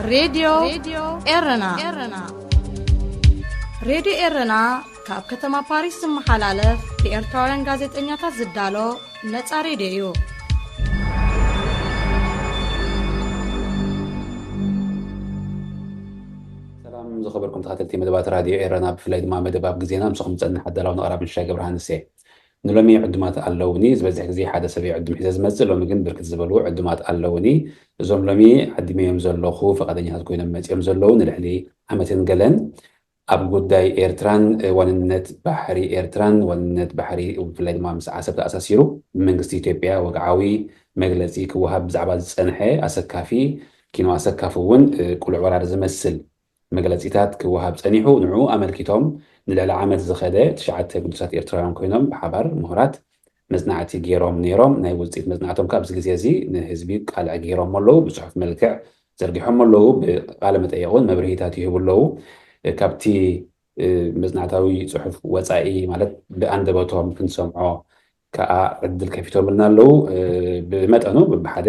ሬድዮ ኤረና። ሬድዮ ኤረና ካብ ከተማ ፓሪስ ዝመሓላለፍ ብኤርትራውያን ጋዜጠኛታት ዝዳሎ ነጻ ሬድዮ እዩ። ሰላም ዝኸበርኩም ተኸተልቲ መደባት ራድዮ ኤረና፣ ብፍላይ ድማ መደብ ኣብ ግዜና ምስኹም ዝጸንሕ ኣዳላውን ኣቕራብን ሽሻይ ገብረሃንስ እየ። ንሎሚ ዕዱማት ኣለውኒ። ዝበዝሕ ግዜ ሓደ ሰብ እዩ ዕዱም ሒዘ ዝመጽእ፣ ሎሚ ግን ብርክት ዝበሉ ዕዱማት ኣለውኒ። እዞም ሎሚ ዓዲመዮም ዘለኹ ፈቓደኛታት ኮይኖም መጺኦም ዘለዉ ንልዕሊ ዓመትን ገለን ኣብ ጉዳይ ኤርትራን ዋንነት ባሕሪ ኤርትራን ዋንነት ባሕሪ ብፍላይ ድማ ምስ ዓሰብ ተኣሳሲሩ ብመንግስቲ ኢትዮጵያ ወግዓዊ መግለጺ ክወሃብ ብዛዕባ ዝጸንሐ ኣሰካፊ ኪኖ ኣሰካፊ እውን ቁሉዕ ወራር ዝመስል መግለጺታት ክወሃብ ጸኒሑ፣ ንዕኡ ኣመልኪቶም ንልዕሊ ዓመት ዝኸደ ትሽዓተ ግዱሳት ኤርትራውያን ኮይኖም ብሓባር ምሁራት መጽናዕቲ ገይሮም ነይሮም። ናይ ውጽኢት መጽናዕቶም ከኣ ኣብዚ ግዜ እዚ ንህዝቢ ቃልዕ ገይሮም ኣለዉ። ብጽሑፍ መልክዕ ዘርጊሖም ኣለዉ። ብቃለ መጠየቕ እውን መብርሂታት ይህቡ ኣለዉ። ካብቲ መጽናዕታዊ ጽሑፍ ወጻኢ ማለት ብኣንደበቶም ክንሰምዖ ከኣ ዕድል ከፊቶምልና ኣለዉ። ብመጠኑ ብብሓደ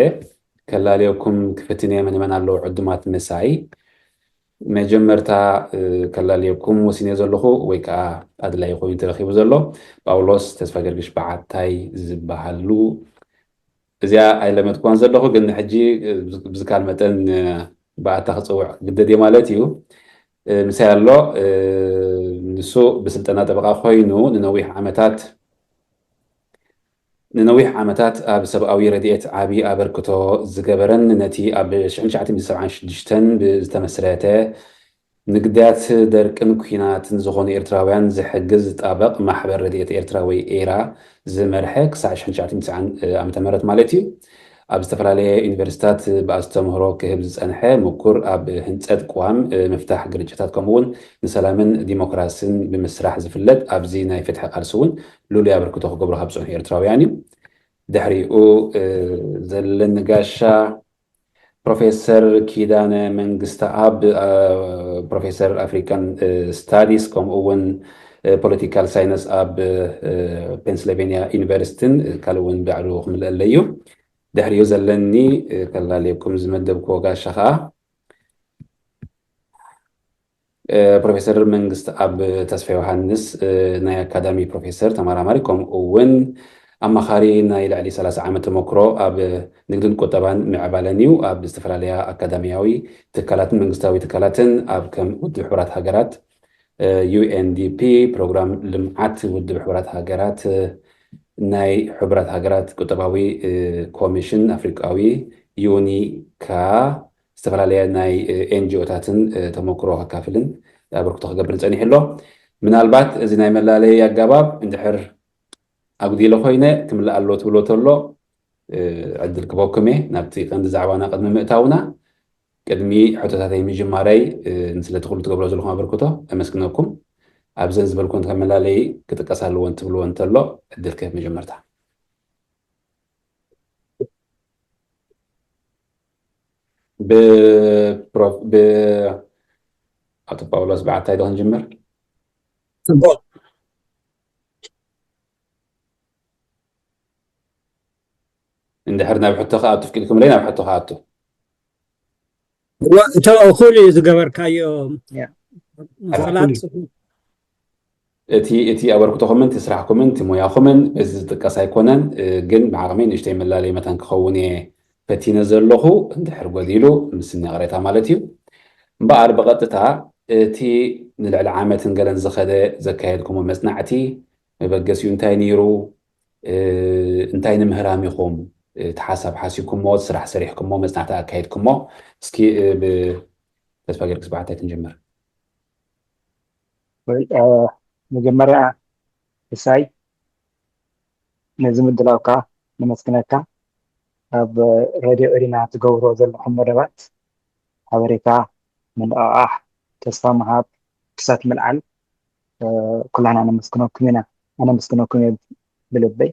ከላልየኩም ክፍትን እየ። መን መን ኣለዉ ዕዱማት ምሳይ? መጀመርታ ከላልየኩም ወሲነ ዘለኹ ወይ ከዓ ኣድላይ ኮይኑ ተረኺቡ ዘሎ ጳውሎስ ተስፋ ገርግሽ በዓታይ ዝበሃሉ። እዚኣ ኣይለመድኩዋን ዘለኹ፣ ግን ሕጂ ብዝካል መጠን ብኣታ ክፅውዕ ግደድ እየ ማለት እዩ። ምሳይ ኣሎ። ንሱ ብስልጠና ጠበቃ ኮይኑ ንነዊሕ ዓመታት ንነዊሕ ዓመታት ኣብ ሰብኣዊ ረድኤት ዓቢ ኣበርክቶ ዝገበረን ነቲ ኣብ ሽሕን ትሽዓተ ሚእትን ሰብዓን ሽዱሽተን ብዝተመስረተ ንግዳያት ደርቅን ኲናትን ዝኾኑ ኤርትራውያን ዝሕግዝ ጣበቕ ማሕበር ረድኤት ኤርትራ ወይ ኤራ ዝመርሐ ክሳዕ ሽሕን ትሽዓተ ሚእትን ትስዓን ዓመተ ምህረት ማለት እዩ። ኣብ ዝተፈላለየ ዩኒቨርሲታት ብኣስተምህሮ ክህብ ዝጸንሐ ምኩር ኣብ ህንጸት ቅዋም ምፍታሕ ግርጭታት ከምኡውን ንሰላምን ዲሞክራስን ብምስራሕ ዝፍለጥ ኣብዚ ናይ ፍትሒ ቃልሲ እውን ልሉይ ኣበርክቶ ክገብሩ ካብ ዝጸንሑ ኤርትራውያን እዩ። ድሕሪኡ ዘለኒ ጋሻ ፕሮፌሰር ኪዳነ መንግስተኣብ ፕሮፌሰር ኣፍሪካን ስታዲስ ከምኡ እውን ፖለቲካል ሳይንስ ኣብ ፔንስልቬንያ ዩኒቨርሲቲን ካልእ እውን ባዕሉ ክምልአለይ እዩ። ድሕሪኡ ዘለኒ ከላልየኩም ዝመደብክዎ ጋሻ ከዓ ፕሮፌሰር መንግስተኣብ ተስፋ ዮሃንስ ናይ ኣካዳሚ ፕሮፌሰር ተመራማሪ ከምኡ እውን ኣማኻሪ ናይ ልዕሊ ሰላሳ ዓመት ተመክሮ ኣብ ንግድን ቁጠባን ምዕባለን እዩ። ኣብ ዝተፈላለያ ኣካዳሚያዊ ትካላትን መንግስታዊ ትካላትን ኣብ ከም ውድብ ሕቡራት ሃገራት ዩኤንዲፒ ፕሮግራም ልምዓት ውድብ ሕቡራት ሃገራት ናይ ሕቡራት ሃገራት ቁጠባዊ ኮሚሽን ኣፍሪቃዊ ዩኒካ ዝተፈላለያ ናይ ኤንጂኦታትን ተመክሮ ከካፍልን ኣበርክቶ ክገብርን ጸኒሑ ኣሎ። ምናልባት እዚ ናይ መላለይ ኣገባብ እንድሕር ኣጉዲለ ኮይነ ክምልእ ኣሎ ትብሎ ተሎ ዕድል ክበኩም እየ። ናብቲ ቀንዲ ዛዕባና ቅድሚ ምእታውና ቅድሚ ሕቶታተይ ምጅማረይ ስለቲ ኩሉ ትገብሮ ዘለኹም ኣበርክቶ ኣመስግነኩም። ኣብዘን ዝበልኩን ከም መላለይ ክጥቀስ ኣለዎ እንትብልዎ እንተሎ ዕድል ክህብ መጀመርታ ብኣቶ ጳውሎስ በዓታይ ዶ ክንጅምር? ፅቡቅ። እንድሕር ናብ ሕቶ ክኣቱ ፍቂድኩምለይ ናብ ሕቶ ክኣቱ። እቶ ኩሉ እዩ ዝገበርካዮ። እቲ እቲ ኣበርክቶኹምን እቲ ስራሕኩምን እቲ ሞያኹምን በዚ ዝጥቀስ ኣይኮነን፣ ግን ብዓቕመይ ንእሽተይ መላለይ መታን ክኸውን እየ ፈቲነ ዘለኹ። እንድሕር ጎዲሉ ምስኒ ቅሬታ ማለት እዩ። እምበኣር ብቐጥታ እቲ ንልዕሊ ዓመትን ገለን ዝኸደ ዘካየድኩሞ መጽናዕቲ መበገሲኡ እንታይ ነይሩ? እንታይ ንምህራም ኢኹም እቲ ሓሳብ ሓሲብኩሞ፣ እቲ ስራሕ ሰሪሕኩሞ፣ መጽናዕቲ ኣካይድኩሞ? እስኪ ብተስፋ ጊዮርጊስ በዓታይ ክንጅምር። መጀመርያ እሳይ ነዚ ምድላውካ ነመስግነካ። ኣብ ሬድዮ ኤሪና ትገብሮ ዘለኹም መደባት ሓበሬታ፣ ምንቕቓሕ፣ ተስፋ ምሃብ፣ ክሳት ምልዓል ኩላና ነመስግነኩም ኢና። ኣነመስግነኩም እየ ብልበይ።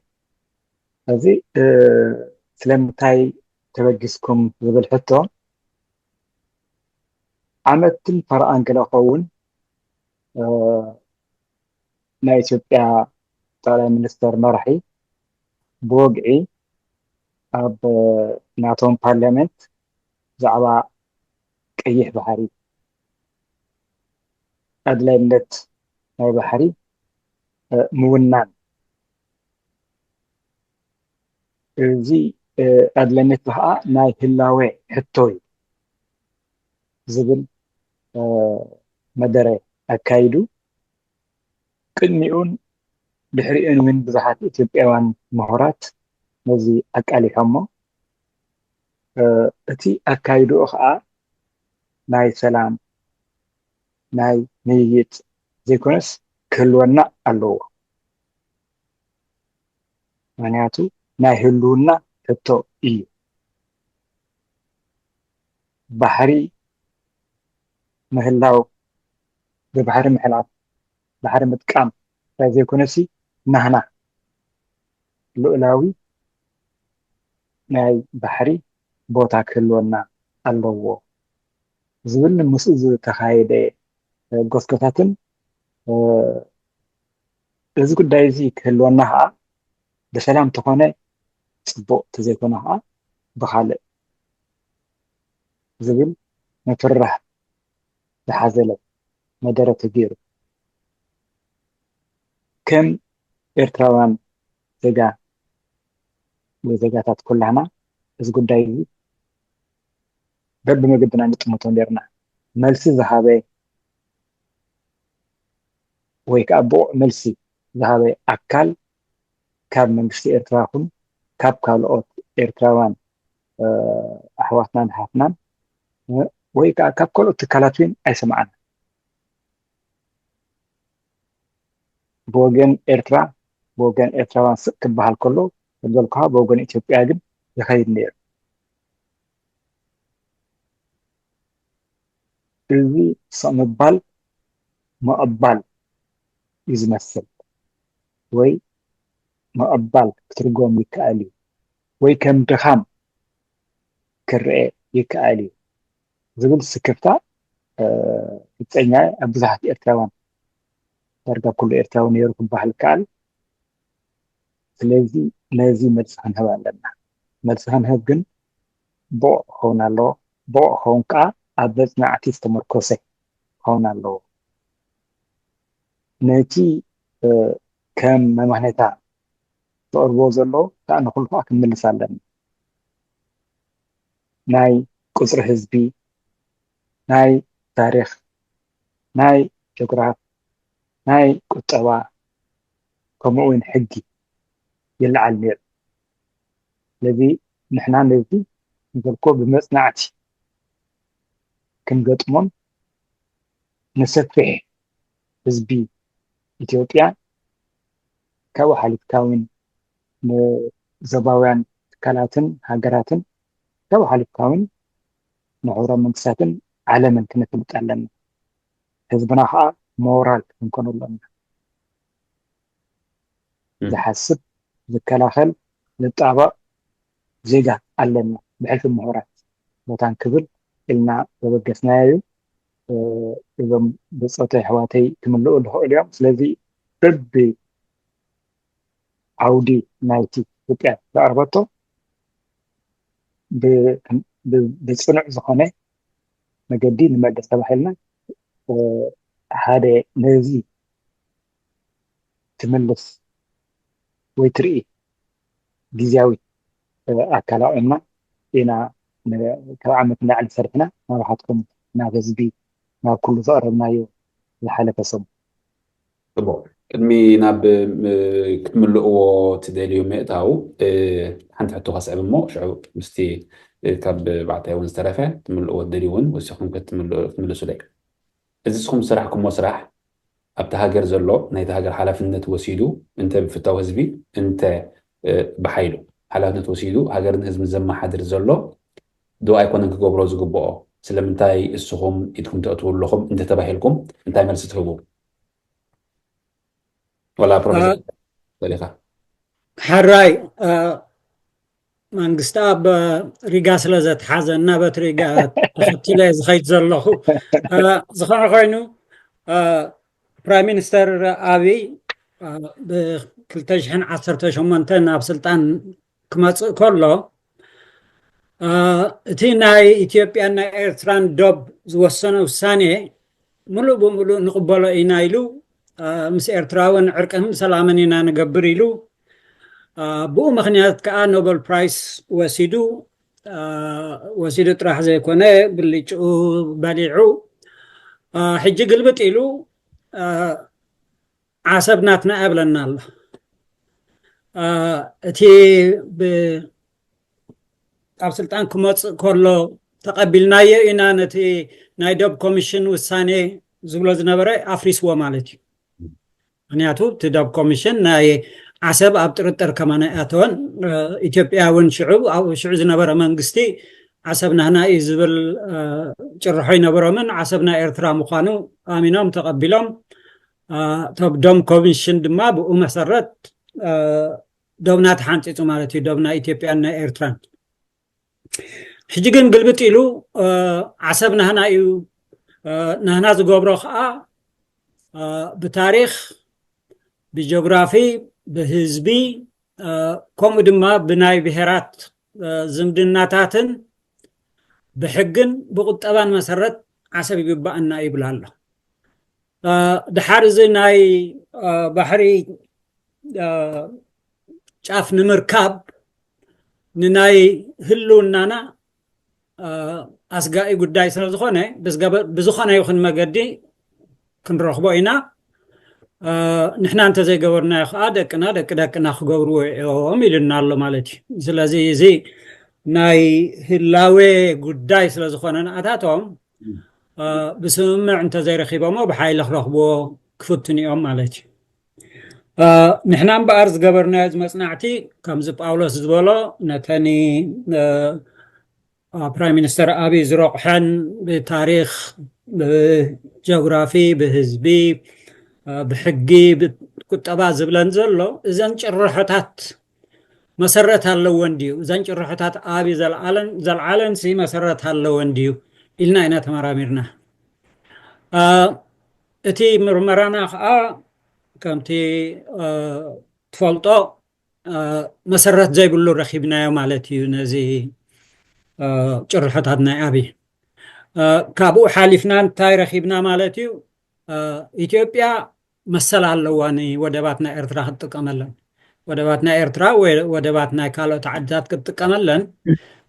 እዚ ስለምንታይ ተበጊስኩም ዝብል ሕቶ ዓመትን ፈረቓን ገለ ኸውን ናይ ኢትዮጵያ ጠቕላይ ሚኒስተር መራሒ ብወግዒ ኣብ ናቶም ፓርላመንት ብዛዕባ ቀይሕ ባሕሪ፣ ኣድላይነት ናይ ባሕሪ ምውናን፣ እዚ ኣድላይነት ከዓ ናይ ህላዌ ሕቶ እዩ ዝብል መደረ ኣካይዱ። ቅድሚኡን ድሕሪኡን እውን ብዙሓት ኢትዮጵያውያን ምሁራት ነዚ ኣቃሊሖሞ። እቲ ኣካይድኡ ከዓ ናይ ሰላም፣ ናይ ምይይጥ ዘይኮነስ ክህልወና ኣለዎ። ምክንያቱ ናይ ህልውና ሕቶ እዩ። ባሕሪ ምህላው፣ ብባሕሪ ምሕላፍ፣ ባሕሪ ምጥቃም ጥራይ ዘይኮነሲ ናህና ልኡላዊ ናይ ባሕሪ ቦታ ክህልወና ኣለዎ ዝብል ምስኡ ዝተኻየደ ጎስጎታትን እዚ ጉዳይ እዚ ክህልወና ከዓ ብሰላም ተኾነ ፅቡቕ፣ ተዘይኮነ ከዓ ብኻልእ ዝብል ምፍርራህ ዝሓዘለ መደረ ተገይሩ። ከም ኤርትራውያን ዜጋ ወይ ዜጋታት ኩላህና እዚ ጉዳይ እዚ በብመገድና ንጥምቶ ነርና። መልሲ ዝሃበ ወይ ከዓ ብቑዕ መልሲ ዝሃበ ኣካል ካብ መንግስቲ ኤርትራ ይኹን ካብ ካልኦት ኤርትራውያን ኣሕዋትናን ኣሓትናን ወይ ከዓ ካብ ካልኦት ትካላት እውን ኣይሰማዕና። ብወገን ኤርትራ፣ ብወገን ኤርትራውያን ስቕ ክበሃል ከሎ፣ ከም ዘልኩኻ ብወገን ኢትዮጵያ ግን ይኸይድ ነይሩ። እዚ ስቕ ምባል ምቕባል እዩ ዝመስል፣ ወይ ምቕባል ክትርጎም ይከኣል እዩ፣ ወይ ከም ድኻም ክረአ ይከኣል እዩ ዝብል ስክፍታ ርግፀኛ ኣብ ብዙሓት ኤርትራውያን፣ ዳርጋ ኩሉ ኤርትራዊ ነይሩ ክበሃል ይከኣል። ስለዚ ነዚ መልሲ ክንህብ ኣለና። መልሲ ክንህብ ግን ብቑዕ ክኸውን ኣለዎ። ብቑዕ ክኸውን ከዓ ኣብ መፅናዕቲ ዝተመርኮሰ ክኸውን ኣለዎ። ነቲ ከም መመኽነይታ ዘቕርብዎ ዘለዉ ከዓ ንኹሉ ከዓ ክንምልስ ኣለና። ናይ ቁፅሪ ህዝቢ፣ ናይ ታሪኽ፣ ናይ ጆግራፍ፣ ናይ ቁጠባ፣ ከምኡ እውን ሕጊ ይለዓል ነይሩ። ስለዚ ንሕና ነዚ ንዘልኮ ብመፅናዕቲ ክንገጥሞን ንሰፊሕ ህዝቢ ኢትዮጵያ ካብኡ ሓሊፍካ እውን ንዞባውያን ትካላትን ሃገራትን ካብኡ ሓሊፍካ እውን ንሕቡራት መንግስታትን ዓለምን ክነፍልጥ ኣለና። ህዝብና ከዓ ሞራል ክንኮኖ ኣለና። ዝሓስብ፣ ዝከላኸል፣ ዝጣበቕ ዜጋ ኣለና ብሕልፊ ምሁራት ቦታን ክብል ኢልና ዘበገስናዮ እዩ። እዞም ብፆተ ኣሕዋተይ ክምልኡ ዝኽእሉ እዮም። ስለዚ በቢ ዓውዲ ናይቲ ኢትዮጵያ ዘቕረበቶ ብፅኑዕ ዝኾነ መገዲ ንመልስ ተባሂልና ሓደ ነዚ ትምልስ ወይ ትርኢ ግዝያዊ ኣካል ኣቑምና ኢና። ካብ ዓመት ንላዕሊ ሰሪሕና ናባኻትኩም ናብ ህዝቢ ናብ ኩሉ ዘቕረብናዮ ዝሓለፈ ሰሙን። ጽቡቕ። ቅድሚ ናብ ክትምልእዎ ትደልዩ ምእታው ሓንቲ ሕቶ ከስዕብ እሞ ሽዑ ምስቲ ካብ ባዕታይ እውን ዝተረፈ ትምልእዎ ትደልዩ እውን ወሲኹም ክትምልሱለይ። እዚ ንስኹም ዝሰራሕኩሞ ስራሕ ኣብቲ ሃገር ዘሎ ናይቲ ሃገር ሓላፍነት ወሲዱ እንተ ብፍታው ህዝቢ እንተ ብሓይሉ ሓላፍነት ወሲዱ ሃገርን ህዝብን ዘመሓድር ዘሎ ዶ ኣይኮነን ክገብሮ ዝግብኦ? ስለምንታይ እስኹም ኢድኩም ተእትዉ ኣለኹም እንተተባሂልኩም እንታይ መልሲ ትህቡ? ወላ ፕሮፌሰር ደሊኻ ሕራይ መንግስቲ ኣብ ሪጋ ስለ ዘትሓዘና በቲ ሪጋ ተኸቲለ ዝኸይድ ዘለኹ ዝኾነ ኮይኑ ፕራይም ሚኒስተር ኣብይ ብ ክልተ ሽሕን ዓሰርተ ሸሞንተን ናብ ስልጣን ክመፅእ ከሎ እቲ ናይ ኢትዮጵያን ናይ ኤርትራን ዶብ ዝወሰነ ውሳኔ ምሉእ ብምሉእ ንቕበሎ ኢና ኢሉ፣ ምስ ኤርትራ እውን ዕርቅን ሰላምን ኢና ንገብር ኢሉ፣ ብኡ ምኽንያት ከዓ ኖበል ፕራይስ ወሲዱ። ወሲዱ ጥራሕ ዘይኮነ፣ ብልጭኡ በሊዑ። ሕጂ ግልብጥ ኢሉ ዓሰብ ናትና እያ ብለና ኣሎ። እቲ ኣብ ስልጣን ክመፅእ ከሎ ተቐቢልናዮ ኢና፣ ነቲ ናይ ዶብ ኮሚሽን ውሳኔ ዝብሎ ዝነበረ ኣፍሪስዎ ማለት እዩ። ምክንያቱ እቲ ዶብ ኮሚሽን ናይ ዓሰብ ኣብ ጥርጥር ከማን ኣይኣተወን። ኢትዮጵያ እውን ሽዑ ኣብኡ ሽዑ ዝነበረ መንግስቲ ዓሰብ ናህና እዩ ዝብል ጭርሖ ይነበሮምን፣ ዓሰብ ናይ ኤርትራ ምዃኑ ኣሚኖም ተቐቢሎም። ዶብ ኮሚሽን ድማ ብኡ መሰረት ዶብና ተሓንፂፁ ማለት እዩ፣ ዶብ ናይ ኢትዮጵያን ናይ ኤርትራን። ሕጂ ግን ግልብጥ ኢሉ ዓሰብ ናህና እዩ፣ ናህና ዝገብሮ ከዓ ብታሪክ፣ ብጂኦግራፊ፣ ብህዝቢ፣ ከምኡ ድማ ብናይ ብሄራት ዝምድናታትን ብሕግን ብቁጠባን መሰረት ዓሰብ ይግባኣና ይብል ኣሎ። ድሓር እዚ ናይ ባሕሪ ጫፍ ንምርካብ ንናይ ህልውናና ኣስጋኢ ጉዳይ ስለ ዝኾነ፣ ብዝኾነ ይኹን መገዲ ክንረኽቦ ኢና። ንሕና እንተዘይገበርናዮ ከዓ ደቅና ደቂ ደቅና ክገብርዎ እዮም ኢሉና ኣሎ ማለት እዩ። ስለዚ እዚ ናይ ህላዌ ጉዳይ ስለ ዝኾነ ንኣታቶም ብስምምዕ እንተዘይረኺቦሞ ብሓይሊ ክረኽብዎ ክፍትኑ እዮም ማለት እዩ። ንሕና እምበኣር ዝገበርናዮ እዚ መፅናዕቲ ከምዚ ጳውሎስ ዝበሎ ነተኒ ፕራይም ሚኒስተር ኣብይ ዝረቑሐን ብታሪክ፣ ብጂኦግራፊ፣ ብህዝቢ፣ ብሕጊ፣ ብቁጠባ ዝብለን ዘሎ እዘን ጭርሖታት መሰረት ኣለወን ድዩ? እዘን ጭርሖታት ኣብይ ዘልዓለን ዘልዓለንሲ መሰረት ኣለወን ድዩ ኢልና ኢና ተመራሚርና። እቲ ምርመራና ከዓ ከምቲ ትፈልጦ መሰረት ዘይብሉ ረኺብናዮ ማለት እዩ። ነዚ ጭርሖታት ናይ ኣብይ ካብኡ ሓሊፍና እንታይ ረኺብና ማለት እዩ? ኢትዮጵያ መሰል ኣለዋ ንወደባት ናይ ኤርትራ ክትጥቀመለን። ወደባት ናይ ኤርትራ ወይ ወደባት ናይ ካልኦት ዓድታት ክትጥቀመለን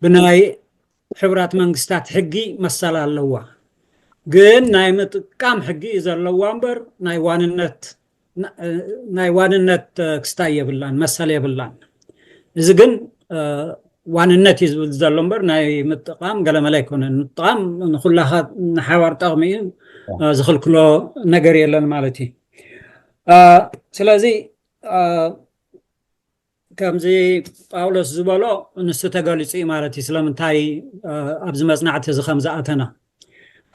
ብናይ ሕቡራት መንግስታት ሕጊ መሰል ኣለዋ። ግን ናይ ምጥቃም ሕጊ እዩ ዘለዋ እምበር ናይ ዋንነት ናይ ዋንነት ክስታይ የብላን፣ መሰል የብላን። እዚ ግን ዋንነት እዩ ዝብል ዘሎ እምበር ናይ ምጥቃም ገለመለ ኣይኮነን። ምጥቃም ንኩላኻ ንሓባር ጠቕሚ እዩ፣ ዝኽልክሎ ነገር የለን ማለት እዩ። ስለዚ ከምዚ ጳውሎስ ዝበሎ ንሱ ተገሊጹ እዩ ማለት እዩ። ስለምንታይ ኣብዚ መጽናዕቲ እዚ ከም ዝኣተና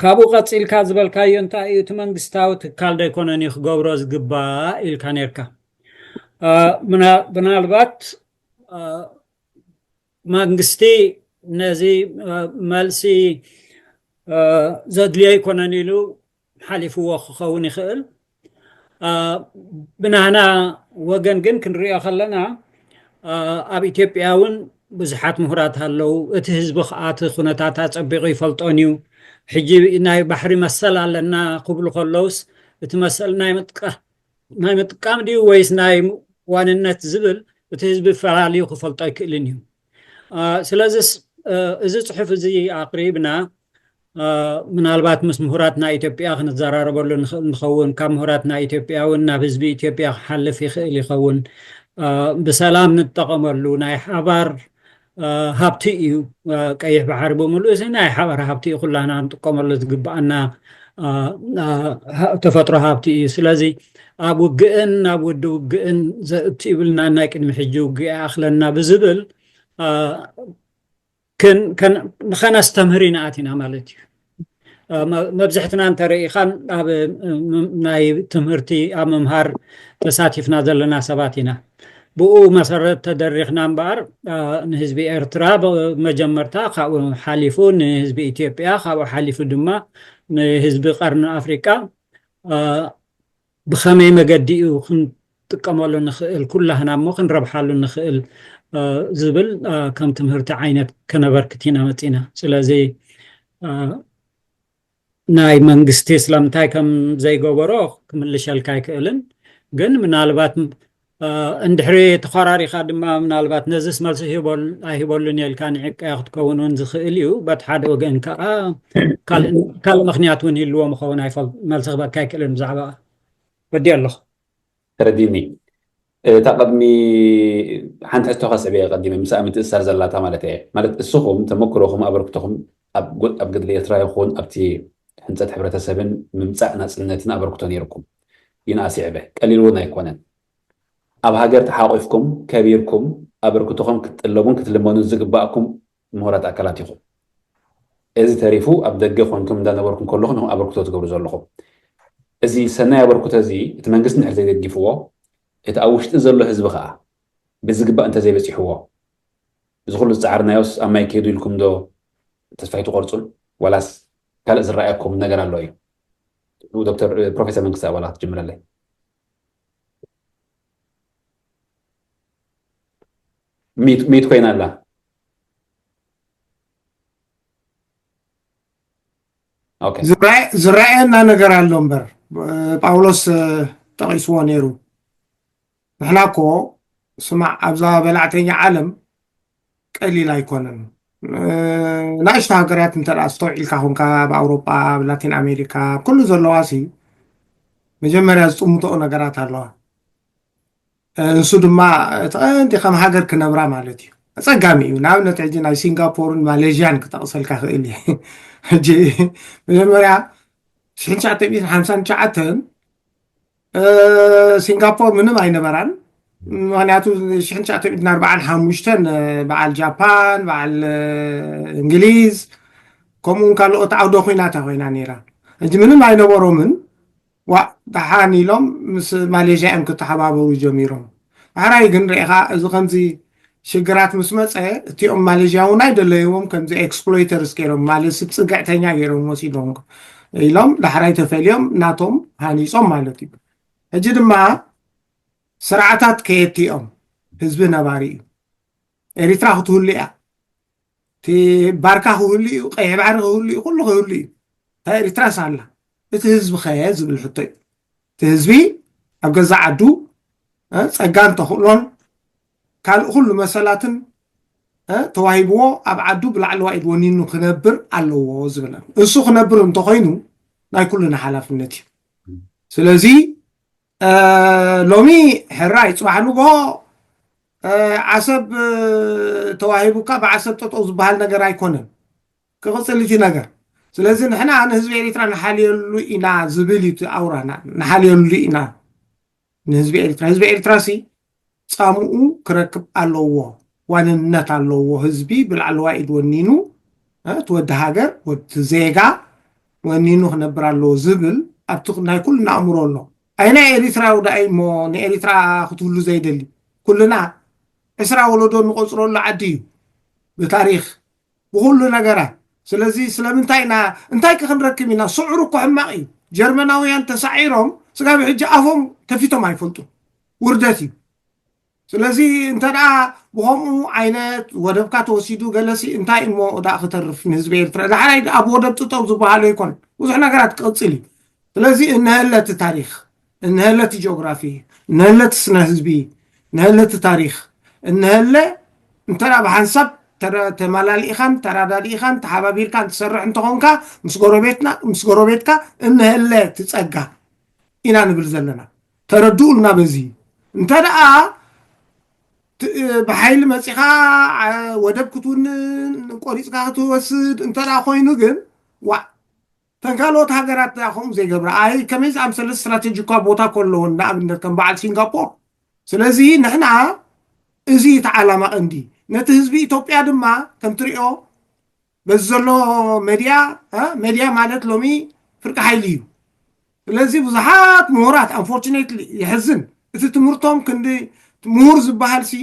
ካብኡ ቀጺልካ ዝበልካዮ እንታይ እዩ? እቲ መንግስታዊ ትካል ዶ ኣይኮነን እዩ ክገብሮ ዝግባእ ኢልካ ነርካ። ምናልባት መንግስቲ ነዚ መልሲ ዘድልዮ ኣይኮነን ኢሉ ሓሊፍዎ ክኸውን ይኽእል። ብናህና ወገን ግን ክንሪኦ ከለና ኣብ ኢትዮጵያ እውን ብዙሓት ምሁራት ኣለዉ። እቲ ህዝቢ ከዓ እቲ ኩነታት ኣጸቢቑ ይፈልጦን እዩ። ሕጂ ናይ ባሕሪ መሰል ኣለና ክብሉ ከለውስ እቲ መሰል ናይ ምጥቃ ናይ ምጥቃም ድዩ ወይስ ናይ ዋንነት ዝብል እቲ ህዝቢ ፈላልዩ ክፈልጦ ኣይክእልን እዩ። ስለዚስ እዚ ፅሑፍ እዚ ኣቅሪብና ምናልባት ምስ ምሁራት ናይ ኢትዮጵያ ክንዘራረበሉ ንኽእል ንኸውን። ካብ ምሁራት ናይ ኢትዮጵያ እውን ናብ ህዝቢ ኢትዮጵያ ክሓልፍ ይኽእል ይኸውን። ብሰላም ንጠቐመሉ ናይ ሓባር ሃብቲ እዩ። ቀይሕ ባሕሪ ብምሉእ እዚ ናይ ሓባር ሃብቲ እዩ፣ ኩላና ንጥቀመሉ ዝግባኣና ተፈጥሮ ሃብቲ እዩ። ስለዚ ኣብ ውግእን ናብ ወዲ ውግእን ዘእቱ ይብልና፣ ናይ ቅድሚ ሕጂ ውግእ ይኣኽለና ብዝብል ንኸነስተምህር ኢና ኣቲና ማለት እዩ። መብዝሕትና እንተርኢኻን ኣብ ናይ ትምህርቲ ኣብ ምምሃር ተሳቲፍና ዘለና ሰባት ኢና። ብኡ መሰረት ተደሪኽና እምበኣር ንህዝቢ ኤርትራ መጀመርታ ካብኡ ሓሊፉ ንህዝቢ ኢትዮጵያ ካብኡ ሓሊፉ ድማ ንህዝቢ ቀርኒ ኣፍሪቃ ብኸመይ መገዲ እዩ ክንጥቀመሉ ንኽእል፣ ኩላህና እሞ ክንረብሓሉ ንኽእል ዝብል ከም ትምህርቲ ዓይነት ከነበርክት ኢና መፂና። ስለዚ ናይ መንግስቲ ስለምንታይ ከም ዘይገበሮ ክምልሸልካ ኣይክእልን። ግን ምናልባት እንድሕሪ ተኾራሪኻ ድማ ምናልባት ነዚስ መልሲ ኣይሂበሉን ኢልካ ንዕቀያ ክትከውን እውን ዝኽእል እዩ። በቲ ሓደ ወገን ከዓ ካልእ ምኽንያት እውን ይህልዎ ምኸውን ኣይፈል መልሲ ክበካ ኣይክእልን ብዛዕባ ወዲ ኣለኹ። ተረዲኒ። እታ ቅድሚ ሓንቲ ሕቶ ከስዕብ እየ ቀዲመ፣ ምስኣ ምትእስሳር ዘላታ ማለት እየ። ማለት እስኹም ተመክሮኹም ኣበርክቶኹም ኣብ ጎ- ኣብ ገድሊ ኤርትራ ይኹን ኣብቲ ህንፀት ሕብረተሰብን ምምፃእ ናፅነትን ኣበርክቶ ነይርኩም። ይንኣስ ይዕበ ቀሊል እውን ኣይኮነን። ኣብ ሃገር ተሓቂፍኩም ከቢርኩም ኣበርክቶኹም ክትጥለቡን ክትልመኑን ዝግባእኩም ምሁራት ኣካላት ኢኹም። እዚ ተሪፉ ኣብ ደገ ኮንኩም እንዳነበርኩም ከለኹም ኢኹም ኣበርክቶ ትገብሩ ዘለኹም። እዚ ሰናይ ኣበርክቶ እዚ እቲ መንግስቲ እንድሕር ዘይደጊፍዎ እቲ ኣብ ውሽጢ ዘሎ ህዝቢ ከዓ ብዝግባእ እንተዘይበፂሕዎ እዚ ኩሉ ዝፀዓርናዮስ ኣብ ማይ ከይዱ ኢልኩም ዶ ተስፋ ኣይትቆርፁን? ዋላስ ካልእ ዝረኣየኩም ነገር ኣሎ እዩ? ዶክተር ፕሮፌሰር መንግስቲ ኣባላ ክትጅምረለይ። ሚት ኮይና ኣላ። ዝረኣየና ነገር ኣሎ እምበር ጳውሎስ ጠቒስዎ ነይሩ። ንሕና እኮ ስማዕ ኣብዛ በላዕተኛ ዓለም ቀሊል ኣይኮነን። ናእሽተ ሃገራት እንተ ኣስተውዒልካ ኮንካ ኣብ ኣውሮጳ ኣብ ላቲን ኣሜሪካ ኩሉ ዘለዋ ሲ መጀመርያ ዝጥምትኦ ነገራት ኣለዋ። ንሱ ድማ እቲ ቀንዲ ከም ሃገር ክነብራ ማለት እዩ። ኣጸጋሚ እዩ። ንኣብነት ሕጂ ናይ ሲንጋፖርን ማሌዥያን ክጠቕሰልካ ክእል እየ። ሕጂ መጀመርያ ሽሕን ትሽዓተ ሚእትን ሓምሳን ትሽዓተን ሲንጋፖር ምንም ኣይነበራን። ምክንያቱ ሽሕን ትሽዓተ ሚእትን ኣርብዓን ሓሙሽተን በዓል ጃፓን፣ በዓል እንግሊዝ ከምኡውን ካልኦት ዓውደ ኩናት ኮይና ነይራ። ሕጂ ምንም ኣይነበሮምን። ዋእ ደሓን ኢሎም ምስ ማሌዥያ እዮም ክተሓባበሩ ጀሚሮም። ዳሕራይ ግን ርኢኻ እዚ ከምዚ ሽግራት ምስ መፀ እቲኦም ማሌዥያ እውን ኣይደለይዎም ከምዚ ኤክስፕሎይተርስ ገይሮም ማለት ስብ ፅግዕተኛ ገይሮም ወሲዶም ኢሎም ዳሕራይ ተፈልዮም ናቶም ሃኒፆም ማለት እዩ። ሕጂ ድማ ስርዓታት ከየትኦም ህዝቢ ነባሪ እዩ። ኤሪትራ ክትህሉ እያ። እቲ ባርካ ክህሉ እዩ፣ ቀይሕ ባሕሪ ክህሉ እዩ፣ ኩሉ ክህሉ እዩ። እታ ኤሪትራስ ኣላ። እቲ ህዝቢ ኸ ዝብል ሕቶ እዩ። እቲ ህዝቢ ኣብ ገዛ ዓዱ ጸጋን ተኽእሎን ካልእ ኩሉ መሰላትን ተዋሂብዎ ኣብ ዓዱ ብላዕለዋ ኢድ ወኒኑ ክነብር ኣለዎ ዝብለን። እሱ ክነብር እንተኾይኑ ናይ ኩልና ሓላፍነት እዩ። ስለዚ ሎሚ ሕራይ ፅባሕ ንግሆ ዓሰብ ተዋሂቡካ ብዓሰብ ጠጠው ዝበሃል ነገር ኣይኮነን። ክቕፅል እቲ ነገር። ስለዚ ንሕና ንህዝቢ ኤሪትራ ንሓልየሉ ኢና ዝብል እዩ እቲ ኣውራና። ንሓልየሉ ኢና ንህዝቢ ኤሪትራ። ህዝቢ ኤሪትራ ሲ ፃምኡ ክረክብ ኣለዎ። ዋንነት ኣለዎ። ህዝቢ ብላዕለዋ ኢድ ወኒኑ እቲ ወዲ ሃገር ወዲ ዜጋ ወኒኑ ክነብር ኣለዎ ዝብል ኣብቲ ናይ ኩልና ኣእምሮ ኣሎ። ኣይ ናይ ኤሪትራዊ ደኣ እሞ ንኤሪትራ ክትህሉ ዘይደሊ ኩልና ዕስራ ወለዶ ንቆፅረሉ ዓዲ እዩ ብታሪክ ብኩሉ ነገራት። ስለዚ ስለምንታይ ኢና እንታይ ከ ክንረክብ ኢና? ስዕሩ እኮ ሕማቕ እዩ። ጀርመናውያን ተሳዒሮም ስጋብ ሕጂ ኣፎም ከፊቶም ኣይፈልጡ። ውርደት እዩ። ስለዚ እንተ ደኣ ብኸምኡ ዓይነት ወደብካ ተወሲዱ ገለሲ እንታይ እሞ ደኣ ክተርፍ ንህዝቢ ኤርትራ? ዳሕራይ ኣብ ወደብ ጥጠው ዝበሃሉ ኣይኮን ብዙሕ ነገራት ክቕፅል እዩ። ስለዚ እንሀለ እቲ ታሪክ፣ እንሀለ እቲ ጂኦግራፊ፣ እንሀለ እቲ ስነ ህዝቢ፣ እንሀለ እቲ ታሪክ፣ እንሀለ እንተ ደኣ ብሓንሳብ ተረ- ተመላሊእኻን ተራዳዲእኻን ተሓባቢርካን ትሰርሕ እንተኾንካ ምስ ጎረቤትና ምስ ጎረቤትካ እንሀለ እቲ ጸጋ ኢና ንብል ዘለና። ተረድኡልና በዚ። እንተ ደኣ ት- ብሓይሊ መፂኻ ዓ- ወደብ ክትውንን ቆሪፅካ ክትወስድ እንተ ደኣ ኮይኑ ግን ዋዕ ተን ካልኦት ሃገራት ደኣ ከምኡ ዘይገብራ ኣይ ከመይ ዝኣምሰለ ስትራቴጂ እኳ ቦታ ከለውን ንኣብነት ከም በዓል ሲንጋፖር። ስለዚ ንሕና እዚ እቲ ዓላማ ቀንዲ ነቲ ህዝቢ ኢትዮጵያ ድማ ከምትሪኦ በዚ ዘሎ መድያ መድያ ማለት ሎሚ ፍርቂ ሓይሊ እዩ። ስለዚ ብዙሓት ምሁራት ኣንፎርቹኔትሊ የሕዝን እቲ ትምህርቶም ክንዲ ምሁር ዝበሃል ሲ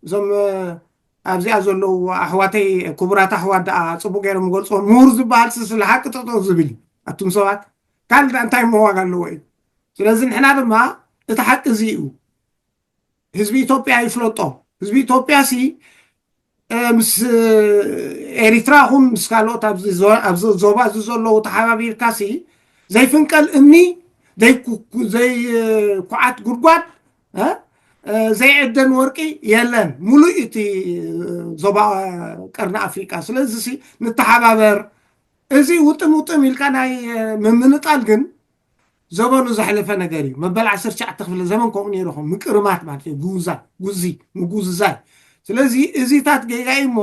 እዞም ኣብዚኣ ዘለዉ ኣሕዋተይ ክቡራት ኣሕዋት ደኣ ፅቡቅ ገይሮም ይገልፅዎም ምሁር ዝበሃል ሲ ስለ ሓቂ ጠጠው ዝብል እዩ። ኣቱም ሰባት ካልእ እንታይ እሞ ዋጋ ኣለዎ እዩ። ስለዚ ንሕና ድማ እቲ ሓቂ እዚ እዩ። ህዝቢ ኢትዮጵያ ይፍለጦ። ህዝቢ ኢትዮጵያ ሲ ምስ ኤሪትራ ኹን ምስ ካልኦት ኣብዚ ዞባ እዚ ዘለዉ ተሓባቢርካ ሲ ዘይፍንቀል እምኒ፣ ዘይኩዓት ጉድጓድ፣ ዘይዕደን ወርቂ የለን። ሙሉእ እቲ ዞባ ቀርኒ ኣፍሪቃ። ስለዚ ሲ ንተሓባበር። እዚ ውጥም ውጥም ኢልካ ናይ ምምንጣል ግን ዘበኑ ዘሕለፈ ነገር እዩ። መበል ዓሰርተ ትሽዓተ ክፍለ ዘመን ከምኡ ነይሩ። ምቅርማት ማለት እዩ። ጉዛ ጉዚ ምጉዝዛይ። ስለዚ እዚታት ጌጋ እዩ እሞ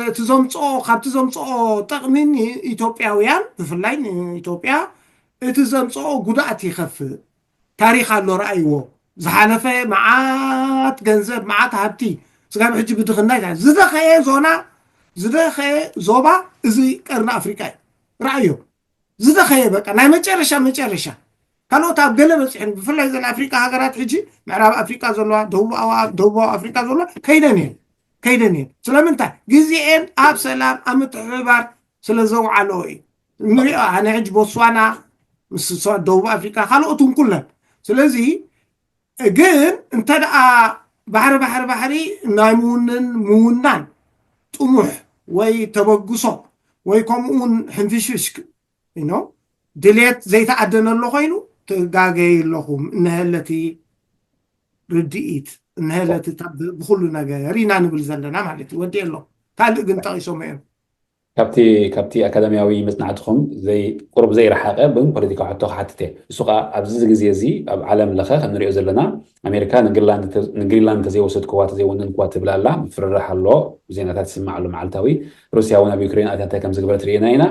እቲ ዘምፅኦ ካብቲ ዘምፅኦ ጠቕሚ ንኢትዮጵያውያን ብፍላይ ንኢትዮጵያ እቲ ዘምፅኦ ጉድኣት ይኸፍእ። ታሪኽ ኣሎ ረኣይዎ። ዝሓለፈ መዓት ገንዘብ መዓት ሃብቲ ስጋብ ሕጂ ብድኽነት ዝደኸየ ዞና ዝደኸየ ዞባ እዚ ቀርኒ ኣፍሪቃ እዩ። ረኣዮ ዝደኸየ በቃ ናይ መጨረሻ መጨረሻ ካልኦት ኣብ ገለ በፂሐን ብፍላይ ዘን ኣፍሪቃ ሃገራት ሕጂ ምዕራብ ኣፍሪቃ ዘለዋ ደቡባዊ ኣፍሪቃ ዘለዋ ከይደን እየን ከይደን እየን ስለምንታይ ግዜኤን ኣብ ሰላም ኣብ ምትሕብባር ስለ ዘውዓለኦ እዩ ንሪኦ ኣነ ሕጂ ቦትስዋና ምስ ደቡብ ኣፍሪቃ ካልኦትን ኩለን ስለዚ ግን እንተ ደኣ ባሕሪ ባሕሪ ባሕሪ ናይ ምውንን ምውናን ጥሙሕ ወይ ተበግሶ ወይ ከምኡውን ሕንፍሽፍሽ ኖ ድሌት ዘይተኣደነ ኣሎ ኮይኑ ትጋገይ ኣለኹም እነሀለቲ ርድኢት እነሀለቲ ብኩሉ ነገር ኢና ንብል ዘለና ማለት እዩ ወዲ ኣሎ ካልእ ግን ጠቂሶም እዮም ካብቲ ካብቲ ኣካዳሚያዊ መፅናዕትኹም ቁሩብ ዘይረሓቀ ግን ፖለቲካዊ ሕቶ ክሓትት እየ። እሱ ከዓ ኣብዚ ግዜ እዚ ኣብ ዓለም ለኸ ከም ንሪኦ ዘለና ኣሜሪካ ንግሪንላንድ እንተዘይወሰድክዋ ተዘይወነንክዋ ትብል ኣላ። ምፍርራሕ ኣሎ፣ ዜናታት ይስማዕ ኣሎ መዓልታዊ። ሩስያ እውን ኣብ ዩክሬን ኣትያ እንታይ ከም ዝግበረት ርኢና ኢና።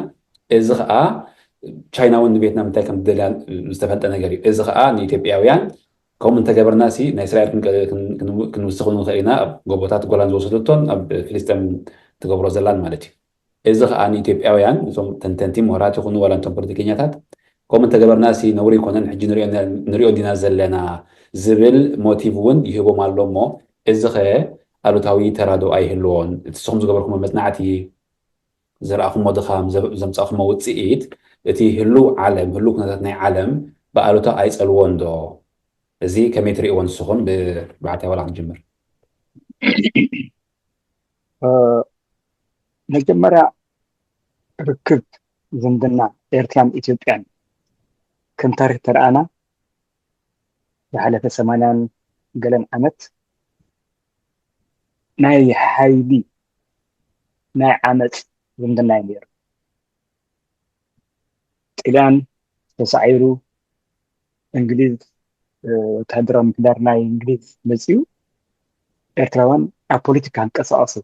እዚ ከዓ ቻይና እውን ንቬትናም እንታይ ከም ትደልያ ዝተፈልጠ ነገር እዩ። እዚ ከዓ ንኢትዮጵያውያን ከምኡ እንተገበርና ሲ ናይ እስራኤል ክንውስኽ ንኽእል ኢና። ኣብ ጎቦታት ጎላን ዝወሰደቶን ኣብ ፍልስጤም ትገብሮ ዘላን ማለት እዩ። እዚ ከዓ ንኢትዮጵያውያን እቶም ተንተንቲ ምሁራት ይኹኑ ዋላ እንቶም ፖለቲከኛታት ከምኡ እንተገበርና ሲ ነውሪ ይኮነን ሕጂ ንሪኦ እንዲና ዘለና ዝብል ሞቲቭ እውን ይህቦም ኣሎ እሞ እዚ ኸ ኣሉታዊ ተራዶ ኣይህልዎን እቲ ስኹም ዝገበርኩሞ መፅናዕቲ ዘርኣኹሞ ድኻም ዘምፃእኹሞ ውፅኢት እቲ ህሉው ዓለም ህሉው ኩነታት ናይ ዓለም ብኣሉታ ኣይፀልዎን ዶ እዚ ከመይ ትሪእዎ ንስኹም ብባዕታይ ዋላ ክንጅምር መጀመርያ ርክብ ዝምድና ኤርትራን ኢትዮጵያን ከም ታሪክ ተረኣና ዝሓለፈ ሰማንያን ገለን ዓመት ናይ ሓይሊ ናይ ዓመፅ ዝምድና እዩ ነይሩ። ጥልያን ተሳዒሩ እንግሊዝ ወታደራዊ ምሕዳር ናይ እንግሊዝ መፅኡ ኤርትራውያን ኣብ ፖለቲካ ክንቀሳቀሱ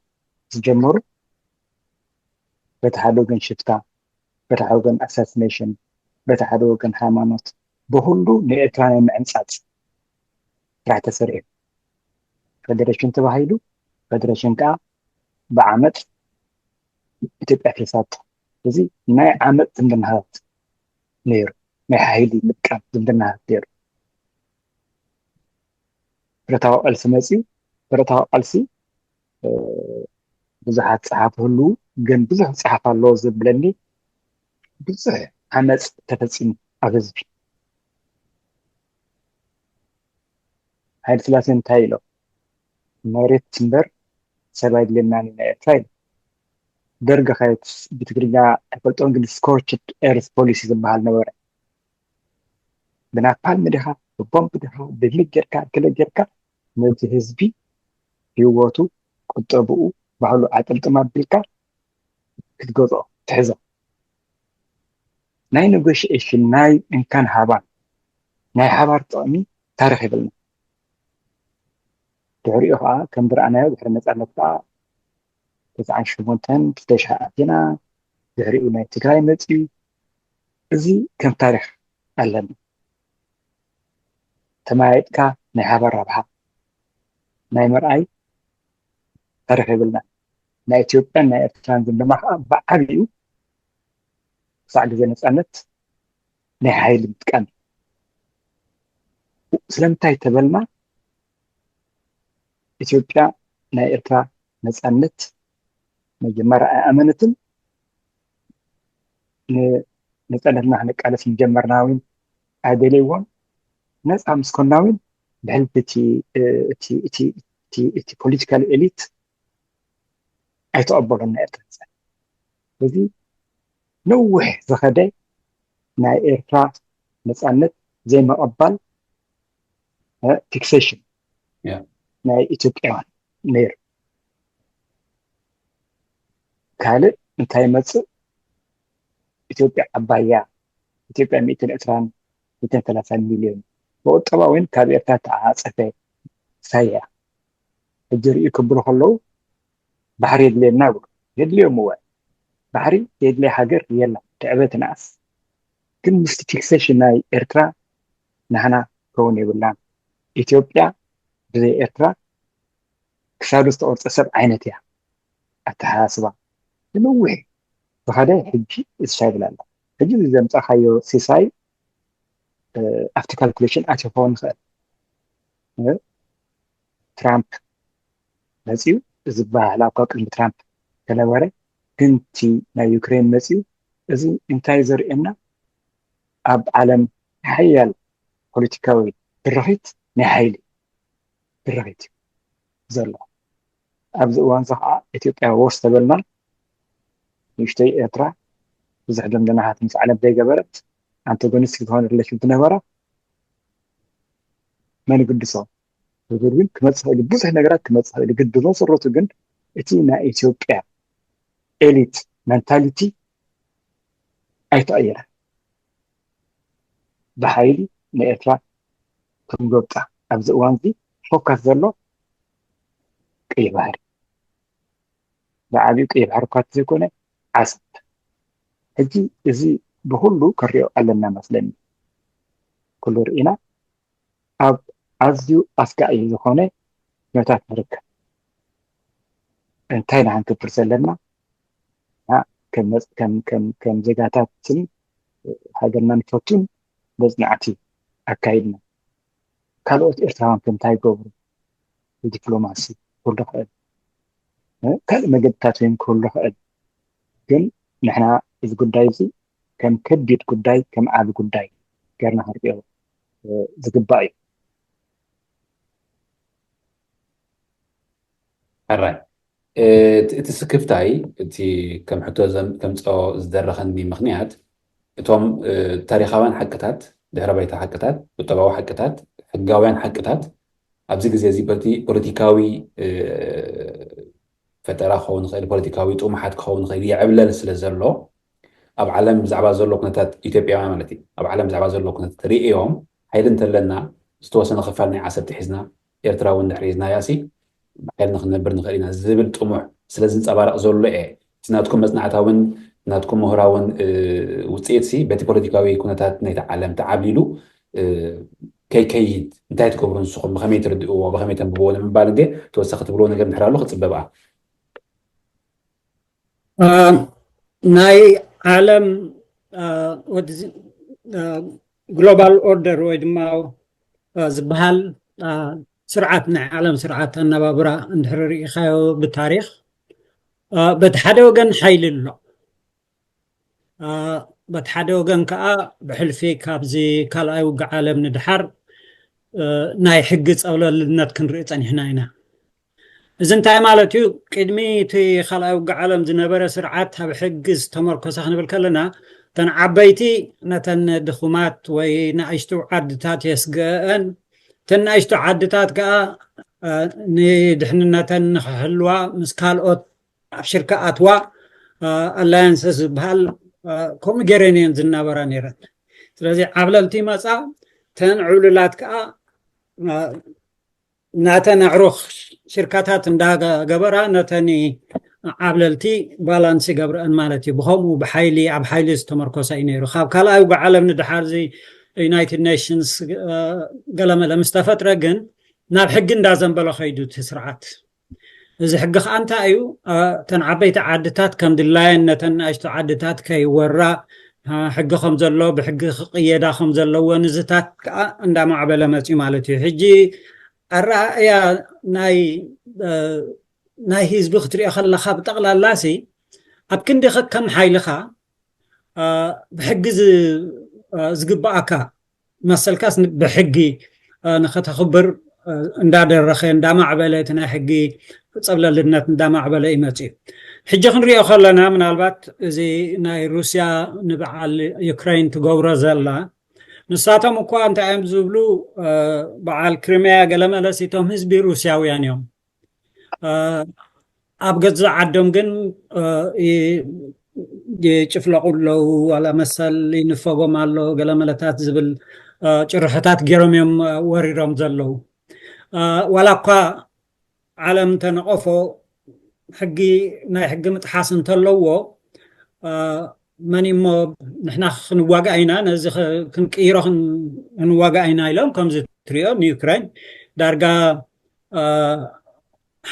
ዝጀመሩ በቲ ሓደ ወገን ሽፍታ በቲ ሓደ ወገን ኣሳሲኔሽን በቲ ሓደ ወገን ሃይማኖት ብኩሉ ንኤርትራ ናይ ምዕንፃፅ ስራሕ ተሰሪሑ ፈደሬሽን ተባሂሉ ፈደሬሽን ከዓ ብዓመፅ ኢትዮጵያ ተሳትፎ እዚ ናይ ዓመፅ ዝምድናታት ነይሩ ናይ ሓይሊ ምጥቃም ዝምድናታት ነይሩ ብረታዊ ቃልሲ መፅዩ ብረታዊ ቃልሲ ብዙሓት ፀሓፍ ህልው ግን ብዙሕ ፀሓፍ ኣለዎ ዘብለኒ ብዙሕ ዓመፅ ተፈፂሙ ኣብ ህዝቢ ሓይለ ስላሴ እንታይ ኢሎ መሬት እምበር ሰብ ኣይድልየናን ኢና ኤርትራ ኢሉ ደርጊ ከየት ብትግርኛ ኣይፈልጦን ግን ስኮርችድ ኤርስ ፖሊሲ ዝበሃል ነበረ ብናፓልም ዲኻ ብቦምብ ዲኻ ብሚግ ጌርካ ክለ ጌርካ ነቲ ህዝቢ ህይወቱ ቁጠብኡ ባህሉ ኣጠልጥም ኣቢልካ ክትገዝኦ ትሕዞ ናይ ኔጎሽኤሽን ናይ እንካን ሃባን ናይ ሓባር ጥቕሚ ታሪኽ ይብልና ድሕሪኡ ከዓ ከም ዝረኣናዮ ድሕሪ ነፃነት ከዓ ተስዓን ሸሞንተን ክልተ ሺሕ ኣቲና ድሕሪኡ ናይ ትግራይ መፅዩ እዚ ከም ታሪክ ኣለና ተመያየጥካ ናይ ሓባር ረብሓ ናይ ምርኣይ ታሪክ የብልና ናይ ኢትዮጵያን ናይ ኤርትራን ዝምድና ከዓ ብዓብዩ ክሳዕ ግዜ ነፃነት ናይ ሓይሊ ምጥቃም ስለምንታይ ተበልና ኢትዮጵያ ናይ ኤርትራ ነፃነት መጀመርያ ኣይኣመነትን ንነፃነትና ክንቃለስ ምጀመርና እውን ኣይደልይዎን ነፃ ምስ ኮና እውን ብሕልፊ እቲ ፖለቲካል ኤሊት ኣይተቐበሎን ናይ ኤርትራ ነፃነት። ስለዚ ነዊሕ ዝኸደ ናይ ኤርትራ ነፃነት ዘይምቕባል ፊክሴሽን ናይ ኢትዮጵያውያን ነይሩ። ካልእ እንታይ ይመፅእ? ኢትዮጵያ ዓባያ፣ ኢትዮጵያ ሚእትን ዕስራን ሚእትን ሰላሳን ሚልዮን ብቁጠባ እውን ካብ ኤርትራ ተዓፀፈ ሳያ ሕጂ ርእዩ ክብሉ ከለዉ ባሕሪ የድልየና ይብሉ። የድልዮም እወ፣ ባሕሪ የድልያ ሃገር የላ፣ ትዕበ ትንኣስ። ግን ምስቲ ፊክሴሽን ናይ ኤርትራ ንሕና ክኸውን የብልናን። ኢትዮጵያ ብዘይ ኤርትራ ክሳዱ ዝተቆርፀ ሰብ ዓይነት እያ። ኣተሓሳስባ ንነዊሕ ዝኸደ ሕጂ እሻ ይብል ኣሎ። ሕጂ እዚ ዘምፃእካዮ ሲሳይ ኣብቲ ካልኩሌሽን ኣትዩ ክኸውን ይኽእል። ትራምፕ መፅዩ፣ እዚ ባህላ እኳ ቅድሚ ትራምፕ ከነበረ፣ ግን እቲ ናይ ዩክሬን መፅዩ፣ እዚ እንታይ ዘርእየና? ኣብ ዓለም ሓያል ፖለቲካዊ ድርኺት ናይ ሓይሊ ድርኺት እዩ ዘሎ። ኣብዚ እዋን እዚ ከዓ ኢትዮጵያ ወስ ተበልና፣ ንእሽተይ ኤርትራ ብዙሕ ደምደናታት ምስ ዓለም ዘይገበረት፣ ኣንታጎኒስቲክ ዝኾነ ሪሌሽን ዝነበራ መን ይግድሶ? ዝብል ግን ክመፅእ ይኽእል፣ ብዙሕ ነገራት ክመፅእ ይኽእል። ግን ብመሰረቱ ግን እቲ ናይ ኢትዮጵያ ኤሊት መንታሊቲ ኣይተቐየረን። ብሓይሊ ንኤርትራ ክንጎብጣ ኣብዚ እዋን እዚ ፎካስ ዘሎ ቀይሕ ባሕሪ፣ ብዓብዩ ቀይሕ ባሕሪ እኳ ዘይኮነ ዓሰብ። ሕጂ እዚ ብኩሉ ክንሪኦ ኣለና መስለኒ። ኩሉ ርኢና ኣብ ኣዝዩ ኣስጋኢ ዝኾነ ኩነታት ንርከብ። እንታይ ኢና ክንገብር ዘለና? እና ከም መጽ- ከም ከም ከም ዜጋታትን ሃገርና ንፈቱን መጽናዕቲ ኣካይድና። ካልኦት ኤርትራውያን ከ እንታይ ይገብሩ? ብዲፕሎማሲ ክህሉ ይኽእል፣ እ፣ ካልእ መገድታት እውን ክህሉ ይኽእል። ግን ንሕና እዚ ጉዳይ እዚ ከም ከቢድ ጉዳይ፣ ከም ዓቢ ጉዳይ ጌርና ክንሪኦ፣ እ፣ ዝግባእ እዩ። ሕራይ እቲ እቲ ስክፍታይ፣ እቲ ከም ሕቶ ዘም- ከምፅኦ ዝደረኸኒ ምኽንያት፣ እቶም እ፣ ታሪኻውያን ሓቅታት፣ ድሕረ ባይታ ሓቅታት፣ ቁጠባዊ ሓቅታት፣ ሕጋውያን ሓቅታት ኣብዚ ግዜ እዚ በቲ ፖለቲካዊ እ፣ ፈጠራ ክኸውን ይኽእል፣ ፖለቲካዊ ጥሙሓት ክኸውን ይኽእል፣ ይዕብለል ስለ ዘሎ፣ ኣብ ዓለም ብዛዕባ ዘሎ ኩነታት፣ ኢትዮጵያውያን ማለት እዩ፣ ኣብ ዓለም ብዛዕባ ዘሎ ኩነታት ርእዮም፣ ሓይሊ እንተለና ዝተወሰነ ክፋል ናይ ዓሰብ ጥሒዝና፣ ኤርትራ እውን ድሕሪ ሒዝናያ ሲ ብሓይሊ ንክንነብር ንኽእል ኢና ዝብል ጥሙሕ ስለ ዝንፀባረቕ ዘሎ እየ። እቲ ናትኩም መፅናዕታውን ናትኩም ምሁራውን እ፣ ውፅኢት ሲ በቲ ፖለቲካዊ ኩነታት ናይቲ ዓለም ተዓብሊሉ እ፣ ከይከይድ እንታይ ትገብሩ ንስኹም? ብኸመይ ትርድእዎ? ብኸመይ ተንብብዎ? ንምባል እንዴ ተወሳኺ ትብልዎ ነገር እንድሕር ኣሎ ክፅበ በኣ። አ፣ ናይ ዓለም አ፣ ወዲ ግሎባል ኦርደር ወይ ድማ አ፣ ዝበሃል አ፣ ስርዓት፣ ናይ ዓለም ስርዓት ኣነባብራ እንድሕር ርኢኻዮ ብታሪክ አ፣ በቲ ሓደ ወገን ሓይሊ ኣሎ። አ፣ በቲ ሓደ ወገን ከዓ ብሕልፊ ካብዚ ካልኣይ ውግእ ዓለም ንድሓር አ፣ ናይ ሕጊ ፀብለልነት ክንርኢ ፀኒሕና ኢና። እዚ እንታይ ማለት እዩ? ቅድሚ እቲ ካልኣይ ውግእ ዓለም ዝነበረ ስርዓት ኣብ ሕጊ ዝተመርኮሰ ክንብል ከለና፣ እተን ዓበይቲ ነተን ድኹማት ወይ ንኣሽቱ ዓድታት የስግአን፣ እተን ንኣሽቱ ዓድታት ከዓ አ፣ ንድሕንነተን ንክሕልዋ ምስ ካልኦት ኣብ ሽርካ ኣትዋ ኣላያንስ ዝበሃል አ፣ ከምኡ ገይረን እየን ዝናበራ ነይረን። ስለዚ ዓብለልቲ መፃ፣ እተን ዕሉላት ከዓ አ፣ ናተን ኣዕሩኽ ሽርካታት እንዳገበራ ነተን ዓብለልቲ ባላንስ ይገብረአን ማለት እዩ። ብከምኡ ብሓይሊ፣ ኣብ ሓይሊ ዝተመርኮሰ እዩ ነይሩ። ካብ ካልኣይ ውግእ ዓለም ንድሓር እዚ ዩናይትድ ኔሽንስ አ፣ ገለመለ ምስ ተፈጥረ ግን ናብ ሕጊ እንዳዘንበለ ከይዱ እቲ ስርዓት። እዚ ሕጊ ከዓ እንታይ እዩ? አ፣ እተን ዓበይቲ ዓድታት ከም ድላየን ነተን ንኣሽቱ ዓድታት ከይወራ አ፣ ሕጊ ከም ዘሎ ብሕጊ ክቅየዳ ከም ዘለዎ ንዝታት ከዓ እንዳማዕበለ መፅዩ ማለት እዩ። ሕጂ ኣረኣእያ ናይ አ፣ ናይ ህዝቢ ክትሪኦ ከለካ ብጠቕላላ ሲ ኣብ ክንዲ ከከም ሓይልኻ አ፣ ብሕጊ ዝ- አ፣ ዝግባኣካ መሰልካስ ን- ብሕጊ ንኸተኽብር እንዳደረኸ እንዳማዕበለ እቲ ናይ ሕጊ ጸብለልነት እንዳማዕበለ እዩ መፅዩ። ሕጂ ክንሪኦ ከለና ምናልባት እዚ ናይ ሩስያ ንበዓል ዩክራይን ትገብሮ ዘላ ንሳቶም እኳ እንታይ እዮም ዝብሉ በዓል ክሪሚያ ገለመለስ እቶም ህዝቢ ሩስያውያን እዮም ኣብ ገዛእ ዓዶም ግን ይጭፍለቑ ኣለዉ ዋላ መሰል ይንፈጎም ኣሎ ገለመለታት ዝብል ጭርሕታት ገይሮም እዮም ወሪሮም ዘለዉ ዋላ እኳ ዓለም ተነቐፎ ሕጊ ናይ ሕጊ ምጥሓስ እንተለዎ መን እሞ ንሕና ክንዋጋእ ኢና ነዚ ክንቅይሮ ክንዋጋእ ኢና ኢሎም ከምዚ ትሪኦ ንዩክራይን ዳርጋ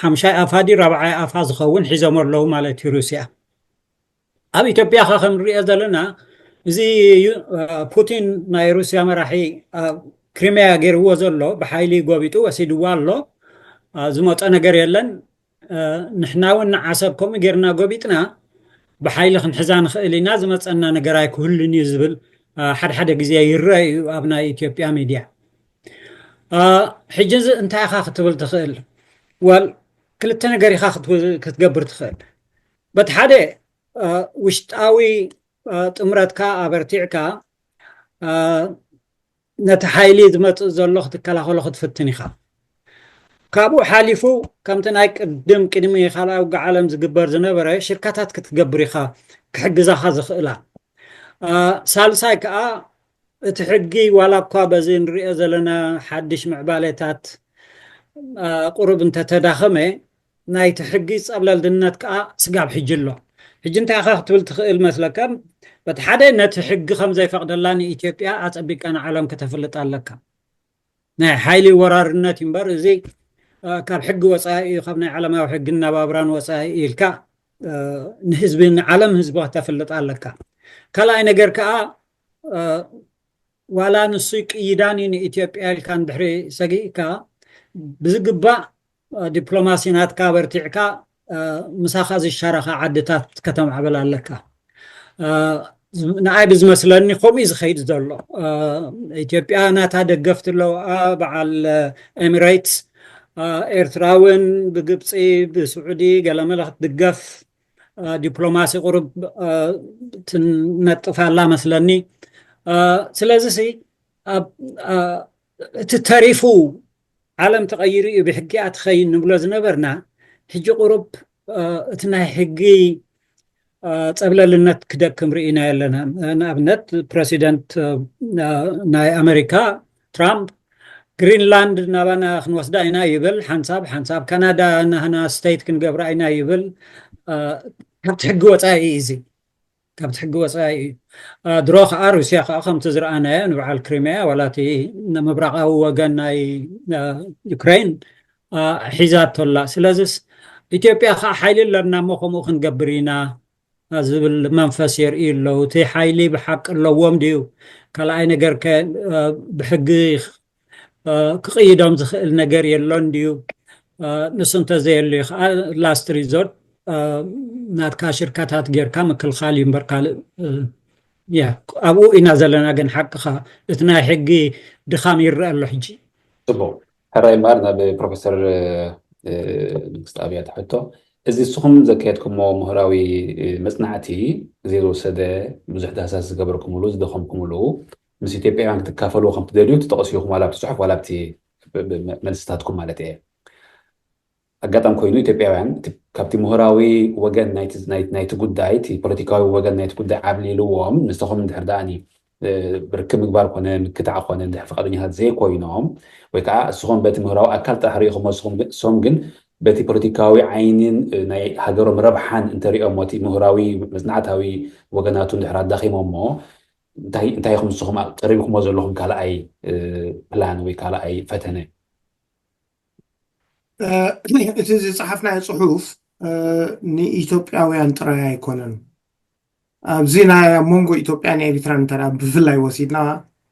ሓምሻይ ኣፋ ድዩ ራብዓይ ኣፋ ዝኸውን ሒዞም ኣለዉ ማለት እዩ ሩስያ ኣብ ኢትዮጵያ ኸ ከምንሪኦ ዘለና እዚ ፑቲን ናይ ሩስያ መራሒ ክሪሚያ ገይርዎ ዘሎ ብሓይሊ ጎቢጡ ወሲድዋ ኣሎ ዝመፀ ነገር የለን ንሕና እውን ንዓሰብ ከምኡ ጌርና ጎቢጥና ብሓይሊ ክንሕዛ ንኽእል ኢና ዝመፀና ነገር ኣይክህሉን እዩ ዝብል ሓደ ሓደ ግዜ ይረአ እዩ ኣብ ናይ ኢትዮጵያ ሚድያ ሕጂ እዚ እንታይ ኢኻ ክትብል ትኽእል ወል ክልተ ነገር ኢኻ ክትገብር ትኽእል በቲ ሓደ ውሽጣዊ ጥምረትካ ኣበርቲዕካ ነቲ ሓይሊ ዝመፅእ ዘሎ ክትከላኸሎ ክትፍትን ኢኻ ካብኡ ሓሊፉ ከምቲ ናይ ቅድም ቅድሚ ካልኣዊ ውግእ ዓለም ዝግበር ዝነበረ ሽርካታት ክትገብር ኢኻ ክሕግዛኻ ዝኽእላ ሳልሳይ ከዓ እቲ ሕጊ ዋላ እኳ በዚ ንሪኦ ዘለና ሓድሽ ምዕባሌታት ቁሩብ እንተተዳኸመ ናይቲ ሕጊ ጸብለልድነት ከዓ ስጋብ ሕጂ ኣሎ ሕጂ እንታይ ኢኻ ክትብል ትኽእል መስለካ በቲ ሓደ ነቲ ሕጊ ከም ዘይፈቕደላ ንኢትዮጵያ ኣጸቢቅካ ንዓለም ከተፍልጥ ኣለካ ናይ ሓይሊ ወራርነት እምበር እዚ ካብ ሕጊ ወፃኢ እዩ ካብ ናይ ዓለማዊ ሕጊ እናባብራን ወፃኢ ኢልካ ንህዝቢ ንዓለም ህዝቢ ከተፍልጥ ኣለካ ካልኣይ ነገር ከዓ ዋላ ንሱ ይቅይዳን እዩ ንኢትዮጵያ ኢልካ እንድሕሪ ሰጊእካ ብዝግባእ ዲፕሎማሲ ናትካ በርቲዕካ ምሳኻ ዝሻረኻ ዓድታት ከተማዕበል ኣለካ ንኣይ ብዝመስለኒ ከምኡ እዩ ዝኸይድ ዘሎ ኢትዮጵያ ናታ ደገፍቲ ኣለውኣ በዓል ኤሚሬትስ ኤርትራ እውን ብግብፂ ብስዑዲ ገለመለ ክትድገፍ ዲፕሎማሲ ቁሩብ ትነጥፍ ኣላ መስለኒ ስለዚ እቲ ተሪፉ ዓለም ተቐይሩ እዩ ብሕጊ ኣትኸይን ንብሎ ዝነበርና ሕጂ ቁሩብ እቲ ናይ ሕጊ ፀብለልነት ክደክም ርኢና ኣለና ንኣብነት ፕረሲደንት ናይ ኣመሪካ ትራምፕ ግሪንላንድ ናባና ክንወስዳ ኢና ይብል ሓንሳብ ሓንሳብ ካናዳ ናህና ስቴት ክንገብራ ኢና ይብል ካብቲ ሕጊ ወፃኢ እዩ እዚ ካብቲ ሕጊ ወፃኢ እዩ ድሮ ከዓ ሩስያ ከዓ ከምቲ ዝረኣናዮ ንበዓል ክሪሚያ ዋላ እቲ ምብራቃዊ ወገን ናይ ዩክሬን ሒዛቶ ኣላ ስለዚስ ኢትዮጵያ ከዓ ሓይሊ ኣለና እሞ ከምኡ ክንገብር ኢና ዝብል መንፈስ የርእዩ ኣለዉ እቲ ሓይሊ ብሓቂ ኣለዎም ድዩ ካልኣይ ነገር ከ ብሕጊ ክቕይዶም ዝኽእል ነገር የሎን ድዩ ንሱ እንተዘየሉ ከዓ last resort ናትካ ሽርካታት ጌርካ ምክልኻል እዩ እምበር ካልእ ያ ኣብኡ ኢና ዘለና ግን ሓቅኻ እቲ ናይ ሕጊ ድኻም ይረአ ኣሎ ሕጂ ፅቡቅ ሕራይ ማር ናብ ፕሮፌሰር ንግስቲ ኣብያ ትሕቶ እዚ ንስኹም ዘካየድኩሞ ምሁራዊ መፅናዕቲ ግዜ ዝወሰደ ብዙሕ ዳህሳስ ዝገበርኩምሉ ዝደኸምኩምሉ ምስ ኢትዮጵያውያን ክትካፈሉ ከም ትደልዩ ትጠቕሱ ኢኹም ዋላ ኣብቲ ፅሑፍ ዋላ ኣብቲ መልስታትኩም ማለት እየ ኣጋጣሚ ኮይኑ ኢትዮጵያውያን ካብቲ ምሁራዊ ወገን ናይቲ ጉዳይ እቲ ፖለቲካዊ ወገን ናይቲ ጉዳይ ዓብሊልዎም ምስተኹም እንድሕር ደኣኒ ርክብ ምግባር ኮነ ምክታዕ ኮነ እንድሕር ፍቃደኛታት ዘይኮይኖም ወይ ከዓ እስኹም በቲ ምሁራዊ ኣካል ጥራሕ ርኢኹሞ እሶም ግን በቲ ፖለቲካዊ ዓይንን ናይ ሃገሮም ረብሓን እንተሪኦሞ እቲ ምሁራዊ መፅናዕታዊ ወገናቱ እንድሕር ኣዳኺሞሞ እንታይ ኢኹም ንስኹም ቀሪብኩሞ ዘለኹም ካልኣይ ፕላን ወይ ካልኣይ ፈተነ እቲ ዝፀሓፍናዮ ፅሑፍ ንኢትዮጵያውያን ጥራይ ኣይኮነን ኣብዚ ናይ ኣብ መንጎ ኢትዮጵያን ኤሪትራን እንተ ብፍላይ ወሲድና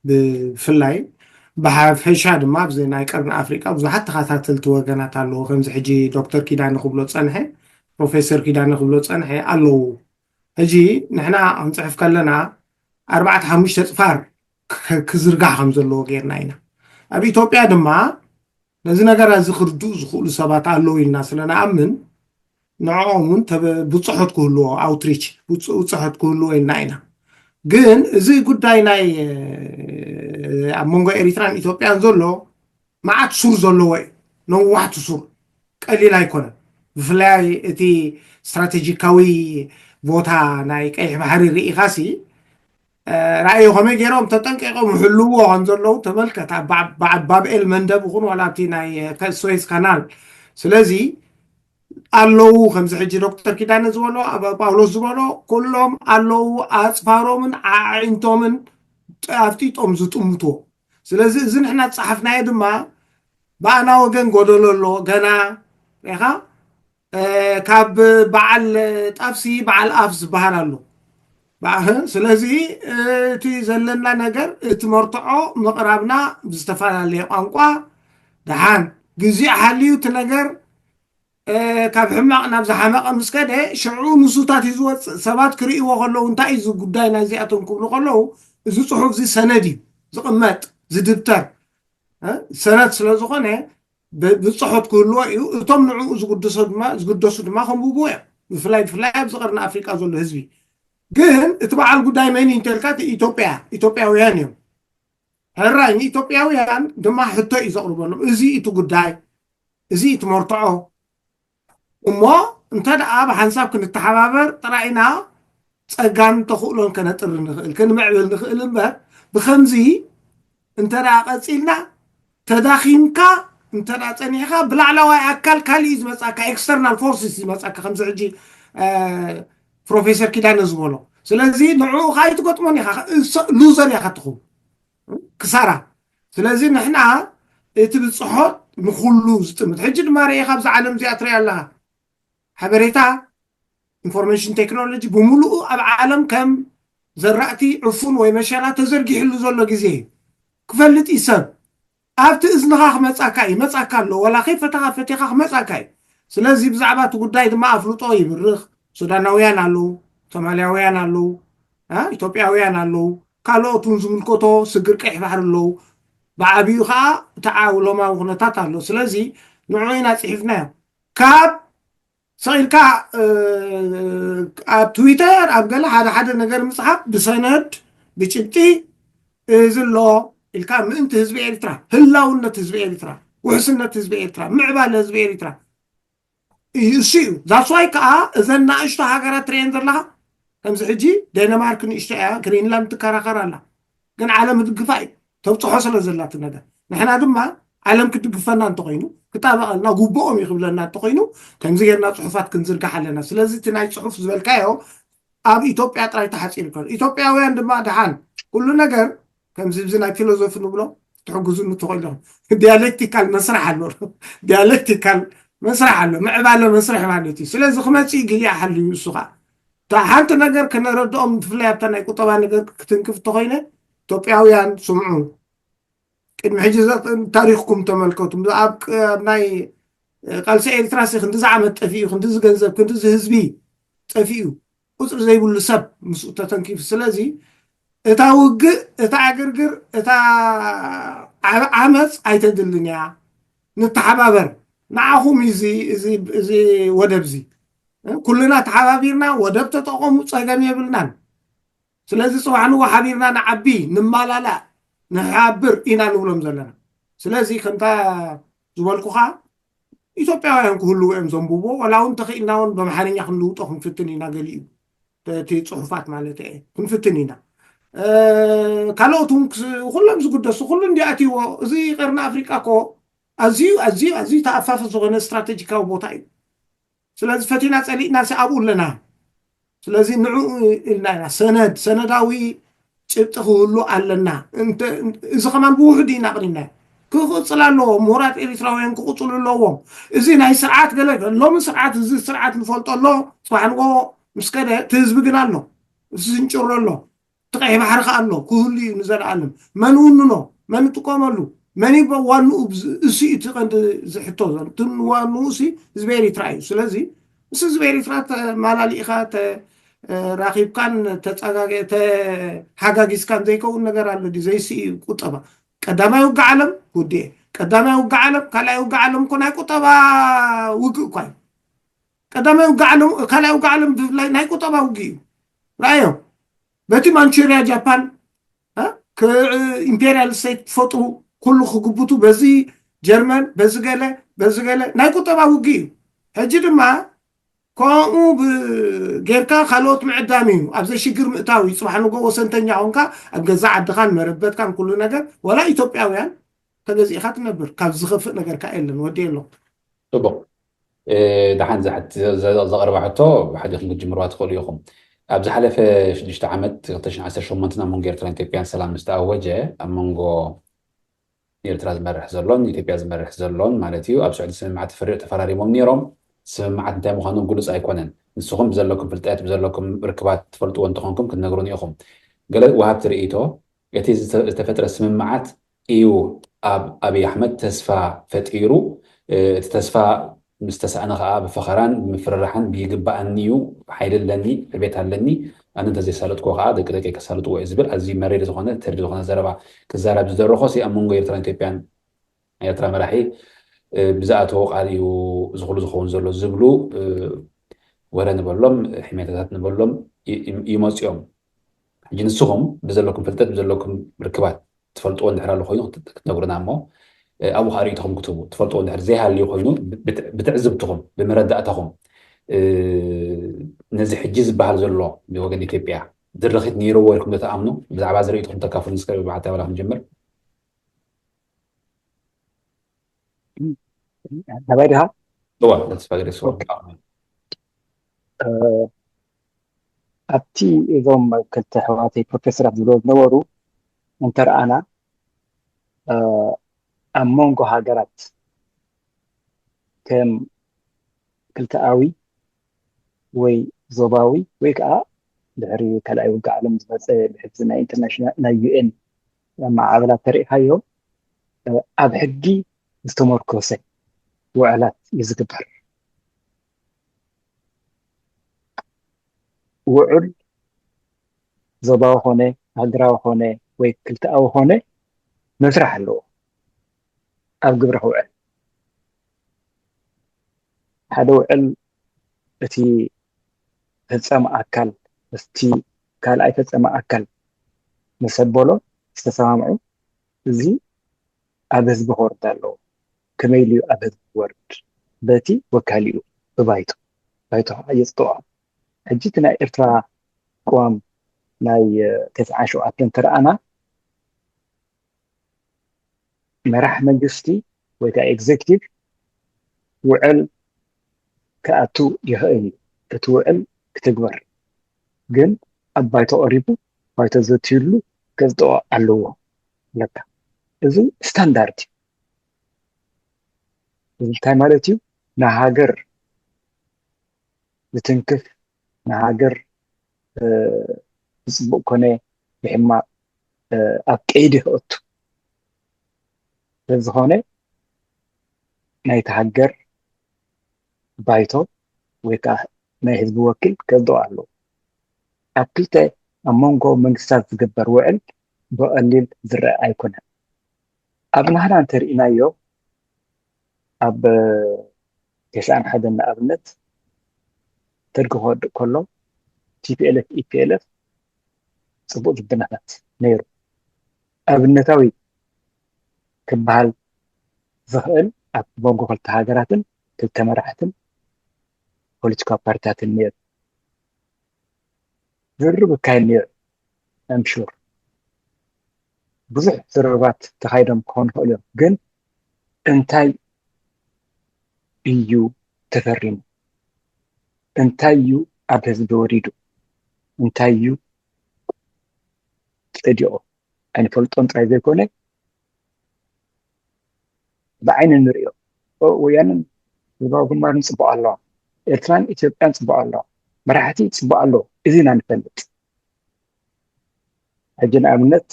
ብፍላይ ብሓፈሻ ድማ ኣብዚ ናይ ቀርኒ ኣፍሪቃ ብዙሓት ተኸታተልቲ ወገናት ኣለዎ ከምዚ ሕጂ ዶክተር ኪዳነ ክብሎ ፀንሐ ፕሮፌሰር ኪዳነ ክብሎ ፀንሐ ኣለዉ ሕጂ ንሕና ክንፅሕፍ ከለና ኣርባዕተ ሓሙሽተ ፅፋር ክዝርጋሕ ከም ዘለዎ ገይርና ኢና ኣብ ኢትዮጵያ ድማ ነዚ ነገር እዚ ክርድኡ ዝኽእሉ ሰባት ኣለዉ ኢልና ስለ ንኣምን ንዕኦም እውን ተበ- ብፅሖት ክህልዎ ኣውትሪች ብፅ- ብፅሖት ክህልዎ ኢልና ኢና። ግን እዚ ጉዳይ ናይ እ፣ ኣብ መንጎ ኤሪትራን ኢትዮጵያን ዘሎ መዓት ሱር ዘለዎ እዩ። ነዋሕቲ ሱር ቀሊል ኣይኮነን። ብፍላይ እቲ ስትራቴጂካዊ ቦታ ናይ ቀይሕ ባሕሪ ርኢኻሲ ራእዩ ከመይ ገይሮም ተጠንቂቆም ይሕልውዎ ከም ዘለዉ ተመልከት። ኣብ ባብ- ባብ- ባብኤል መንደብ ይኹን ዋላ ኣብቲ ናይ እ፣ ከ- ስዌዝ ካናል። ስለዚ ኣለዉ ከምዚ ሕጂ ዶክተር ኪዳነ ዝበሎ ኣብ ጳውሎስ ዝበሎ ኩሎም ኣለዉ። ኣፅፋሮምን ኣዒንቶምን ኣፍጢጦም ዝጥምትዎ። ስለዚ እዚ ንሕና ዝፀሓፍናዮ ድማ ብኣና ወገን ጎደሎ ኣሎ። ገና ሪኢኻ እ፣ ካብ በዓል ጣፍሲ በዓል ኣፍ ዝበሃል ኣሎ። በዓ- ስለዚ እቲ ዘለና ነገር እቲ መርትዖ ምቕራብና ብዝተፈላለየ ቋንቋ ደሓን ግዜ ሓልዩ እቲ ነገር እ፣ ካብ ሕማቕ ናብ ዝሓመቐ ምስ ከደ ሽዑ ንሱታት እዩ ዝወፅእ። ሰባት ክርእይዎ ከለዉ እንታይ እዩ እዚ ጉዳይ ናይዚኣቶም ክብሉ ከለዉ እዚ ፅሑፍ እዚ ሰነድ እዩ ዝቕመጥ ዝድብተር እ፣ ሰነድ ስለ ዝኾነ ብ- ብፅሖት ክህልዎ እዩ። እቶም ንዕኡ ዝግደሱ ድማ ዝግደሱ ድማ ከንብቡ እዮም። ብፍላይ ብፍላይ ኣብዚ ቀርኒ ኣፍሪቃ ዘሎ ህዝቢ ግን እቲ በዓል ጉዳይ መን እዩ እንተልካ እቲ ኢትዮጵያ ኢትዮጵያውያን እዮም። ሕራይ ንኢትዮጵያውያን ድማ ሕቶ እዩ ዘቕርበሎም። እዚ እቲ ጉዳይ እዚ እቲ መርትዖ እሞ እንተ ደኣ ብሓንሳብ ክንተሓባበር ጥራይ ኢና ጸጋን ተኽእሎን ከነጥሪ ንኽእል ክንምዕብል ንኽእል እምበር ብኸምዚ እንተ ደኣ ቀጺልና ተዳኺምካ እንተ ደኣ ጸኒሕካ ብላዕለዋይ ኣካል ካልእ እዩ ዝመጻካ external forces ዝመጻካ ከምዚ ሕጂ ፕሮፌሰር ኪዳነ ዝበሎ ስለዚ ንዕኡ ከኣ ኣይትገጥሞን ኢኻ ሉዘር ኢኻ ትኸውን ክሳራ ስለዚ ንሕና እቲ ብፅሖት ንኩሉ ዝጥምት ሕጂ ድማ ርኤ ካብዚ ዓለም እዚኣ ትሪኣ ኣለኻ ሓበሬታ ኢንፎርሜሽን ቴክኖሎጂ ብምሉኡ ኣብ ዓለም ከም ዘራእቲ ዕፉን ወይ መሸላ ተዘርጊሕሉ ዘሎ ግዜ እዩ ክፈልጥ እዩ ሰብ ኣብቲ እዝንኻ ክመፃካ እዩ መፃካ ኣሎ ወላ ከይፈተኻ ፈቲኻ ክመፃካ እዩ ስለዚ ብዛዕባ እቲ ጉዳይ ድማ ኣፍልጦ ይብርኽ ሱዳናውያን ኣለዉ ሶማልያውያን ኣለዉ ኢትዮጵያውያን ኣለዉ ካልኦት እውን ዝምልከቶ ስግር ቀይሕ ባሕሪ ኣለዉ ብዓብዩ ከዓ ተዓውሎማዊ ኩነታት ኣሎ ስለዚ ንዑ ኢና ፅሒፍናዮ ካብ ሰቂልካ ኣብ ትዊተር ኣብ ገለ ሓደ ሓደ ነገር ምፅሓፍ ብሰነድ ብጭብጢ እዚ ኣሎ ኢልካ ምእንቲ ህዝቢ ኤርትራ ህላውነት ህዝቢ ኤርትራ ውሕስነት ህዝቢ ኤርትራ ምዕባለ ህዝቢ ኤርትራ እዩ እሱ እዩ ዛስዋይ ከዓ እዘን ናእሽቶ ሃገራት ትርእየን ዘለካ ከምዚ ሕጂ ደንማርክ ንእሽቶ እያ ግሪንላንድ ትከራኸር ኣላ ግን ዓለም ትድግፋ እዩ ተብፅሖ ስለ ዘላቲ ነገር ንሕና ድማ ዓለም ክድግፈና እንተኮይኑ ክጣበቀልና ጉቦኦም እዩ ክብለና እንተኮይኑ ከምዚ ጌርና ፅሑፋት ክንዝርጋሕ ኣለና ስለዚ እቲ ናይ ፅሑፍ ዝበልካዮ ኣብ ኢትዮጵያ ጥራይ ተሓፂሩ ከሎ ኢትዮጵያውያን ድማ ድሓን ኩሉ ነገር ከምዚ ብዚ ናይ ፊሎዞፊ ንብሎ ትሕግዙኒ ትኽእሉ ኢኹም ዲያሌክቲካል መስርሕ ኣሎ ዲያሌክቲካል መስርሕ ኣሎ ምዕባለ መስርሕ ማለት እዩ ስለዚ ክመፅእ ግሊ ሓልዩ እሱ ከዓ እታ ሓንቲ ነገር ከነረድኦም ብፍላይ ኣብታ ናይ ቁጠባ ነገር ክትንክፍ እንተኮይነ ኢትዮጵያውያን ስምዑ ቅድሚ ሕጂ ታሪክኩም ተመልከቱ ኣብ ናይ ቃልሲ ኤርትራ ሲ ክንዲዚ ዓመት ጠፊኡ ክንዲዚ ገንዘብ ክንዲዚ ህዝቢ ጠፊኡ ቁፅሪ ዘይብሉ ሰብ ምስኡ ተተንኪፉ ስለዚ እታ ውግእ እታ ዕግርግር እታ ዓመፅ ኣይተድልን እያ ንተሓባበር ንዓኹም እዚ ወደብ እዚ ኩልና ተሓባቢርና ወደብ ተጠቐሙ ፀገም የብልናን ስለዚ ፅባሕ ንዎ ሓቢርና ንዓቢ ንማላላእ ንሓብር ኢና ንብሎም ዘለና ስለዚ ከምታ ዝበልኩኻ ኢትዮጵያውያን ክህልዉ እዮም ዘንብቦ ወላ እውን ተኽኢልና እውን በምሓርኛ ክንልውጦ ክንፍትን ኢና ገሊኡ እቲ ፅሑፋት ማለት እየ ክንፍትን ኢና ካልኦት እውን ኩሎም ዝግደሱ ኩሉ እንዲኣትዎ እዚ ቀርኒ ኣፍሪቃ ኮ ኣዝዩ ኣዝዩ ኣዝዩ ተኣፋፊ ዝኾነ ስትራቴጂካዊ ቦታ እዩ ስለዚ ፈቲና ፀሊእና ሲ ኣብኡ ኣለና ስለዚ ንዕኡ ኢልና ኢና ሰነድ ሰነዳዊ ጭብጢ ክህሉ ኣለና እዚ ከማን ብውሕዱ ኢና ቅሪና ክቕፅል ኣለዎ ምሁራት ኤሪትራውያን ክቕፅሉ ኣለዎም እዚ ናይ ስርዓት ገለ ሎሚ ስርዓት እዚ ስርዓት ንፈልጦ ኣሎ ፅባሕ ንጎ ምስ ከደ እቲ ህዝቢ ግን ኣሎ ዝንጭሮ ኣሎ እቲ ቀይሕ ባሕሪ ከዓ ኣሎ ክህሉ እዩ ንዘለኣለም መን ውንኖ መን ይጥቀመሉ መን ይበ ዋንኡ እሱ እዩ እቲ ቀንዲ ዝሕቶ ዘሎ እቲ ዋንኡ እሲ ህዝቢ ኤሪትራ እዩ ስለዚ ምስ ህዝቢ ኤሪትራ ተማላሊእካ ተራኺብካን ተፀጋገ ተሓጋጊዝካን ዘይከውን ነገር ኣሎ ድዩ ዘይስኢ እዩ ቁጠባ ቀዳማይ ውግእ ዓለም ውድኤ፣ ቀዳማይ ውግእ ዓለም፣ ካልኣይ ውግእ ዓለም እኮ ናይ ቁጠባ ውግእ እኳ እዩ። ቀዳማይ ውግእ ዓለም፣ ካልኣይ ውግእ ዓለም ብፍላይ ናይ ቁጠባ ውግእ እዩ። ራዮ በቲ ማንቹሪያ ጃፓን ኢምፔሪያል ስቴት ትፈጥሩ፣ ኩሉ ክግብቱ፣ በዚ ጀርመን፣ በዚ ገለ፣ በዚ ገለ ናይ ቁጠባ ውግእ እዩ። ሕጂ ድማ ከምኡ ጌርካ ካልኦት ምዕዳም እዩ፣ ኣብ ዘይሽግር ምእታው እዩ። ፅባሕ ንጎ ወሰንተኛ ኮንካ ኣብ ገዛ ዓድኻን መረበትካን ኩሉ ነገር፣ ወላ ኢትዮጵያውያን ተገዚእካ ትነብር፣ ካብ ዝኸፍእ ነገር ከዓ የለን። ወዲ ኣሎ። ፅቡቅ። ደሓን ዘቅርባ ሕቶ ብሓዲኹም ክትጅምርዋ ትኽእሉ ኢኹም። ኣብ ዝሓለፈ ሽዱሽተ ዓመት ክልተ ሽሕን ዓሰርተ ሸሞንተን ኣብ መንጎ ኤርትራን ኢትዮጵያን ሰላም ምስ ተኣወጀ፣ ኣብ መንጎ ንኤርትራ ዝመርሕ ዘሎን ንኢትዮጵያ ዝመርሕ ዘሎን ማለት እዩ፣ ኣብ ስዑዲ ስምምዓት ተፈሪዑ ተፈራሪሞም ነይሮም። ስምምዓት እንታይ ምዃኑ ግሉጽ ኣይኮነን። ንስኹም ብዘለኩም ፍልጠት ብዘለኩም ርክባት ትፈልጥዎ እንተኾንኩም ክትነግሩኒ ኢኹም። ገለ ወሃብቲ ርእይቶ እቲ ዝተፈጥረ ስምምዓት እዩ ኣብ ኣብይ ኣሕመድ ተስፋ ፈጢሩ። እቲ ተስፋ ምስ ተሳእነ ከዓ ብፈኸራን ብምፍርራሕን ብይግባኣኒ እዩ፣ ሓይሊ ኣለኒ፣ ዕቤት ኣለኒ፣ ኣነ እንተዘይሳለጥኩዎ ከዓ ደቂ ደቂ ከሳልጥዎ እዩ ዝብል ኣዝዩ መሪር ዝኾነ ተሪር ዝኾነ ዘረባ ክዛረብ ዝደረኾ ሲ ኣብ መንጎ ኤርትራን ኢትዮጵያን ኤርትራ መራሒ ብዝኣተዎ ቃል እዩ እዚ ኩሉ ዝኸውን ዘሎ ዝብሉ ወረ ንበሎም ሕሜታታት ንበሎም ይመፅኦም። ሕጂ ንስኹም ብዘለኩም ፍልጠት ብዘለኩም ርክባት ትፈልጥዎ እንድሕር ኣሎ ኮይኑ ክትነግሩና እሞ ኣብኡ ከዓ ርእይቶኹም ክትህቡ ትፈልጥዎ እንድሕር ዘይሃልዩ ኮይኑ ብትዕዝብትኹም ብመረዳእታኹም ነዚ ሕጂ ዝበሃል ዘሎ ብወገን ኢትዮጵያ ድርኺት ነይርዎ ኢልኩም ዶ ትኣምኑ? ብዛዕባ እዚ ርእይቶኹም ተካፍሉ ንስከ ብዓታ በላ ክንጅምር። ናባይ ዲኻ? እዋ ተስፋ ገደስ ኦኬ። ኣብቲ እዞም ክልተ ኣሕዋተይ ፕሮፌሰራት ዝብሎ ዝነበሩ እንተረኣና ኣብ መንጎ ሃገራት ከም ክልተኣዊ ወይ ዞባዊ ወይ ከዓ ድሕሪ ካልኣይ ውግእ ዓለም ዝመፀ ብሕፍዚ ናይ ኢንተርናሽናል ናይ ዩ ኤን ኣመዓዕብላ ተሪኢኻዮ ኣብ ሕጊ ዝተመርኮሰ ውዕላት እዩ ዝግበር። ውዕል ዞባዊ ኾነ ሃገራዊ ኾነ ወይ ክልተኣዊ ኾነ መስራሕ ኣለዎ። ኣብ ግብሪ ክውዕል ሓደ ውዕል እቲ ፈፃሚ ኣካል ምስቲ ካልኣይ ፈፃሚ ኣካል መሰበሎ ዝተሰማምዑ እዚ ኣብ ህዝቢ ክወርድ ኣለዎ። ከመይ ኢሉ ኣብ ህዝቢ ክወርድ? በቲ ወካሊኡ ብባይቶ ባይቶ ከዓ የፅድቆ። ሕጂ እቲ ናይ ኤርትራ ቅዋም ናይ ተስዓን ሸውዓተን ተረኣና መራሕ መንግስቲ ወይ ከዓ ኤግዜክቲቭ ውዕል ክኣቱ ይኽእል እዩ። እቲ ውዕል ክትግበር ግን ኣብ ባይቶ ቀሪቡ ባይቶ ዘትዩሉ ከፅድቆ ኣለዎ ለካ። እዚ ስታንዳርድ እዩ። እዚ እንታይ ማለት እዩ? ንሃገር ዝትንክፍ ንሃገር ብፅቡቅ ኮነ ብሕማቅ ኣብ ቀይዲ ክእቱ ስለዝኾነ ናይቲ ሃገር ባይቶ ወይ ከዓ ናይ ህዝቢ ወኪል ከፅድቆ ኣለዎ። ኣብ ክልተ ኣብ መንጎ መንግስታት ዝግበር ውዕል ብቐሊል ዝረአ ኣይኮነን። ኣብ ናህና እንተርኢናዮ ኣብ ተስዓን ሓደን ንኣብነት ደርጊ ክወድቅ ከሎ ቲ ፒ ኤል ኤፍ ኢ ፒ ኤል ኤፍ ፅቡቅ ዝምድናታት ነይሩ። ኣብነታዊ ክበሃል ዝኽእል ኣብ መንጎ ክልተ ሃገራትን ክልተ መራሕትን ፖለቲካዊ ፓርቲታትን ነይሩ። ዝርርብ ይካየድ ነይሩ። ኣም ሹር ብዙሕ ዝርርባት ተኻይዶም ክኾኑ ይኽእሉ እዮም፣ ግን እንታይ እዩ ተፈሪሙ? እንታይ እዩ ኣብ ህዝቢ ወሪዱ? እንታይ እዩ ፀዲቑ? ኣይንፈልጦን ጥራይ ዘይኮነ ብዓይኒ ንሪኦ። ወያንን ህዝባዊ ግንባርን ፅቡቅ ኣለዋ፣ ኤርትራን ኢትዮጵያን ፅቡቅ ኣለዋ፣ መራሕቲ ፅቡቅ ኣለዉ፣ እዚ ኢና ንፈልጥ። ሕጂ ንኣብነት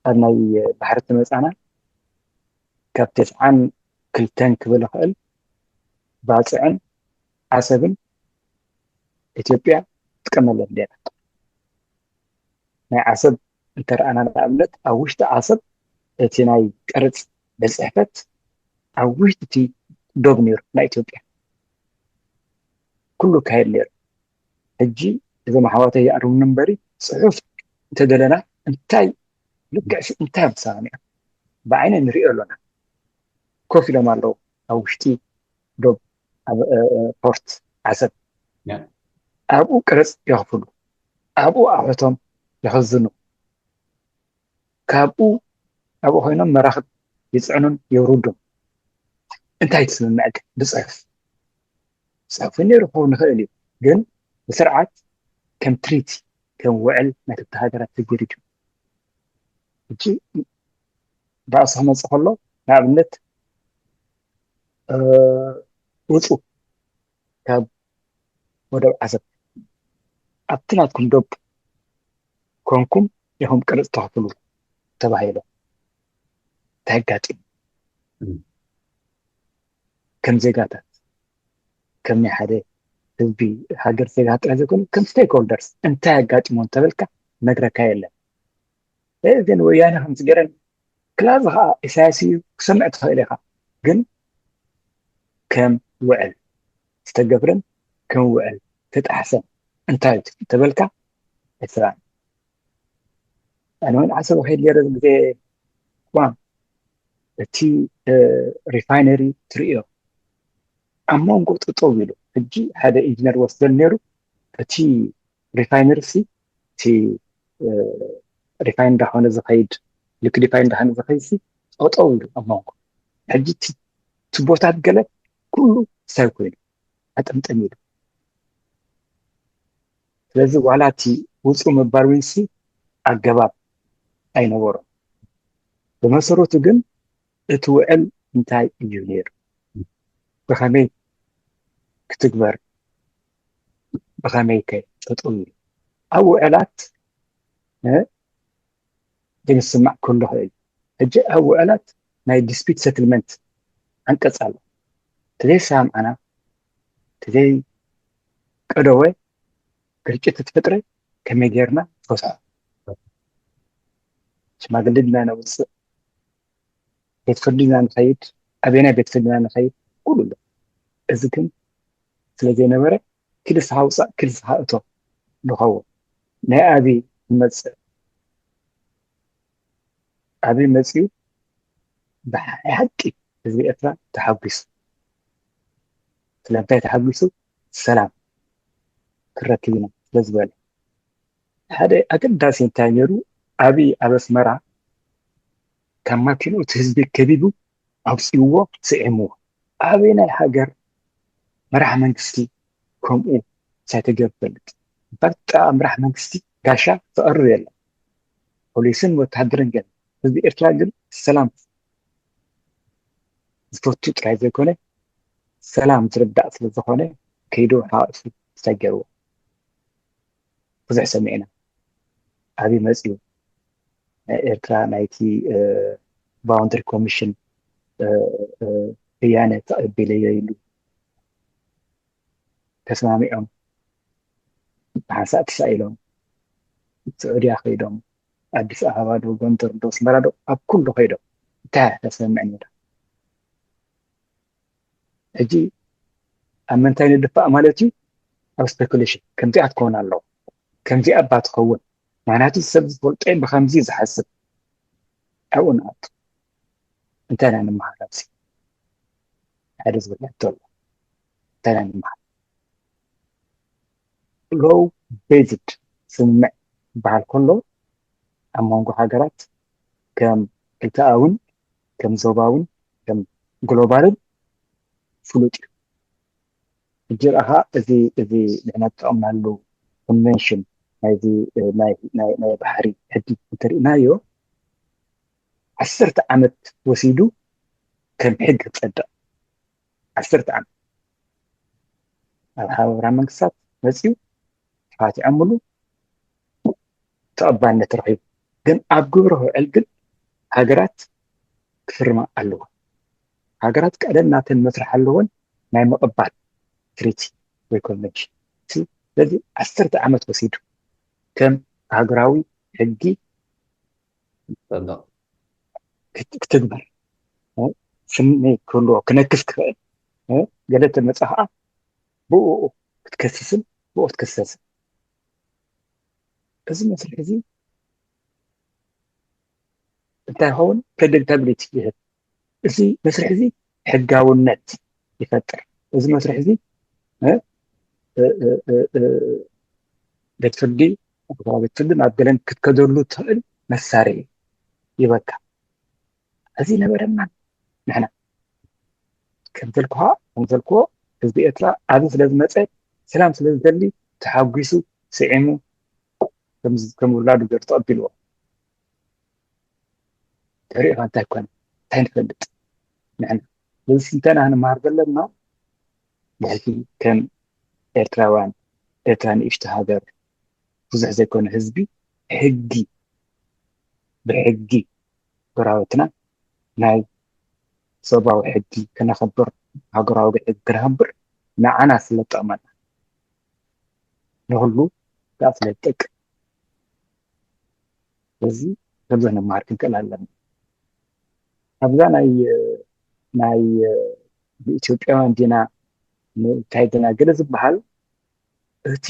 ኣብ ናይ ባሕሪ ተመፃና ካብ ተስዓን ክልተን ክብል ይኽእል ባፅዕን ዓሰብን ኢትዮጵያ ትጥቀመለን ኔራ። ናይ ዓሰብ እንተረኣና ንኣብነት ኣብ ውሽጢ ዓሰብ እቲ ናይ ቀረፅ ቤት ፅሕፈት ኣብ ውሽጢ እቲ ዶብ ነይሩ ናይ ኢትዮጵያ ኩሉ ካየድ ነይሩ። ሕጂ እዞም ኣሕዋተይ ይኣርሙኒ እምበሪ ፅሑፍ እንተደለና እንታይ ልክዕ እንታይ ምሳና ብዓይነ ንሪኦ ኣሎና። ኮፍ ኢሎም ኣለዉ ኣብ ውሽጢ ዶብ ኣብ ፖርት ዓሰብ ኣብኡ ቅርፅ የኽፍሉ፣ ኣብኡ ኣሕቶም የኸዝኑ፣ ካብኡ ኣብኡ ኮይኖም መራኽብ ይፅዕኑን የውርዱን። እንታይ ትስምምዕ ግን ብፅሑፍ? ፅሑፍ ነይሩ ክኸውን ይኽእል እዩ፣ ግን ብስርዓት ከም ትሪቲ ከም ውዕል ናይ ክልተ ሃገራት ተገዲዱ። ሕጂ ባእሲ ክመፅእ ከሎ ንኣብነት ውፁ ካብ ወደብ ዓሰብ ኣብቲ ናትኩም ዶብ ኮንኩም ኢኹም ቅርፅ ተኽፍሉ ተባሂሎም እንታይ ኣጋጢሙ? ከም ዜጋታት ከም ናይ ሓደ ህዝቢ ሃገር ዜጋታት ጥራይ ዘይኮነ ከም ስቴክሆልደርስ እንታይ ኣጋጢሞ እንተበልካ ነግረካ የለን። ግን ወያነ ከምዚ ገይረን ክላዚ ከዓ ኢሳያስ እዩ ክሰምዕ ትኽእል ኢኻ። ግን ከም ውዕል ዝተገብረን ከም ውዕል ተጣሕሰን እንታይ እዩ ተበልካ? ኤርትራ ኣነ እውን ዓሰብ ከይድ ነረ ግዜ ዋን እቲ ሪፋይነሪ ትርእዮ ኣብ መንጎ ጠጠው ኢሉ ሕጂ ሓደ ኢንጂነር ወስደን ነይሩ። እቲ ሪፋይነሪ ሲ እቲ ሪፋይን እንዳኾነ ዝኸይድ ሊክዲፋይ እንዳኾነ ዝኸይድ ሲ ጠጠው ኢሉ ኣብ መንጎ ሕጂ ቱቦታት ገለ ኩሉ ሳይ ኮይኑ ኣጠምጠም ኢሉ። ስለዚ ዋላ እቲ ውፁ ምባል ዊንሲ ኣገባብ ኣይነበሮም። ብመሰረቱ ግን እቲ ውዕል እንታይ እዩ ነይሩ? ብኸመይ ክትግበር? ብኸመይ ከ ጠጠው ኢሉ? ኣብ ውዕላት ዝስማዕ ክህሉ ይኽእል። ሕጂ ኣብ ውዕላት ናይ ዲስፒት ሰትልመንት ዓንቀፅ ኣሎ። ተዘይሰማምዓና ተዘይቀደወ ግርጭት ተፈጥረ ከመይ ጌርና ንፈትሖ? ሽማግሌ ድና ነውፅእ፣ ቤት ፍርዲ ድና ንኸይድ፣ ኣበየናይ ቤት ፍርዲ ድና ንኸይድ? ኩሉ ኣሎ። እዚ ግን ስለ ዘይነበረ ክልስኻ ውፃእ ክልስኻ እቶ ንኸውን። ናይ ኣብይ ንመፅእ ኣብይ መፅኡ ብሓቂ ህዝቢ ኤርትራ ተሓጒሱ። ስለምንታይ ተሓጒሱ? ሰላም ክረክብ ኢና ስለ ዝበለ። ሓደ ኣገዳሲ እንታይ ነይሩ? ኣብይ ኣብ ኣስመራ ካብ ማኪንኡ እቲ ህዝቢ ከቢቡ ኣውፂእዎ ስዒምዎ። ኣበየናይ ሃገር መራሕ መንግስቲ ከምኡ ሳይተገብ ፈልጥ? በቃ መራሕ መንግስቲ ጋሻ ተቐርብ የለን። ፖሊስን ወታደርን ገለ ህዝቢ ኤርትራ ግን ሰላም ዝፈቱ ጥራይ ዘይኮነ ሰላም ዝርዳእ ስለ ዝኾነ ከይዱ ሓቒፉ እንታይ ገይርዎ? ብዙሕ ሰሚዕና። ኣብይ መፅዩ ናይ ኤርትራ ናይቲ ባውንደሪ ኮሚሽን ብያነ ተቐቢለዮ ኢሉ ተስማሚዖም ብሓንሳእ ተሳኢሎም ስዑድያ ከይዶም ኣዲስ ኣበባ ዶ ጎንደር ዶ ኣስመራ ዶ ኣብ ኩሉ ከይዶም እንታይ ተስምምዕ ነይራ? ሕጂ ኣብ ምንታይ ንድፋእ ማለት እዩ? ኣብ ስፔኩሌሽን ከምዚኣ ትኸውን ኣለዎ ከምዚኣ እባ ትኸውን ምክንያቱ ሰብ ዝፈልጦ ብከምዚ ዝሓስብ ኣብኡ ንኣቱ እንታይ ኢና ንምሃር ኣብዚ ሓደ ዝብል ሕቶ ኣሎ እንታይ ኢና ንምሃር? ሎው ቤዝድ ስምምዕ ክበሃል ከሎ ኣብ መንጎ ሃገራት ከም ክልተኣውን ከም ዞባውን ከም ግሎባልን ፍሉጥ እዩ። ሕጂ ረኣኻ እዚ እዚ ንሕና ዝጠቐምናሉ ኮንቨንሽን ናይዚ ናይ ባሕሪ ሕጊ እንተሪእናዮ ዓሰርተ ዓመት ወሲዱ ከም ሕጊ ክፀድቕ ዓሰርተ ዓመት ኣብ ሓበራ መንግስታት መፅዩ ተፋቲዖምሉ ተቐባልነት ረኺቡ ግን ኣብ ግብሪ ክውዕል ግን ሃገራት ክፍርማ ኣለዎ። ሃገራት ቀደም ናተን መስርሕ ኣለዎን ናይ ምቕባል ትሪቲ ወይ ኮንቨንሽን ስለዚ ዓሰርተ ዓመት ወሲዱ ከም ሃገራዊ ሕጊ ክት- ክትግበር እ፣ ስኒ ክህልዎ ክነክስ ክኽእል እ፣ ገለ ተመፃ ከዓ ብኡ ክትከስስን ብኡ ክትከሰስን። እዚ መስርሕ እዚ እንታይ ይኸውን? ፕሬዲክታብሊቲ ይህብ። እዚ መስርሕ እዚ ሕጋውነት ይፈጥር። እዚ መስርሕ እዚ እ፣ እ፣ እ፣ እ፣ እ፣ ቤት ፍርዲ፣ ቤት ፍርዲ ናብ ገለን ክትከደሉ ትኽእል መሳርሒ ይበካ። እዚ ነበረና ንሕና ከምዘልኩኻ ከምዘልክዎ ህዝቢ ኤርትራ ኣብዚ ስለ ዝመፀ ሰላም ስለ ዝደሊ ተሓጒሱ ስዒሙ ከም ውላዱ ገይሩ ተቐቢልዎ። ድሕሪኡ እንታይ ኮነ እንታይ ንፈልጥ ንሕና? እዚ ስልጠና ክንመሃር ዘለና ብሕጂ ከም ኤርትራውያን ኤርትራ ንእሽቶ ሃገር ብዙሕ ዘይኮነ ህዝቢ ሕጊ ብሕጊ ጎረባብትና ናይ ሰብኣዊ ሕጊ ከነኽብር ሃገራዊ ሕጊ ከነኽብር ንዓና ስለ ዝጠቕመና ንኹሉ ከዓ ስለ ዝጠቅም እዚ ከምዚ ክንመሃር ክንክእል ኣለና። ኣብዛ ናይ ናይ ብኢትዮጵያውያን ዲና እንታይ ዲና ገለ ዝበሃል እቲ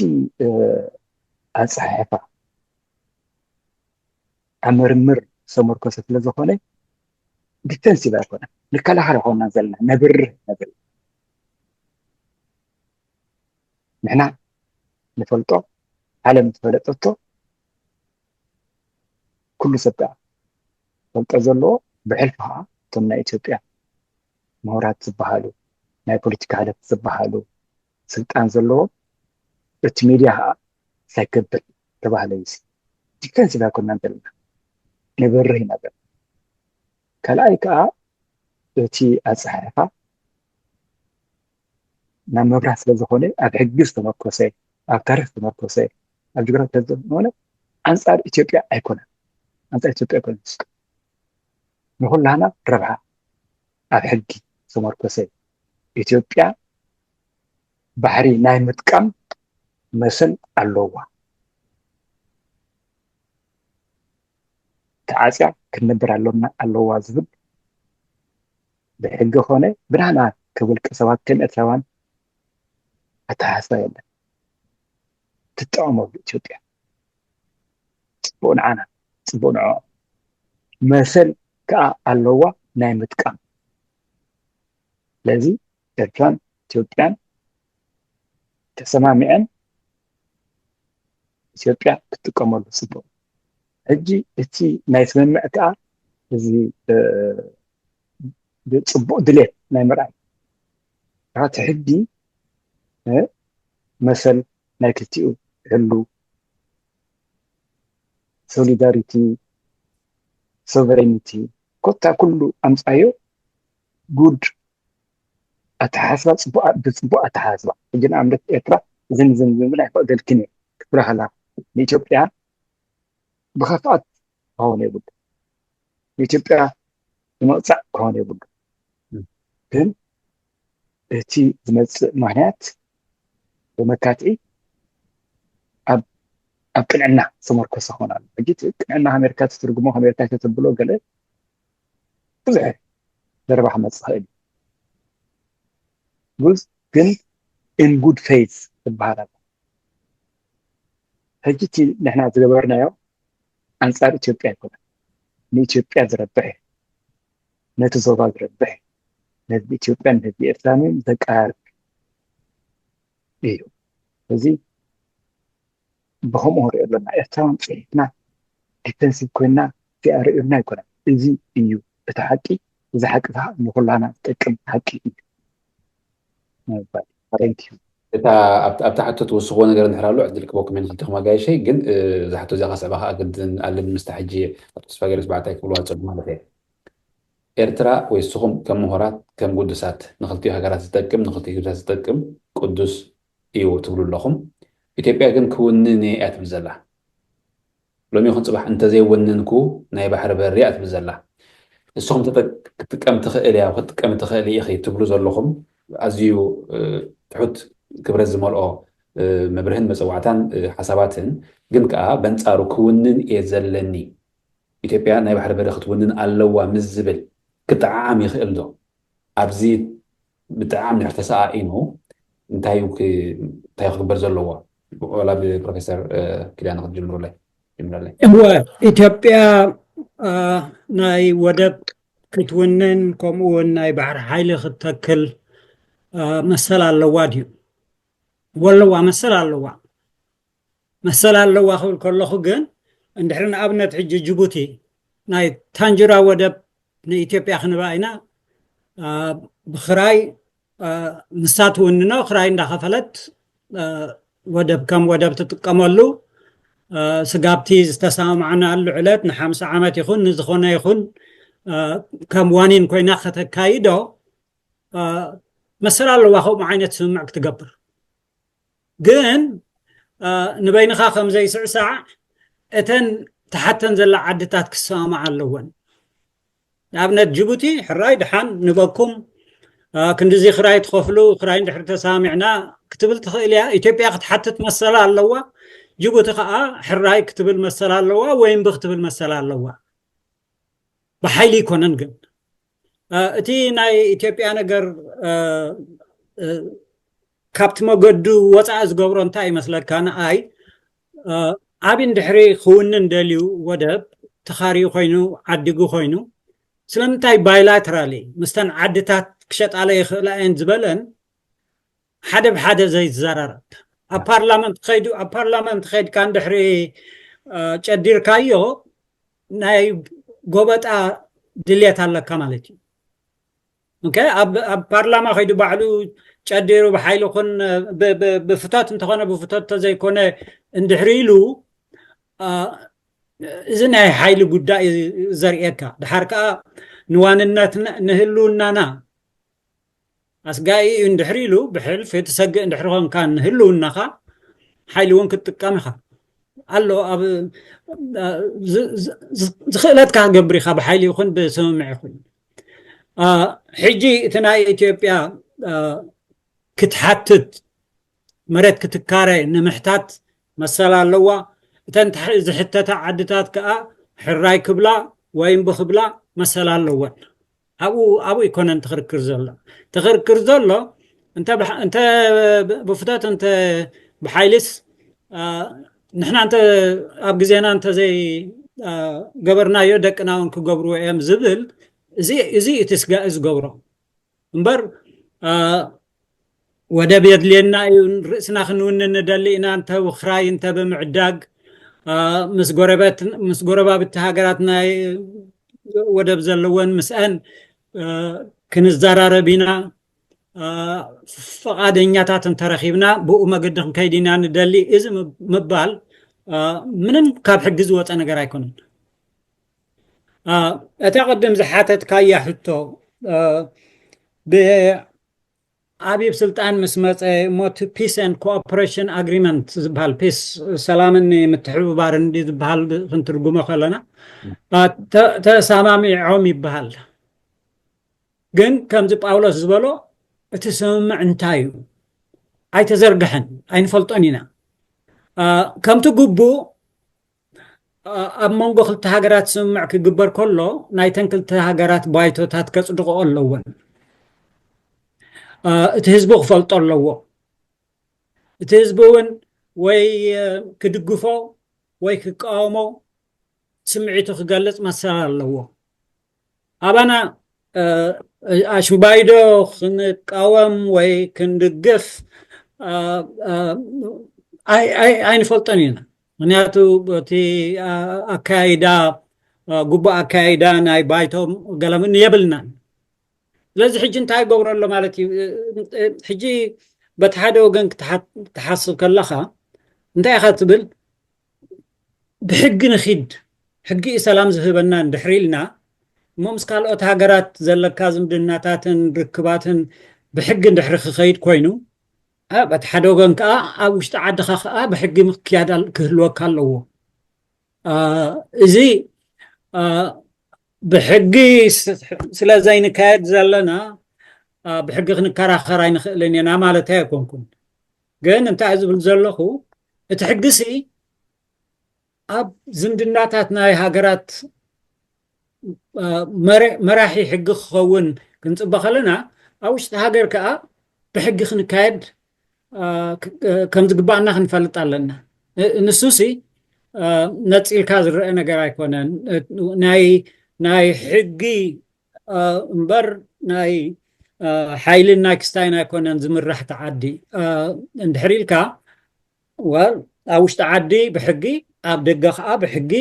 ኣፀሓሕፋ ኣብ ምርምር ዝተመርኮሰ ስለ ዝኾነ ዲፌንሲቭ ኣይኮነን። ንከላኸል ኣይኮንና ዘለና ነብርህ ኢና ዘለና። ንሕና ንፈልጦ ዓለም ዝፈለጠቶ ኩሉ ሰብ ከዓ ፈልጦ ዘለዎ ብሕልፊ ከዓ እቶም ናይ ኢትዮጵያ ምሁራት ዝበሃሉ ናይ ፖለቲካ ሓለፍቲ ዝበሃሉ ስልጣን ዘለዎም እቲ ሚድያ ከዓ ሳይክብል ተባህለ እዩ። ዲፌንሲቭ ኣይኮንናን ዘለና ንበርህ ኢና ዘለና። ካልኣይ ከዓ እቲ ኣፀሓሕፋ ናብ መብራት ስለ ዝኾነ ኣብ ሕጊ ዝተመርኮሰ ኣብ ታሪክ ዝተመርኮሰ ኣብ ጅግራት ስለዝኾነ ኣንፃር ኢትዮጵያ ኣይኮነን። ኣንፃር ኢትዮጵያ ኣይኮነን። ንኩላህና ረብሓ ኣብ ሕጊ ዝተመርኮሰ ኢትዮጵያ ባሕሪ ናይ ምጥቃም መሰል ኣለዋ። ተዓፅያ ክትነብር ኣሎና ኣለዋ ዝብል ብሕጊ ኮነ ብናህና ከውልቀ ሰባት ከም ኤርትራውያን ኣተሓሳስባ የለን። ትጠቐመሉ ኢትዮጵያ ፅቡቕ ንዓና ፅቡቕ ንዕኦም መሰል ከዓ ኣለዋ ናይ ምጥቃም። ስለዚ ኤርትራን ኢትዮጵያን ተሰማሚዐን ኢትዮጵያ ክትጥቀመሉ ፅቡቕ። ሕጂ እቲ ናይ ስምምዕ ከዓ እዚ ብፅቡቕ ድሌት ናይ ምርኣይ እቲ ሕጊ መሰል ናይ ክልቲኡ ክህሉ ሶሊዳሪቲ ሶቨሬኒቲ ኮታ ኩሉ ኣምፃዮ ጉድ ኣተሓስባ ብፅቡቅ ኣተሓስባ ሕጂ ንኣብነት ኤርትራ ዝን ዝን ዝብል ኣይፈቅደልክን እየ ክትብላ ከላ ንኢትዮጵያ ብኸፍኣት ክኸውን የብሉ ንኢትዮጵያ ዝመቕፃዕ ክኸውን የብሉ ግን እቲ ዝመፅእ ምክንያት ብመካትዒ ኣብ ቅንዕና ዝተመርኮሰ ክኾን ኣሎ ሕጂ ቅንዕና ከመርካ ትትርጉሞ ከመርካ ተተብሎ ገለ ብዙሕ ዘረባ ክመፅእ ይኽእል እዩ ግን in good faith ትበሃል ኣላ ሕጂ እቲ ንሕና ዝገበርናዮ ኣንፃር ኢትዮጵያ ኣይኮነን ንኢትዮጵያ ዝረብሕ ነቲ ዞባ ዝረብሕ ነህዝቢ ኢትዮጵያን ንህዝቢ ኤርትራን ዘቀራርብ እዩ እዚ ብከምኡ ንሪኦ ኣለና ኤርትራውያን ፅሒፍና ዲፈንሲቭ ኮይና ሪእና ኣይኮነን እዚ እዩ እቲ ሓቂ እዚ ሓቂ ከዓ ንኩላና ዝጠቅም ሓቂ እዩ ምባል እዩ እታ ኣብታ ሕቶ ትውስኽዎ ነገር እንድሕር ኣሎ ዕድል ክበኩም እየ ንክልቲኹም ኣጋይሸይ ግን እዛ ሕቶ እዚኣ ከስዕባ ከዓ ግድን ኣለኒ ምስታ ሕጂ ኣብ ተስፋ ገርስ በዓልታይ ክብልዋ ዝፀሉ ማለት እየ ኤርትራ ወይ ንስኹም ከም ምሁራት ከም ቅዱሳት ንክልቲኡ ሃገራት ዝጠቅም ንክልቲኡ ህዝብታት ዝጠቅም ቅዱስ እዩ ትብሉ ኣለኹም ኢትዮጵያ ግን ክውንን እየ እያ ትብል ዘላ ሎሚ ይኹን ፅባሕ እንተዘይወነንኩ ናይ ባሕሪ በሪ እያ ትብል ዘላ ንስኹም ክትጥቀም ትኽእል እያ ክትጥቀም ትኽእል ኢኺ ትብሉ ዘለኹም ኣዝዩ ትሑት ክብረት ዝመልኦ መብርህን መፀዋዕታን ሓሳባትን ግን ከዓ በንፃሩ ክውንን እየ ዘለኒ ኢትዮጵያ ናይ ባሕሪ በሪ ክትውንን ኣለዋ ምስ ዝብል ክጠዓዓም ይኽእል ዶ? ኣብዚ ብጠዓም ድሕር ተሰኣኢኑ እንታይ እዩ ክ- እንታይ እዩ ክግበር ዘለዎ? ወላ ብፕሮፌሰር ኪዳነ ክትጅምሩለይ ጅምረለይ። እወ፣ ኢትዮጵያ ናይ ወደብ ክትውንን ከምኡ እውን ናይ ባሕሪ ሓይሊ ክትተክል መሰል ኣለዋ ድዩ? ወለዋ መሰል ኣለዋ። መሰል ኣለዋ ክብል ከለኹ ግን እንድሕሪ ንኣብነት ሕጂ ጅቡቲ ናይ ታንጅራ ወደብ ንኢትዮጵያ ክንባ ኢና ብክራይ ንሳ ትውንኖ ክራይ እንዳኸፈለት ወደብ ከም ወደብ ትጥቀመሉ ስጋብቲ ዝተሰማማዕናሉ ዕለት ንሓምሳ ዓመት ይኹን ንዝኾነ ይኹን ከም ዋኒን ኮይና ከተካይዶ መሰል ኣለዋ ከምኡ ዓይነት ስምምዕ ክትገብር። ግን ንበይንኻ ከም ዘይስዕሳዕ እተን ተሓተን ዘላ ዓድታት ክሰማማዓ ኣለወን። ንኣብነት ጅቡቲ ሕራይ ድሓን ንበኩም ክንድዚ ክራይ ትኸፍሉ ክራይ እንድሕር ተሰማሚዕና ክትብል ትኽእል እያ። ኢትዮጵያ ክትሓትት መሰል ኣለዋ። ጅቡቲ ከዓ ሕራይ ክትብል መሰል ኣለዋ ወይ እምቢ ክትብል መሰል ኣለዋ። ብሓይሊ ይኮነን ግን እቲ ናይ ኢትዮጵያ ነገር ካብቲ መገዱ ወፃኢ ዝገብሮ እንታይ ይመስለካ? ንኣይ ዓብይ እንድሕሪ ክውንን ደልዩ ወደብ ተኻርዩ ኮይኑ ዓዲጉ ኮይኑ ስለምንታይ ባይላተራሊ ምስተን ዓድታት ክሸጣለ ይኽእላ እየን ዝበለን ሓደ ብሓደ ዘይዘራረብ ኣብ ፓርላመንት ከይዱ ኣብ ፓርላመንት ከይድካ እንድሕሪ ጨዲርካዮ ናይ ጎበጣ ድልየት ኣለካ ማለት እዩ። ኣብ ፓርላማ ከይዱ ባዕሉ ጨዲሩ ብሓይሊ ኩን ብፍቶት እንተኾነ ብፍቶት ተዘይኮነ እንድሕሪ ኢሉ እዚ ናይ ሓይሊ ጉዳይ ዘርእየካ። ድሓር ከዓ ንዋንነት ንህልውናና ኣስጋኢ እዩ እንድሕሪ ኢሉ ብሕልፊ ትሰግእ እንድሕሪ ኮንካ ንህልውናኻ ሓይሊ እውን ክትጥቀም ኢኻ ኣሎ። ዝኽእለትካ ክገብር ኢኻ ብሓይሊ ይኹን ብስምምዕ ይኹን። ሕጂ እቲ ናይ ኢትዮጵያ ክትሓትት መሬት ክትካረ ንምሕታት መሰል ኣለዋ። እተን ዝሕተታ ዓድታት ከዓ ሕራይ ክብላ ወይ እምቢ ክብላ መሰል ኣለወን። ኣብኡ ኣብኡ ይኮነን ትኽርክር ዘሎ ትኽርክር ዘሎ እንተ ብፍቶት እንተ ብሓይልስ ንሕና እንተ ኣብ ግዜና እንተዘይ ገበርናዮ ደቅና እውን ክገብርዎ እዮም ዝብል እዚ እቲ ስጋኢ ዝገብሮ እምበር ወደብ የድልየና እዩ ርእስና ክንውንን ንደሊ ኢና እንተ ብክራይ እንተ ብምዕዳግ ምስ ጎረባብቲ ሃገራት ናይ ወደብ ዘለወን ምስአን ክንዘራረብ ኢና ፈቓደኛታት እንተረኺብና ብኡ መገዲ ክንከይድ ኢና ንደሊ እዚ ምባል ምንም ካብ ሕጊ ዝወፀ ነገር ኣይኮነን። እታ ቅድም ዝሓተትካያ ሕቶ ብኣቢብ ስልጣን ምስ መፀ እሞ እቲ peace and cooperation agreement ዝበሃል ፒስ ሰላምን ምትሕብባርን እንዲ ዝበሃል ክንትርጉሞ ከለና ተሰማሚዖም ይበሃል። ግን ከምዚ ጳውሎስ ዝበሎ እቲ ስምምዕ እንታይ እዩ? ኣይተዘርግሐን፣ ኣይንፈልጦን ኢና። ከምቲ ግቡእ ኣብ መንጎ ክልተ ሃገራት ስምምዕ ክግበር ከሎ ናይተን ክልተ ሃገራት ባይቶታት ከፅድቆ ኣለወን። እቲ ህዝቢ ክፈልጦ ኣለዎ። እቲ ህዝቢ እውን ወይ ክድግፎ ወይ ክቃወሞ ስምዒቱ ክገልፅ መሰል ኣለዎ። ኣባና ኣሽምባይዶ ክንቃወም ወይ ክንድግፍ ኣይንፈልጦን ኢና። ምክንያቱ እቲ ኣካያይዳ ግቡእ ኣካያይዳ ናይ ባይቶ ገለምን የብልናን። ስለዚ ሕጂ እንታይ ይገብሮ ኣሎ ማለት እዩ? ሕጂ በቲ ሓደ ወገን ክትሓስብ ከለኻ እንታይ ኢኻ ትብል? ብሕጊ ንኺድ፣ ሕጊ እዩ ሰላም ዝህበና እንድሕሪ ኢልና እሞ ምስ ካልኦት ሃገራት ዘለካ ዝምድናታትን ርክባትን ብሕጊ እንድሕሪ ክኸይድ ኮይኑ በቲ ሓደ ወገን ከዓ ኣብ ውሽጢ ዓድኻ ከዓ ብሕጊ ምክያድ ክህልወካ ኣለዎ። እዚ ብሕጊ ስለ ዘይንካየድ ዘለና ብሕጊ ክንከራኸር ኣይንኽእልን ኢና ማለት ኣይኮንኩን። ግን እንታይ ዝብል ዘለኹ እቲ ሕጊ ሲ ኣብ ዝምድናታት ናይ ሃገራት መራሒ ሕጊ ክኸውን ክንፅበ ከለና ኣብ ውሽጢ ሃገር ከዓ ብሕጊ ክንካየድ ከም ዝግባኣና ክንፈልጥ ኣለና። ንሱሲ ነፂልካ ዝረአ ነገር ኣይኮነን። ናይ ሕጊ እምበር ናይ ሓይልን ናይ ክስታይን ኣይኮነን ዝምራሕ እቲ ዓዲ። እንድሕር ኢልካ ኣብ ውሽጢ ዓዲ ብሕጊ ኣብ ደገ ከዓ ብሕጊ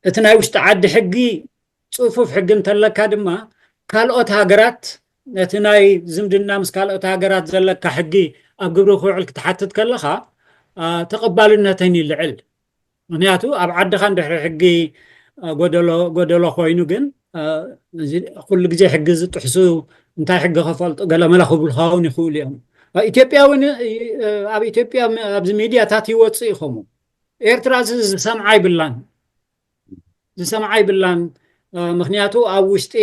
እቲ ናይ ውሽጢ ዓዲ ሕጊ ፅፉፍ ሕጊ እንተለካ ድማ ካልኦት ሃገራት ነቲ ናይ ዝምድና ምስ ካልኦት ሃገራት ዘለካ ሕጊ ኣብ ግብሪ ክውዕል ክትሓትት ከለካ ተቐባልነተን ይልዕል። ምክንያቱ ኣብ ዓድካ እንድሕሪ ሕጊ ጎደሎ ኮይኑ ግን ኩሉ ግዜ ሕጊ ዝጥሕሱ እንታይ ሕጊ ከፈልጡ ገለመለ ክብሉ ክኸውን ይኽእሉ እዮም። ኢትዮጵያ እውን ኣብ ኢትዮጵያ ኣብዚ ሚድያታት ይወፅእ ይኸሙ ኤርትራ ዝሰምዓ ይብላን ዝሰምዓ ይብላን። ምክንያቱ ኣብ ውሽጢ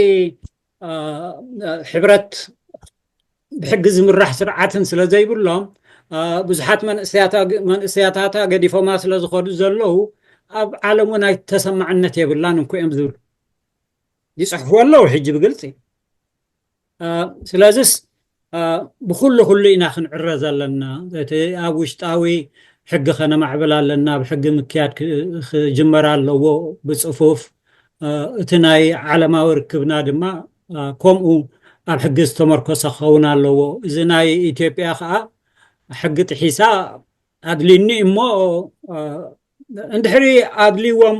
ሕብረት ብሕጊ ዝምራሕ ስርዓትን ስለ ዘይብሎም ብዙሓት መንእሰያታታ ገዲፎማ ስለ ዝኸዱ ዘለዉ ኣብ ዓለም እውን ኣይተሰማዕነት የብላን እንኮ እዮም ዝብሉ ይፅሕፉ ኣለዉ ሕጂ ብግልፂ። ስለዚስ ብኩሉ ኩሉ ኢና ክንዕረ ዘለና። እቲ ኣብ ውሽጣዊ ሕጊ ከነማዕብል ኣለና። ብሕጊ ምክያድ ክጅመር ኣለዎ ብፅፉፍ። እቲ ናይ ዓለማዊ ርክብና ድማ ከምኡ ኣብ ሕጊ ዝተመርኮሰ ክኸውን ኣለዎ። እዚ ናይ ኢትዮጵያ ከዓ ሕጊ ጥሒሳ ኣድልኒ እሞ እንድሕሪ ኣድልዎም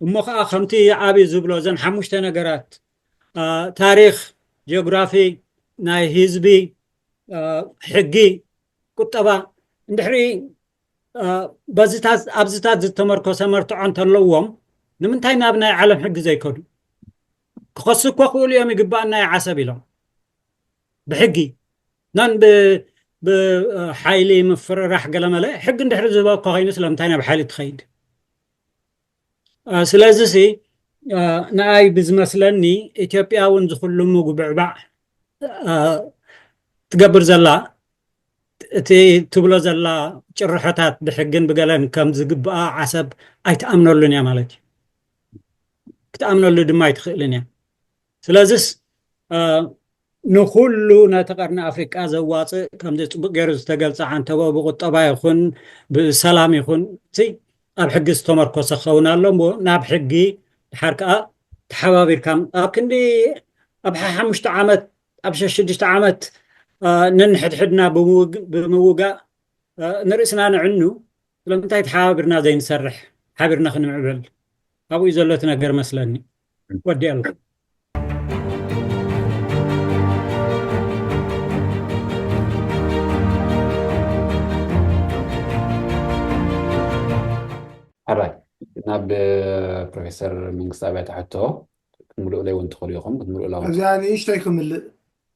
እሞ ከዓ ከምቲ ዓብይ ዝብሎ እዘን ሓሙሽተ ነገራት ታሪክ፣ ጂኦግራፊ፣ ናይ ህዝቢ፣ ሕጊ፣ ቁጠባ እንድሕሪ በዚታት ኣብዚታት ዝተመርኮሰ መርትዖ እንተለዎም ንምንታይ ናብ ናይ ዓለም ሕጊ ዘይከዱ? ክኸሱ እኮ ክእሉ እዮም ይግባኣና እዩ ዓሰብ ኢሎም ብሕጊ ናን ብሓይሊ ምፍርራሕ ገለመለ ሕጊ እንድሕሪ ዝህበካ ኮይኑ ስለምንታይ ናብ ሓይሊ ትኸይድ? ስለዚ ሲ ንኣይ ብዝመስለኒ ኢትዮጵያ እውን ዝኩሉ ምጉብዕባዕ ትገብር ዘላ እቲ ትብሎ ዘላ ጭርሖታት ብሕግን ብገለን ከም ዝግብኣ ዓሰብ ኣይትኣምነሉን እያ ማለት እዩ። ክትኣምነሉ ድማ ኣይትኽእልን እያ። ስለዚስ ንኩሉ ነቲ ቀርኒ ኣፍሪቃ ዘዋፅእ ከምዚ ፅቡቅ ገይሩ ዝተገልፀ ዓንተቦ ብቁጠባ ይኹን ብሰላም ይኹን እቲ ኣብ ሕጊ ዝተመርኮሰ ክኸውን ኣሎ እሞ ናብ ሕጊ ድሓር ከዓ ተሓባቢርካ ኣብ ክንዲ ኣብ ሓሙሽተ ዓመት ኣብ ሸሽዱሽተ ዓመት ነንሕድሕድና ብምውጋእ ንርእስና ንዕኑ ስለምንታይ ተሓባቢርና ዘይንሰርሕ ሓቢርና ክንምዕብል ኣብኡ እዩ ዘሎ እቲ ነገር መስለኒ። ወዲአ ኣለኹ። ሕራይ ናብ ፕሮፌሰር መንግስቲ ኣብያተ ሕቶ ክትምልኡለይ እውን ትኽእሉ ኢኹም ክትምልኡላ እውን እዚኣ ንእሽተይ ክምልእ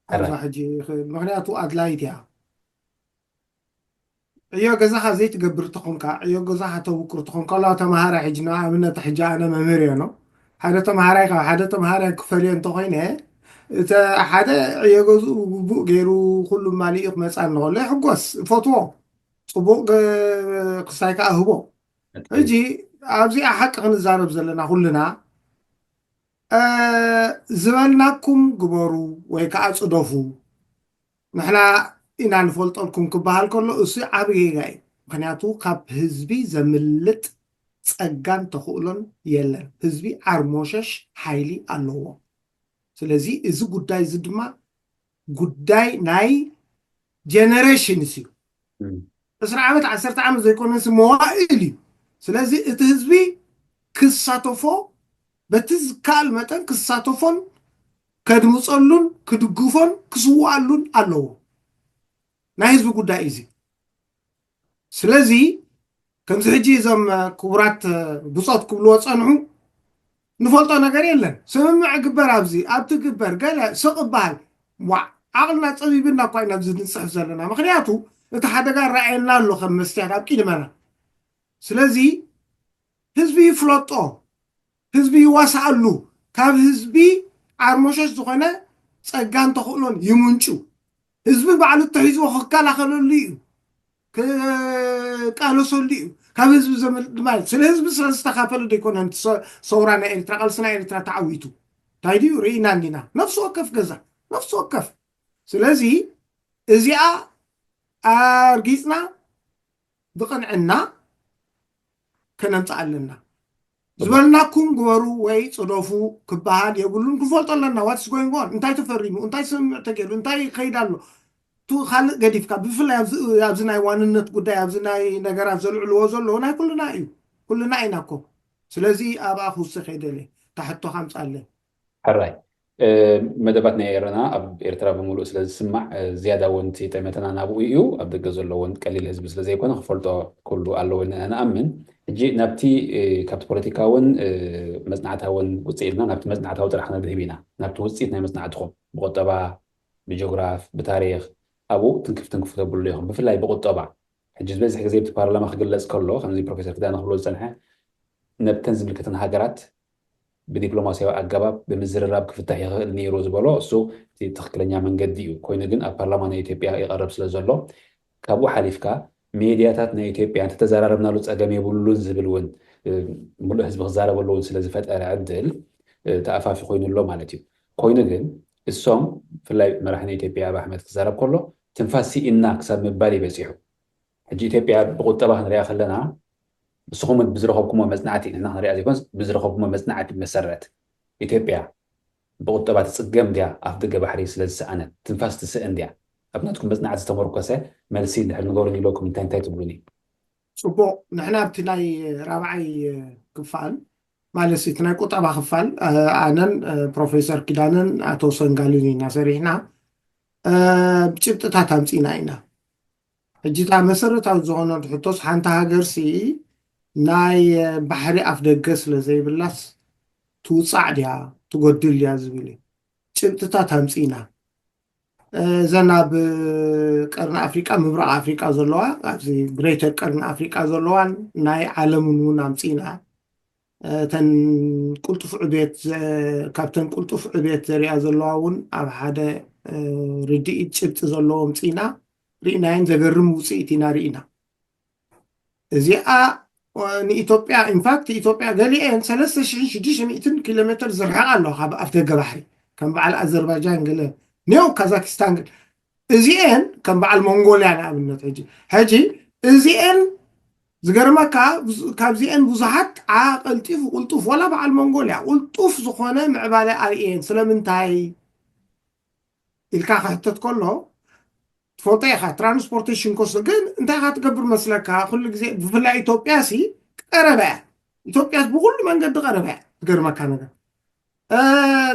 ኣብዛ ሕጂ ምክንያቱ ኣድላይት እያ ዕዮ ገዛኻ ዘይትገብር ተኾንካ ዕዮ ገዛኻ ተውቅር ተኾንካ ላ ተምሃራይ ሕጂ ንኣብነት ሕጂ ኣነ መምህር እየ ኖ ሓደ ተምሃራይ ካብ ሓደ ተምሃራይ ክፈልዮ እንተኾይነ እተ ሓደ ዕዮ ገዝኡ ብግቡእ ገይሩ ኩሉ ማሊኡ ክመፃ እንኸሎ ይሕጎስ እፈትዎ ፅቡቅ ክስታይ ከዓ ህቦ ሕጂ ኣብዚኣ ሓቂ ክንዛረብ ዘለና ኩልና ዝበልናኩም ግበሩ ወይ ከዓ ፅደፉ ንሕና ኢና ንፈልጠልኩም ክበሃል ከሎ እሱ ዓብ ጌጋ እዩ ምክንያቱ ካብ ህዝቢ ዘምልጥ ፀጋን ተኽእሎን የለን ህዝቢ ዓርሞሸሽ ሓይሊ ኣለዎ ስለዚ እዚ ጉዳይ እዚ ድማ ጉዳይ ናይ ጀነሬሽንስ እዩ ዕስራ ዓመት ዓሰርተ ዓመት ዘይኮነስ መዋእል እዩ ስለዚ እቲ ህዝቢ ክሳተፎ በቲ ዝከኣል መጠን ክሳተፎን ከድምፀሉን ክድግፎን ክስውኣሉን ኣለዎ ናይ ህዝቢ ጉዳይ እዚ ስለዚ ከምዚ ሕጂ እዞም ክቡራት ብፆት ክብልዎ ፀንሑ ንፈልጦ ነገር የለን ስምምዕ ግበር ኣብዚ ኣብቲ ግበር ገለ ስቕ በሃል ዋዕ ዓቕልና ፀቢብና እኳ ኢና ኣብዚ ንፅሕፍ ዘለና ምክንያቱ እቲ ሓደጋ ረኣየና ኣሎ ከም መስትያት ኣብ ቂድመና ስለዚ ህዝቢ ይፍለጦ ህዝቢ ይዋስኣሉ ካብ ህዝቢ ዓርሞሸሽ ዝኾነ ፀጋን ተኽእሎን ይምንጩ ህዝቢ ባዕሉ ተሒዝዎ ክከላኸለሉ እዩ ክቃለሰሉ እዩ ካብ ህዝቢ ዘምልጥ ድማ እዩ። ስለ ህዝቢ ስለ ዝተኻፈለ ዶ ኣይኮነን ሰውራ ናይ ኤርትራ፣ ቃልሲ ናይ ኤርትራ ተዓዊቱ? እንታይ ድዩ ርኢና እንዲና? ነፍሲ ወከፍ ገዛ፣ ነፍሲ ወከፍ። ስለዚ እዚኣ ኣርጊጽና ብቕንዕና ከነምጽእ ኣለና። ዝበልናኩም ግበሩ ወይ ጽደፉ ክበሃል የብሉን። ክንፈልጦ ኣለና። What's going on? እንታይ ተፈሪሙ? እንታይ ስምምዕ ተገይሩ? እንታይ ይኸይድ ኣሎ? ቱ ካልእ ገዲፍካ፣ ብፍላይ ኣብዚ ናይ ዋንነት ጉዳይ፣ ኣብዚ ናይ ነገራት ዘልዕልዎ ዘለዉ ናይ ኩልና እዩ። ኩልና ኢና እኮ። ስለዚ ኣብኣ ክውስኽ እየ ደልየ። እታ ሕቶ ካምጻለይ። ሕራይ። መደባት ናይ ኤረና ኣብ ኤርትራ ብምሉእ ስለ ዝስማዕ፣ ዝያዳ እውን እቲ ጠመተና ናብኡ እዩ። ኣብ ደገ ዘሎ እውን ቀሊል ህዝቢ ስለ ዘይኮነ ክፈልጦ ኩሉ ኣለዎ ኢልና ኢና ንኣምን። ሕጂ ናብቲ ካብቲ ፖለቲካውን መጽናዕታውን ውፅእ ኢልና ናብቲ መጽናዕታዊ ጥራሕ ክነድህብ ኢና። ናብቲ ውፅኢት ናይ መጽናዕትኹም ብቁጠባ፣ ብጂኦግራፍ፣ ብታሪኽ ኣብኡ ትንክፍ ትንክፍ ተብሉ ኢኹም። ብፍላይ ብቁጠባ ሕጂ ዝበዝሕ ግዜ ብቲ ፓርላማ ክግለጽ ከሎ ከምዚ ፕሮፌሰር ክዳነ ክብሎ ዝጸንሐ ነብተን ዝምልከተን ሃገራት ብዲፕሎማስያዊ ኣገባብ ብምዝርራብ ክፍታሕ ይኽእል ነይሩ ዝበሎ እሱ እቲ ትኽክለኛ መንገዲ እዩ። ኮይኑ ግን ኣብ ፓርላማ ናይ ኢትዮጵያ ይቐርብ ስለ ዘሎ ካብኡ ሓሊፍካ ሜድያታት ናይ ኢትዮጵያ እንተተዘራረብናሉ ጸገም የብሉን ዝብል እውን ምሉእ ህዝቢ ክዛረበሉ እውን ስለ ዝፈጠረ ዕድል ተኣፋፊ ኮይኑ ኣሎ ማለት እዩ። ኮይኑ ግን እሶም ብፍላይ መራሒ ናይ ኢትዮጵያ ኣብ ኣሕመድ ክዛረብ ከሎ ትንፋስ ስኢና ክሳብ ምባል ይበፂሑ። ሕጂ ኢትዮጵያ ብቁጠባ ክንሪኣ ከለና ንስኹም ብዝረኸብኩሞ መፅናዕቲ ንሕና ክንሪኣ ዘይኮንስ ብዝረኸብኩሞ መፅናዕቲ መሰረት ኢትዮጵያ ብቁጠባ ትፅገም ድያ ኣፍ ደገ ባሕሪ ስለ ዝሰኣነት ትንፋስ ትስእን ድያ? ኣብ ናትኩም መፅናዕቲ ዝተመርኮሰ መልሲ እንድሕር ንገሩኒ ኢለኩም እንታይ እንታይ ትብሉኒ? ፅቡቕ። ንሕና ኣብቲ ናይ ራብዓይ ክፋል ማለት እቲ ናይ ቁጠባ ክፋል ኣነን ፕሮፌሰር ኪዳነን ኣቶ ሰንጋልን ኢና ሰሪሕና። ጭብጥታት ኣምፂና ኢና። ሕጂ እታ መሰረታዊ ዝኾነት ሕቶስ ሓንቲ ሃገርሲ ናይ ባሕሪ ኣፍ ደገ ስለ ዘይብላስ ትውፃዕ ድያ ትጎድል ድያ ዝብል እዩ። ጭብጥታት ኣምፂና እዘን ኣብ ቀርኒ ኣፍሪቃ ምብራቕ ኣፍሪቃ ዘለዋ ኣብዚ ግሬተር ቀርኒ ኣፍሪቃ ዘለዋን ናይ ዓለምን እውን ኣምፂና እተን ቅልጡፍ ዕቤት ካብተን ቅልጡፍ ዕቤት ዘሪኣ ዘለዋ እውን ኣብ ሓደ ርድኢት ጭብጢ ዘለዎ ኣምፂና ርኢናየን ዘገርም ውፅኢት ኢና ርኢና። እዚኣ ንኢትዮጵያ ኢንፋክት ኢትዮጵያ ገሊአን ሰለስተ ሽሕን ሽዱሽተ ሚእትን ኪሎ ሜትር ዝርሕቕ ኣሎ ካብ ኣፍ ደገ ባሕሪ ከም በዓል ኣዘርባጃን ገለ ኔው ካዛኪስታን እዚኤን ከም በዓል ሞንጎልያ ንኣብነት ሕጂ ሕጂ እዚኤን ዝገርመካ ካብዚኤን ብዙሓት ዓ ቀልጢፉ ቅልጡፍ ወላ በዓል ሞንጎልያ ቅልጡፍ ዝኾነ ምዕባለ ኣርእየን ስለምንታይ ኢልካ ክሕተት ከሎ ትፈልጦ ኢኻ ትራንስፖርቴሽን ኮስት ግን እንታይ ኢኻ ትገብር መስለካ ኩሉ ግዜ ብፍላይ ኢትዮጵያ ሲ ቀረባ እያ ኢትዮጵያ ብኩሉ መንገዲ ቀረባ እያ ዝገርመካ ነገር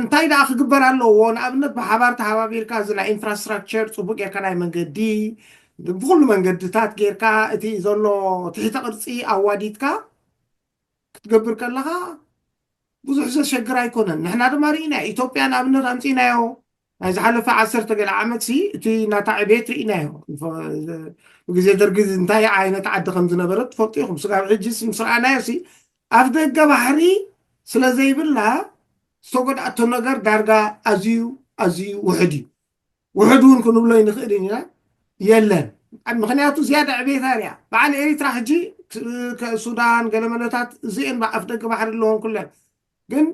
እንታይ ደኣ ክግበር ኣለዎ ንኣብነት ብሓባር ተሓባቢርካ እዚ ናይ ኢንፍራስትራክቸር ፅቡቅ ጌርካ ናይ መንገዲ ብኩሉ መንገድታት ጌርካ እቲ ዘሎ ትሕተ ቅርፂ ኣዋዲድካ ክትገብር ከለኻ ብዙሕ ዘሸግር ኣይኮነን ንሕና ድማ ርኢና ኢትዮጵያ ንኣብነት ኣምፂናዮ ናይ ዝሓለፈ ዓሰርተ ገለ ዓመት ሲ እቲ ናታ ዕቤት ርኢናዮ ብግዜ ደርጊ እንታይ ዓይነት ዓዲ ከም ዝነበረት ትፈልጡ ኢኹም ስጋብ ሕጂ ምስ ረኣናዮ ሲ ኣፍ ደገ ባሕሪ ስለ ዘይብላ ዝተጎድኣቶ ነገር ዳርጋ ኣዝዩ ኣዝዩ ውሕድ እዩ ውሕድ እውን ክንብሎ ይንኽእል ኢና የለን ምክንያቱ ዝያዳ ዕቤታ ርያ በዓል ኤሪትራ ሕጂ ሱዳን ገለመለታት እዚአን ኣፍ ደገ ባሕሪ ኣለዎን ኩለን ግን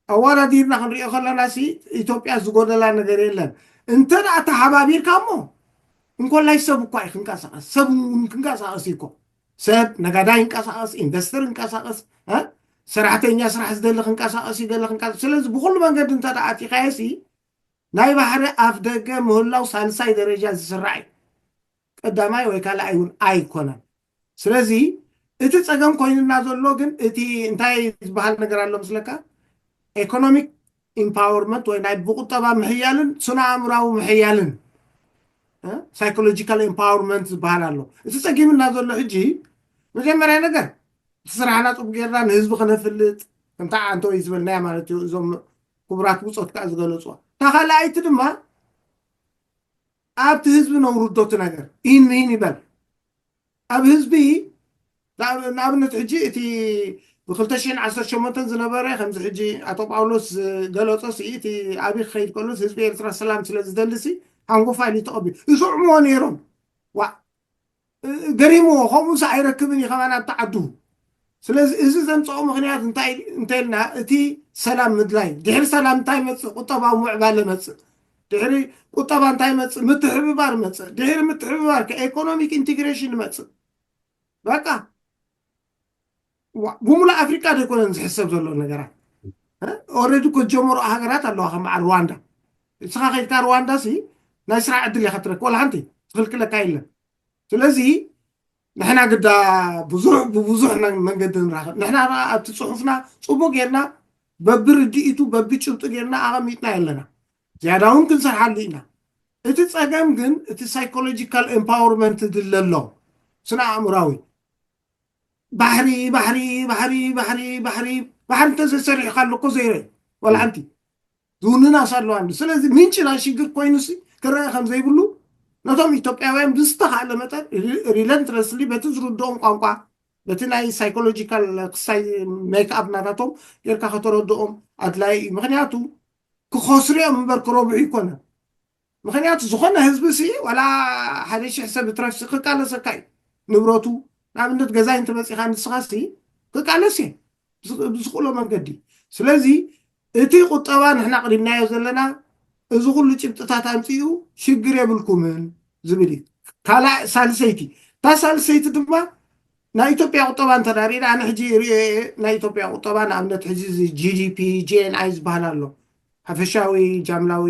ኣዋዳዲርና ክንሪኦ ከለና ሲ ኢትዮጵያ ዝጎደላ ነገር የለን እንተ ደኣ ተሓባቢርካ እሞ እንኮላይ ሰብ እኳ እዩ ክንቀሳቀስ ሰብ እውን ክንቀሳቀስ እዩ እኮ ሰብ ነጋዳይ ይንቀሳቀስ ኢንቨስተር ይንቀሳቀስ ሰራሕተኛ ስራሕ ዝደሊ ክንቀሳቀስ ይደሊ ክንቀሳቀስ ስለዚ ብኩሉ መንገዲ እንተ ደኣ ኣቲኻዮ ሲ ናይ ባሕሪ ኣፍ ደገ ምህላው ሳልሳይ ደረጃ ዝስራዕ እዩ ቀዳማይ ወይ ካልኣይ እውን ኣይኮነን ስለዚ እቲ ፀገም ኮይንና ዘሎ ግን እቲ እንታይ ዝበሃል ነገር ኣሎ ምስለካ economic empowerment ወይ ናይ ብቁጠባ ምሕያልን ስነ ኣእምራዊ ምሕያልን psychological empowerment ዝበሃል ኣሎ እቲ ፀጊምና ዘሎ ሕጂ መጀመርያ ነገር እቲ ስራሕና ፅቡቅ ጌርና ንህዝቢ ክነፍልጥ ከምታ ኣንተ ወይ ዝበልናያ ማለት እዩ እዞም ክቡራት ብፆት ከዓ ዝገለፅዋ እታ ካልኣይቲ ድማ ኣብቲ ህዝቢ ነውርዶ እቲ ነገር ኢን ሚን ይበል ኣብ ህዝቢ ንኣብነት ሕጂ እቲ ብ2018 ዝነበረ ከምዚ ሕጂ ኣቶ ጳውሎስ ዝገለጾ ሲ እቲ ኣብይ ክኸይድ ከሎስ ህዝቢ ኤርትራ ሰላም ስለ ዝደሊ ሲ ሓንጎፋ ኢሉ ተቐቢሉ ይስዕምዎ ነይሮም ዋ ገሪምዎ፣ ከምኡ ስ ኣይረክብን እዩ ከማን ኣብቲ ዓዱ። ስለዚ እዚ ዘምፀኦ ምክንያት እንታይ እንተልና፣ እቲ ሰላም ምድላይ። ድሕሪ ሰላም እንታይ መፅእ? ቁጠባዊ ምዕባለ መፅእ። ድሕሪ ቁጠባ እንታይ መፅእ? ምትሕብባር መፅእ። ድሕሪ ምትሕብባር ከ ኢኮኖሚክ ኢንቴግሬሽን መፅእ። በቃ ብሙሉእ ኣፍሪቃ ዘይኮነን ዝሕሰብ ዘሎ ነገራት። ኦረዲ እኮ ዝጀመሩ ሃገራት ኣለዋ ከም በዓል ሩዋንዳ። እስኻ ከይድካ ሩዋንዳ ሲ ናይ ስራሕ ዕድል ኢኻ ትረክብ፣ ዋላ ሓንቲ ዝኽልክለካ የለን። ስለዚ ንሕና ግዳ ብዙሕ ብብዙሕ መንገዲ ንራኸብ። ንሕና ኣብቲ ፅሑፍና ፅቡቅ ጌርና በብርድኢቱ በብጭብጡ ጌርና ኣቐሚጥና ኣለና። ዝያዳ እውን ክንሰርሓሉ ኢና። እቲ ፀገም ግን እቲ ሳይኮሎጂካል ኤምፓወርመንት ድለ ኣሎ፣ ስነ ኣእምራዊ። ባሕሪ ባሕሪ ባሕሪ ባሕሪ ባሕሪ ባሕሪ እንተዘይሰሪሕካ ኣሎ እኮ ዘይረ ዋላ ሓንቲ ዝውንናስ ኣለዋ። ስለዚ ምንጭ ናይ ሽግር ኮይኑ ሲ ክረአ ከም ዘይብሉ ነቶም ኢትዮጵያውያን ብዝተኻእለ መጠን ሪለንትረስሊ በቲ ዝርድኦም ቋንቋ፣ በቲ ናይ ሳይኮሎጂካል ክሳይ ሜክኣፕ ናታቶም ጌርካ ከተረድኦም ኣድላይ እዩ። ምክንያቱ ክኸስሩ እዮም እምበር ክረብሑ ይኮነ። ምክንያቱ ዝኾነ ህዝቢ ሲ ዋላ ሓደ ሽሕ ሰብ ትረፍሲ ክቃለሰካ እዩ። ንብረቱ ንኣብነት ገዛይ እንተመፂኻ ንስኻ ሲ ክቃለስ እየ ብዝኽእሎ መንገዲ። ስለዚ እቲ ቁጠባ ንሕና ቅሪብናዮ ዘለና እዚ ኩሉ ጭብጥታት ኣምፅኡ ሽግር የብልኩምን ዝብል እዩ። ካልእ ሳልሰይቲ፣ እታ ሳልሰይቲ ድማ ናይ ኢትዮጵያ ቁጠባ እንተዳሪና ኣነ ሕጂ ሪኦ ናይ ኢትዮጵያ ቁጠባ ንኣብነት ሕጂ ጂዲፒ ጂኤንኣይ ዝበሃል ኣሎ። ሓፈሻዊ ጃምላዊ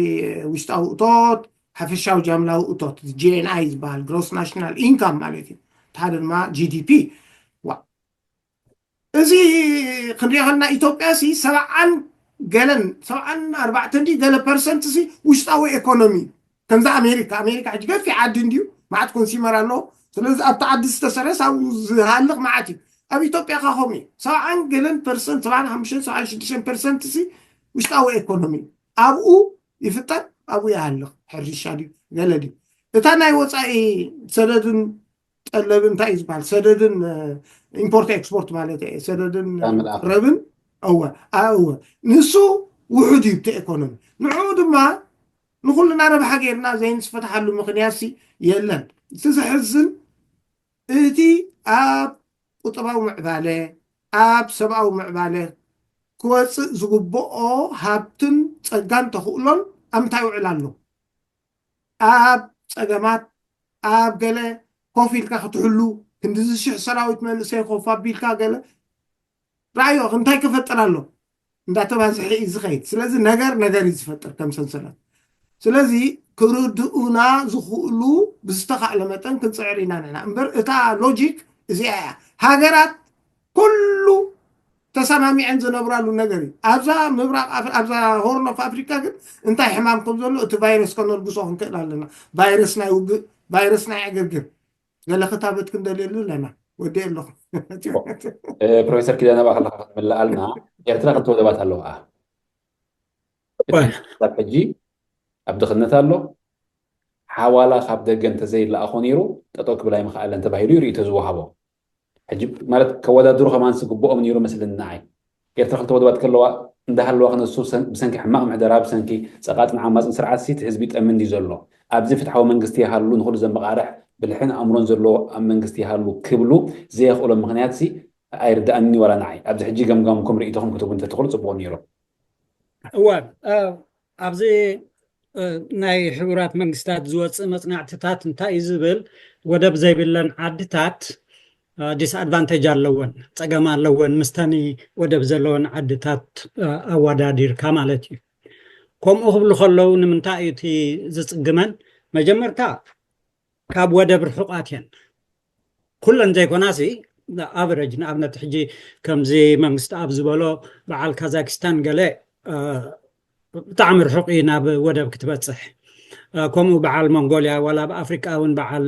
ውሽጣዊ እቶት፣ ሓፈሻዊ ጃምላዊ እቶት ጂኤንኣይ ዝበሃል ግሮስ ናሽናል ኢንካም ማለት እዩ። ሓደ ድማ ጂዲፒ። እዚ ክንሪኦ ከለና ኢትዮጵያ ሲ ሰብዓን ገለን ሰብዓን ኣርባዕተን ዲ ገለ ፐርሰንት ሲ ውሽጣዊ ኤኮኖሚ እዩ። ከምዚ ኣሜሪካ ኣሜሪካ ሕጂ ገፊ ዓዲ እንድዩ፣ መዓት ኮንሲመር ኣለዎ። ስለዚ ኣብቲ ዓዲ ዝተሰረስ ኣብኡ ዝሃልቕ መዓት እዩ። ኣብ ኢትዮጵያ ካ ከምኡ እዩ። ሰብዓን ገለን ፐርሰንት ሰብዓን ሓሙሽተን ሰብዓን ሽዱሽተን ፐርሰንት ሲ ውሽጣዊ ኤኮኖሚ እዩ። ኣብኡ ይፍጠር፣ ኣብኡ ይሃልቕ። ሕርሻ ድዩ ገለ ድዩ እታ ናይ ወፃኢ ሰደድን ጠለብ እንታይ እዩ ዝበሃል? ሰደድን ኢምፖርት ኤክስፖርት ማለት እየ። ሰደድን ረብን እወ እወ ንሱ ውሑድ እዩ እቲ ኤኮኖሚ። ንዕኡ ድማ ንኩልና ረብሓ ጌርና ዘይንስፈትሓሉ ምክንያት ሲ የለን። እቲ ዘሕዝን እቲ ኣብ ቁጠባዊ ምዕባለ ኣብ ሰብኣዊ ምዕባለ ክወፅእ ዝግብኦ ሃብትን ፀጋን ተኽእሎን ኣብ ምንታይ ይውዕል ኣሎ? ኣብ ፀገማት ኣብ ገለ ኮፍ ኢልካ ክትሕሉ ክንዲዚ ሽሕ ሰራዊት መንእሰይ ኮፍ ኣቢልካ ገለ ራእዮ እንታይ ክፈጥር ኣሎ እንዳተባዝሐ እዩ ዝኸይድ። ስለዚ ነገር ነገር እዩ ዝፈጥር ከም ሰንሰለት። ስለዚ ክርድኡና ዝኽእሉ ብዝተኻእለ መጠን ክንፅዕር ኢና ንሕና እምበር እታ ሎጂክ እዚኣ እያ። ሃገራት ኩሉ ተሰማሚዐን ዝነብራሉ ነገር እዩ። ኣብዛ ምብራቕ ኣብዛ ሆርን ኦፍ ኣፍሪካ ግን እንታይ ሕማም ከም ዘሎ እቲ ቫይረስ ከነልግሶ ክንክእል ኣለና። ቫይረስ ናይ ውግእ፣ ቫይረስ ናይ ዕግርግር ገለ ክታበት ክንደልየሉ ኣለና። ወዲ ኣለኹ። ፕሮፌሰር ኪዳነ ባዕልኻ ክትምልኣልና። ኤርትራ ክልተ ወደባት ኣለዋ። ሕጂ ኣብ ድኽነት ኣሎ። ሓዋላ ካብ ደገ እንተዘይለኣኾ ነይሩ ጠጠው ክብል ኣይምኸኣለን ተባሂሉ እዩ ርእይቶ ዝወሃቦ። ሕጂ ማለት ከወዳድሩ ከማን ዝግብኦም ነይሩ መስልን ንዓይ። ኤርትራ ክልተ ወደባት ከለዋ እንዳሃለዋ ክነሱ ብሰንኪ ሕማቕ ምሕደራ ብሰንኪ ፀቓጥን ዓማፅን ስርዓት ሲ ህዝቢ ጠምን ድዩ ዘሎ? ኣብዚ ፍትሓዊ መንግስቲ ይሃሉ ንኹሉ ዘመቓርሕ ብልሕን ኣእምሮን ዘለዎ ኣብ መንግስቲ ይሃሉ ክብሉ ዘየኽእሎም ምኽንያት ሲ ኣይርድኣንን እዩ ዋላ ንዓይ። ኣብዚ ሕጂ ገምጋምኩም ርኢቶኹም ክትቡ እንተትኽእሉ ፅቡቕ ነይሩ። እወ ኣብዚ ናይ ሕቡራት መንግስታት ዝወፅእ መፅናዕትታት እንታይ እዩ ዝብል ወደብ ዘይብለን ዓድታት ዲስኣድቫንቴጅ ኣለወን፣ ፀገም ኣለወን ምስተን ወደብ ዘለወን ዓድታት ኣወዳዲርካ ማለት እዩ። ከምኡ ክብሉ ከለዉ ንምንታይ እዩ እቲ ዝፅግመን? መጀመርታ ካብ ወደብ ርሑቓት እየን። ኩለን ዘይኮናሲ ኣቨረጅ ንኣብነት ሕጂ ከምዚ መንግስቲ ኣብ ዝበሎ በዓል ካዛኪስታን ገለ ብጣዕሚ ርሑቕ እዩ ናብ ወደብ ክትበፅሕ። ከምኡ በዓል ሞንጎልያ ዋላ ኣብ ኣፍሪቃ እውን በዓል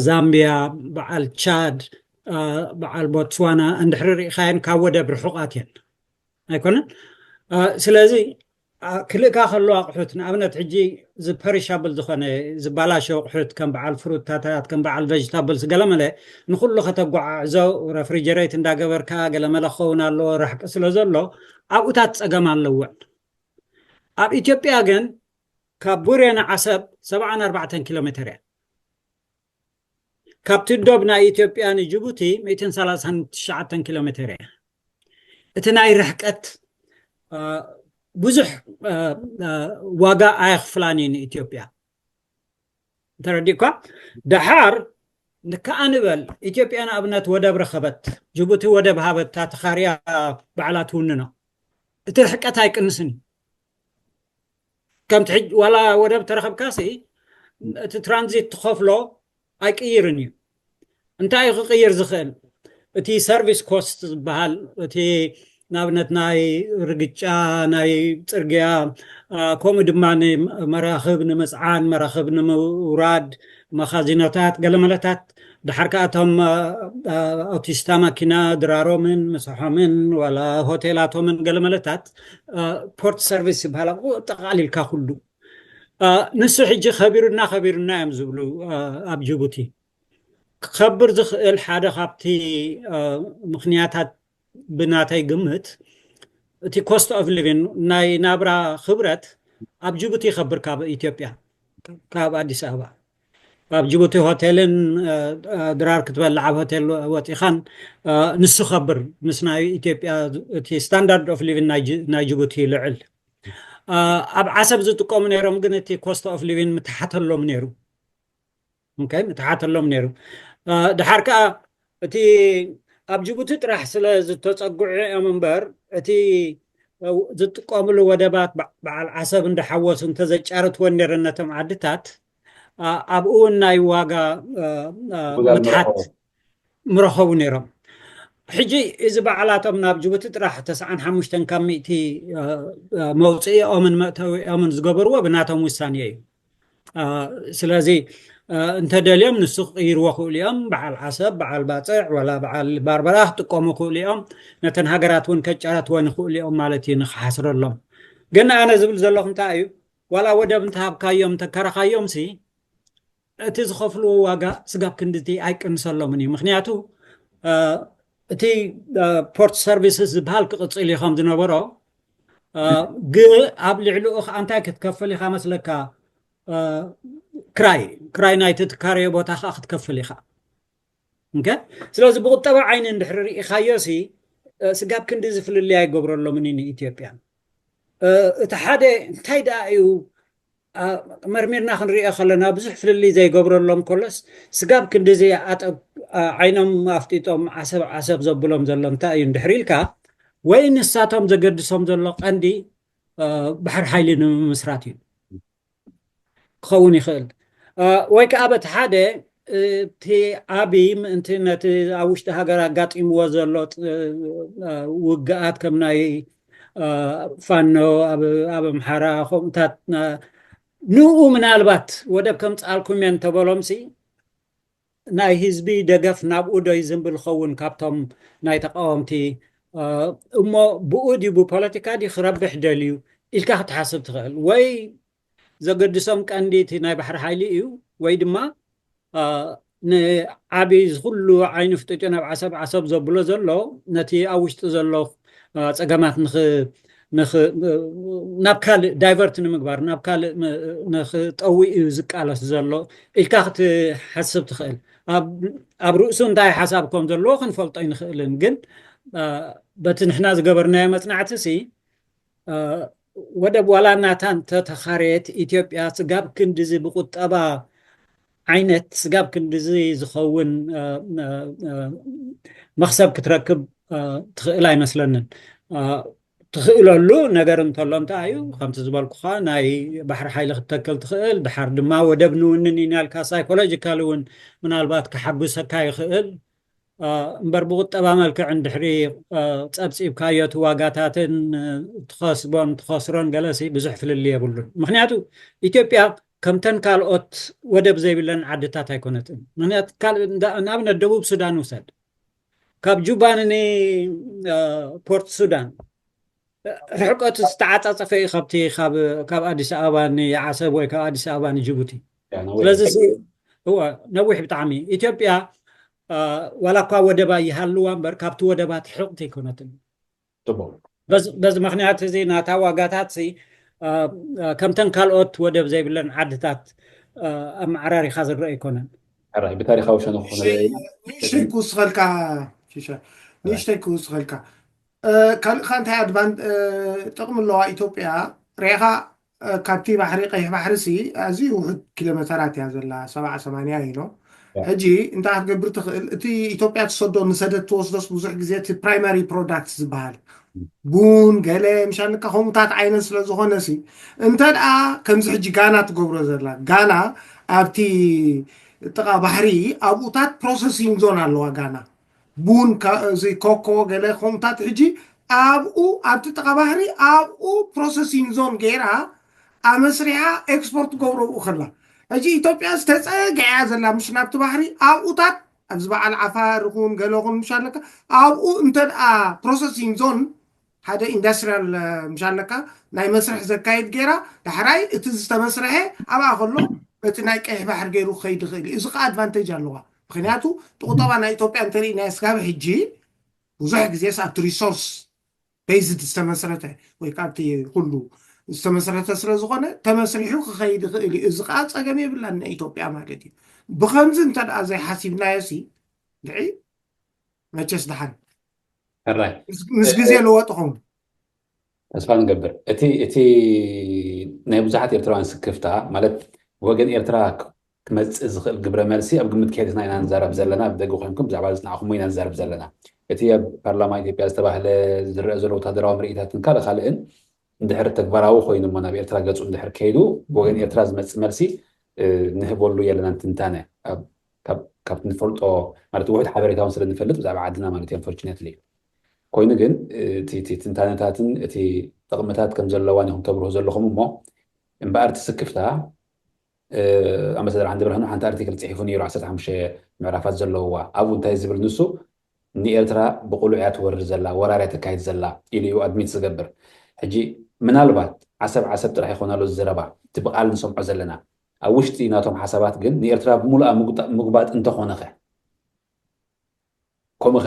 ዛምቢያ፣ በዓል ቻድ፣ በዓል ቦትስዋና እንድሕሪ ርኢኻየን ካብ ወደብ ርሑቓት እየን ኣይኮነን። ስለዚ ክልእካ ከሎ ኣቑሑት ንኣብነት ሕጂ ዝፐሪሻብል ዝኾነ ዝባላሸው ኣቑሑት ከም በዓል ፍሩታታት ከም በዓል ቨጅታብልስ ገለመለ ንኩሉ ከተጓዓዕዞ ረፍሪጀሬት እንዳገበርካ ገለመለ ክኸውን ኣለዎ ርሕቂ ስለ ዘሎ ኣብኡታት ፀገም ኣለወን። ኣብ ኢትዮጵያ ግን ካብ ቡሬ ንዓሰብ ሰብዓን ኣርባዕተን ኪሎ ሜትር እያ። ካብቲ ዶብ ናይ ኢትዮጵያ ንጅቡቲ ሚእትን ሰላሳን ትሽዓተን ኪሎ ሜትር እያ። እቲ ናይ ርሕቀት ብዙሕ ዋጋ ኣየኽፍላን እዩ ንኢትዮጵያ። ተረዲእኳ? ደሓር ንከኣ ንበል፣ ኢትዮጵያ ንኣብነት ወደብ ረኸበት፣ ጅቡቲ ወደብ ሃበታ፣ ተኻርያ ባዕላ ትውንኖ፣ እቲ ርሕቀት ኣይቅንስን እዩ። ከምቲ ሕጂ ዋላ ወደብ ተረኸብካሲ፣ እቲ ትራንዚት ትኸፍሎ ኣይቅይርን እዩ። እንታይ እዩ ክቅይር ዝኽእል? እቲ ሰርቪስ ኮስት ዝበሃል፣ እቲ ንኣብነት ናይ ርግጫ፣ ናይ ጽርግያ፣ ከምኡ ድማ ንመራኽብ ንምጽዓን፣ መራኽብ ንምውራድ፣ መኻዚኖታት፣ ገለመለታት፣ ድሓር ከኣ እቶም ኣውቲስታ ማኪና ድራሮምን ምሳሖምን ዋላ ሆቴላቶምን ገለመለታት፣ ፖርት ሰርቪስ ይበሃል፣ ጠቓሊልካ ኩሉ። ንሱ ሕጂ ከቢሩና ከቢሩና እዮም ዝብሉ ኣብ ጅቡቲ። ክኸብር ዝኽእል ሓደ ካብቲ ምኽንያታት ብናተይ ግምት፣ እቲ ኮስት ኦፍ ሊቪን፣ ናይ ናብራ ክብረት ኣብ ጅቡቲ ይኸብር ካብ ኢትዮጵያ፣ ካብ ኣዲስ ኣበባ። ኣብ ጅቡቲ ሆቴልን ድራር ክትበልዕ ኣብ ሆቴል ወፂኻን፣ ንሱ ከብር ምስ ናይ ኢትዮጵያ፣ እቲ ስታንዳርድ ኦፍ ሊቪን ናይ ጅቡቲ ይልዕል። ኣብ ዓሰብ ዝጥቀሙ ነይሮም፣ ግን እቲ ኮስት ኦፍ ሊቪን ምትሓተሎም ነይሩ። ምትሓተሎም ነይሩ። ድሓር ከዓ እቲ ኣብ ጅቡቲ ጥራሕ ስለ ዝተፀግዑ እዮም እምበር፣ እቲ ዝጥቀምሉ ወደባት በዓል ዓሰብ እንዳሓወሱ እንተዘጫረትወን ነይረን ነቶም ዓድታት፣ ኣብኡ እውን ናይ ዋጋ ምትሓት ምረኸቡ ነይሮም። ሕጂ እዚ በዓላቶም ናብ ጅቡቲ ጥራሕ ተስዓን ሓሙሽተን ካብ ሚእቲ መውፅኢኦምን መእተዊኦምን ዝገበርዎ ብናቶም ውሳኔ እዩ። ስለዚ እንተደልዮም ንሱ ክቅይርዎ ክእሉ እዮም። በዓል ዓሰብ፣ በዓል ባፅዕ፣ ዋላ በዓል ባርበራ ክጥቀሙ ክእሉ እዮም። ነተን ሃገራት እውን ከጫረትወን ይኽእሉ እዮም ማለት እዩ ንክሓስረሎም። ግን ኣነ ዝብል ዘለኹ እንታይ እዩ፣ ዋላ ወደብ እንተሃብካዮም እንተከረኻዮም ሲ፣ እቲ ዝኸፍልዎ ዋጋ ስጋብ ክንድቲ ኣይቅንሰሎምን እዩ። ምክንያቱ እቲ ፖርት ሰርቪስስ ዝበሃል ክቕፅል እዩ ከም ዝነበሮ፣ ግ ኣብ ልዕሊኡ ከዓ እንታይ ክትከፍል ኢኻ መስለካ? ክራይ፣ ክራይ ናይቲ ትካረዮ ቦታ ከዓ ክትከፍል ኢኻ። ስለዚ ብቁጠባ ዓይኒ እንድሕሪ ርኢኻዮ ሲ፣ ስጋብ ክንዲ ዝፍልልይ ኣይገብረሎምን እዩ ንኢትዮጵያ። እቲ ሓደ እንታይ ደኣ እዩ መርሚርና ክንሪኦ ከለና ብዙሕ ፍልልይ ዘይገብረሎም ከሎስ፣ ስጋብ ክንድዚ ኣጠብ ዓይኖም ኣፍጢጦም ዓሰብ ዓሰብ ዘብሎም ዘሎ እንታይ እዩ እንድሕር ኢልካ፣ ወይ ንሳቶም ዘገድሶም ዘሎ ቀንዲ ባሕር ሓይሊ ንምምስራት እዩ ክኸውን ይኽእል። ወይ ከዓ በቲ ሓደ እቲ ዓቢ ምእንቲ ነቲ ኣብ ውሽጢ ሃገር ኣጋጢምዎ ዘሎ ውግኣት ከም ናይ ፋኖ ኣብ ኣምሓራ ከምኡታት ንኡ ምናልባት ወደብ ከምፅኣልኩም እየ እንተበሎምሲ ናይ ህዝቢ ደገፍ ናብኡ ዶ ይዝንብል ኸውን ካብቶም ናይ ተቃወምቲ እሞ ብኡ ድዩ ብፖለቲካ ድዩ ክረብሕ ደልዩ ኢልካ ክትሓስብ ትኽእል ወይ ዘገድሶም ቀንዲ እቲ ናይ ባሕሪ ሓይሊ እዩ ወይ ድማ ንዓቢ ዝኩሉ ዓይኑ ፍጥጡ ናብ ዓሰብ ዓሰብ ዘብሎ ዘሎ ነቲ ኣብ ውሽጢ ዘሎ ፀገማት ናብ ካልእ ዳይቨርት ንምግባር ናብ ካልእ ንክጠዊ እዩ ዝቃለስ ዘሎ ኢልካ ክትሓስብ ትኽእል። ኣብ ርእሱ እንታይ ሓሳብ ከም ዘለዎ ክንፈልጦ ይንኽእልን ግን በቲ ንሕና ዝገበርናዮ መፅናዕቲ ሲ ወደብ ዋላ ናታ እንተተኻረየት ኢትዮጵያ ስጋብ ክንድዚ ብቁጠባ ዓይነት ስጋብ ክንድዚ ዝኸውን መክሰብ ክትረክብ ትኽእል ኣይመስለንን። ትኽእለሉ ነገር እንተሎ እንታይ እዩ ከምቲ ዝበልኩኻ ናይ ባሕሪ ሓይሊ ክትተክል ትኽእል ድሓር ድማ ወደብ ንውንን ኢና ኢልካ ሳይኮሎጂካል እውን ምናልባት ክሓጉሰካ ይኽእል። እምበር ብቁጠባ መልክዕ እንድሕሪ ፀብፂብካዮ እቲ ዋጋታትን ትኸስቦን ትኸስሮን ገለሲ ብዙሕ ፍልል የብሉን። ምክንያቱ ኢትዮጵያ ከምተን ካልኦት ወደብ ዘይብለን ዓድታት ኣይኮነትን። ምክንያቱ ንኣብነት ደቡብ ሱዳን ውሰድ። ካብ ጁባ ንፖርት ሱዳን ርሕቀቱ ዝተዓፃፀፈ እዩ ካብቲ ካብ ኣዲስ ኣበባ ንዓሰብ ወይ ካብ ኣዲስ ኣበባ ንጅቡቲ። ስለዚ ነዊሕ ብጣዕሚ ኢትዮጵያ ዋላ እኳ ወደባ ይሃልዋ እምበር ካብቲ ወደባት ሕቕቲ ኣይኮነትን። በዚ ምክንያት እዚ ናታ ዋጋታት ከምተን ካልኦት ወደብ ዘይብለን ዓድታት ኣመዓራሪኻ ዝረአ ኣይኮነን። ሕራይ ብታሪኻዊ ሸነኹ ክንሪኦ ኢና። ንእሽተይ ክውስኸልካ ሽሻ፣ ንእሽተይ ክውስኸልካ። ካልእ ከ እንታይ ኣድቫን ጥቕሚ ኣለዋ ኢትዮጵያ? ርኢኻ፣ ካብቲ ባሕሪ፣ ቀይሕ ባሕሪ ሲ ኣዝዩ ውሑድ ኪሎ ሜተራት እያ ዘላ፣ ሰብዓ ሰማንያ እዩ። ሕጂ እንታይ ክትገብር ትኽእል? እቲ ኢትዮጵያ ትሰዶ ንሰደድ ትወስዶስ ብዙሕ ግዜ እቲ ፕራይማሪ ፕሮዳክት ዝበሃል ቡን ገለ ምሻልካ ከምኡታት ዓይነት ስለ ዝኾነ ሲ፣ እንተ ደኣ ከምዚ ሕጂ ጋና ትገብሮ ዘላ፣ ጋና ኣብቲ ጥቓ ባሕሪ ኣብኡታት ፕሮሰሲንግ ዞን ኣለዋ ጋና። ቡን፣ እዚ ኮኮ ገለ ከምኡታት ሕጂ ኣብኡ ኣብቲ ጥቓ ባሕሪ ኣብኡ ፕሮሰሲንግ ዞን ገይራ ኣመስሪሓ ኤክስፖርት ትገብሮ ኣብኡ ከላ። ሕጂ ኢትዮጵያ ዝተፀግዐ እያ ዘላ፣ ምሽ ናብቲ ባሕሪ ኣብኡታት ኣብዚ በዓል ዓፋር ይኹን ገለ ኹን ምሽ ኣለካ ኣብኡ እንተ ደኣ ፕሮሰሲንግ ዞን ሓደ ኢንዳስትሪያል ምሽ ኣለካ ናይ መስርሕ ዘካይድ ገይራ ዳሕራይ እቲ ዝተመስርሐ ኣብኣ ከሎ በቲ ናይ ቀይሕ ባሕሪ ገይሩ ክኸይድ ይኽእል እዩ። እዚ ከዓ ኣድቫንቴጅ ኣለዋ። ምክንያቱ እቲ ቁጠባ ናይ ኢትዮጵያ እንተሪእናዮ ስጋብ ሕጂ ብዙሕ ግዜስ ኣብቲ ሪሶርስ ቤዝድ ዝተመስረተ ወይ ካብቲ ኩሉ ዝተመስረተ ስለ ዝኾነ ተመስሪሑ ክኸይድ ይኽእል እዩ። እዚ ከዓ ፀገም የብላን ንኢትዮጵያ ማለት እዩ። ብኸምዚ እንተ ደኣ ዘይሓሲብናዮ ሲ ድዒ መቸስ ደሓን ሕራይ ምስ ግዜ ለወጥ ኸውን ተስፋ ንገብር። እቲ እቲ ናይ ብዙሓት ኤርትራውያን ስክፍታ ማለት ብወገን ኤርትራ ክመፅእ ዝኽእል ግብረ መልሲ ኣብ ግምት ከየእተና ኢና ንዛረብ ዘለና። ብደገ ኮይንኩም ብዛዕባ ዝፅናዕኹሞ ኢና ንዛረብ ዘለና። እቲ ኣብ ፓርላማ ኢትዮጵያ ዝተባህለ ዝረአ ዘሎ ወታደራዊ ምርኢታትን ካልእ ካልእን እንድሕር ተግባራዊ ኮይኑ እሞ ናብ ኤርትራ ገፁ እንድሕር ከይዱ ብወገን ኤርትራ ዝመፅእ መልሲ ንህበሉ የለናን ትንታነ። ካብ ንፈልጦ ማለት ውሑድ ሓበሬታውን ስለ ንፈልጥ ብዛዕባ ዓድና ማለት እዩ። Unfortunately ኮይኑ ግን እቲ ትንታነታትን እቲ ጥቕምታት ከም ዘለዋን ኢኹም ተብርሁ ዘለኹም እሞ እምበኣር እቲ ስክፍታ ኣምባሳደር ዓንዲ ብርሃኑ ሓንቲ ኣርቲክል ፅሒፉ ነይሩ ዓሰርተ ሓሙሽተ ምዕራፋት ዘለውዋ። ኣብኡ እንታይ ዝብል ንሱ ንኤርትራ ብቁሉዕ እያ ትወርር ዘላ፣ ወራር እያ ተካይድ ዘላ ኢሉ እዩ ኣድሚት ዝገብር። ሕጂ ምናልባት ዓሰብ ዓሰብ ጥራሕ ይኾን ኣሎ ዝዘረባ እቲ ብቃል ንሰምዖ ዘለና ኣብ ውሽጢ ናቶም ሓሳባት ግን ንኤርትራ ብምሉኣ ምጉባጥ እንተኾነኸ ከምኡኸ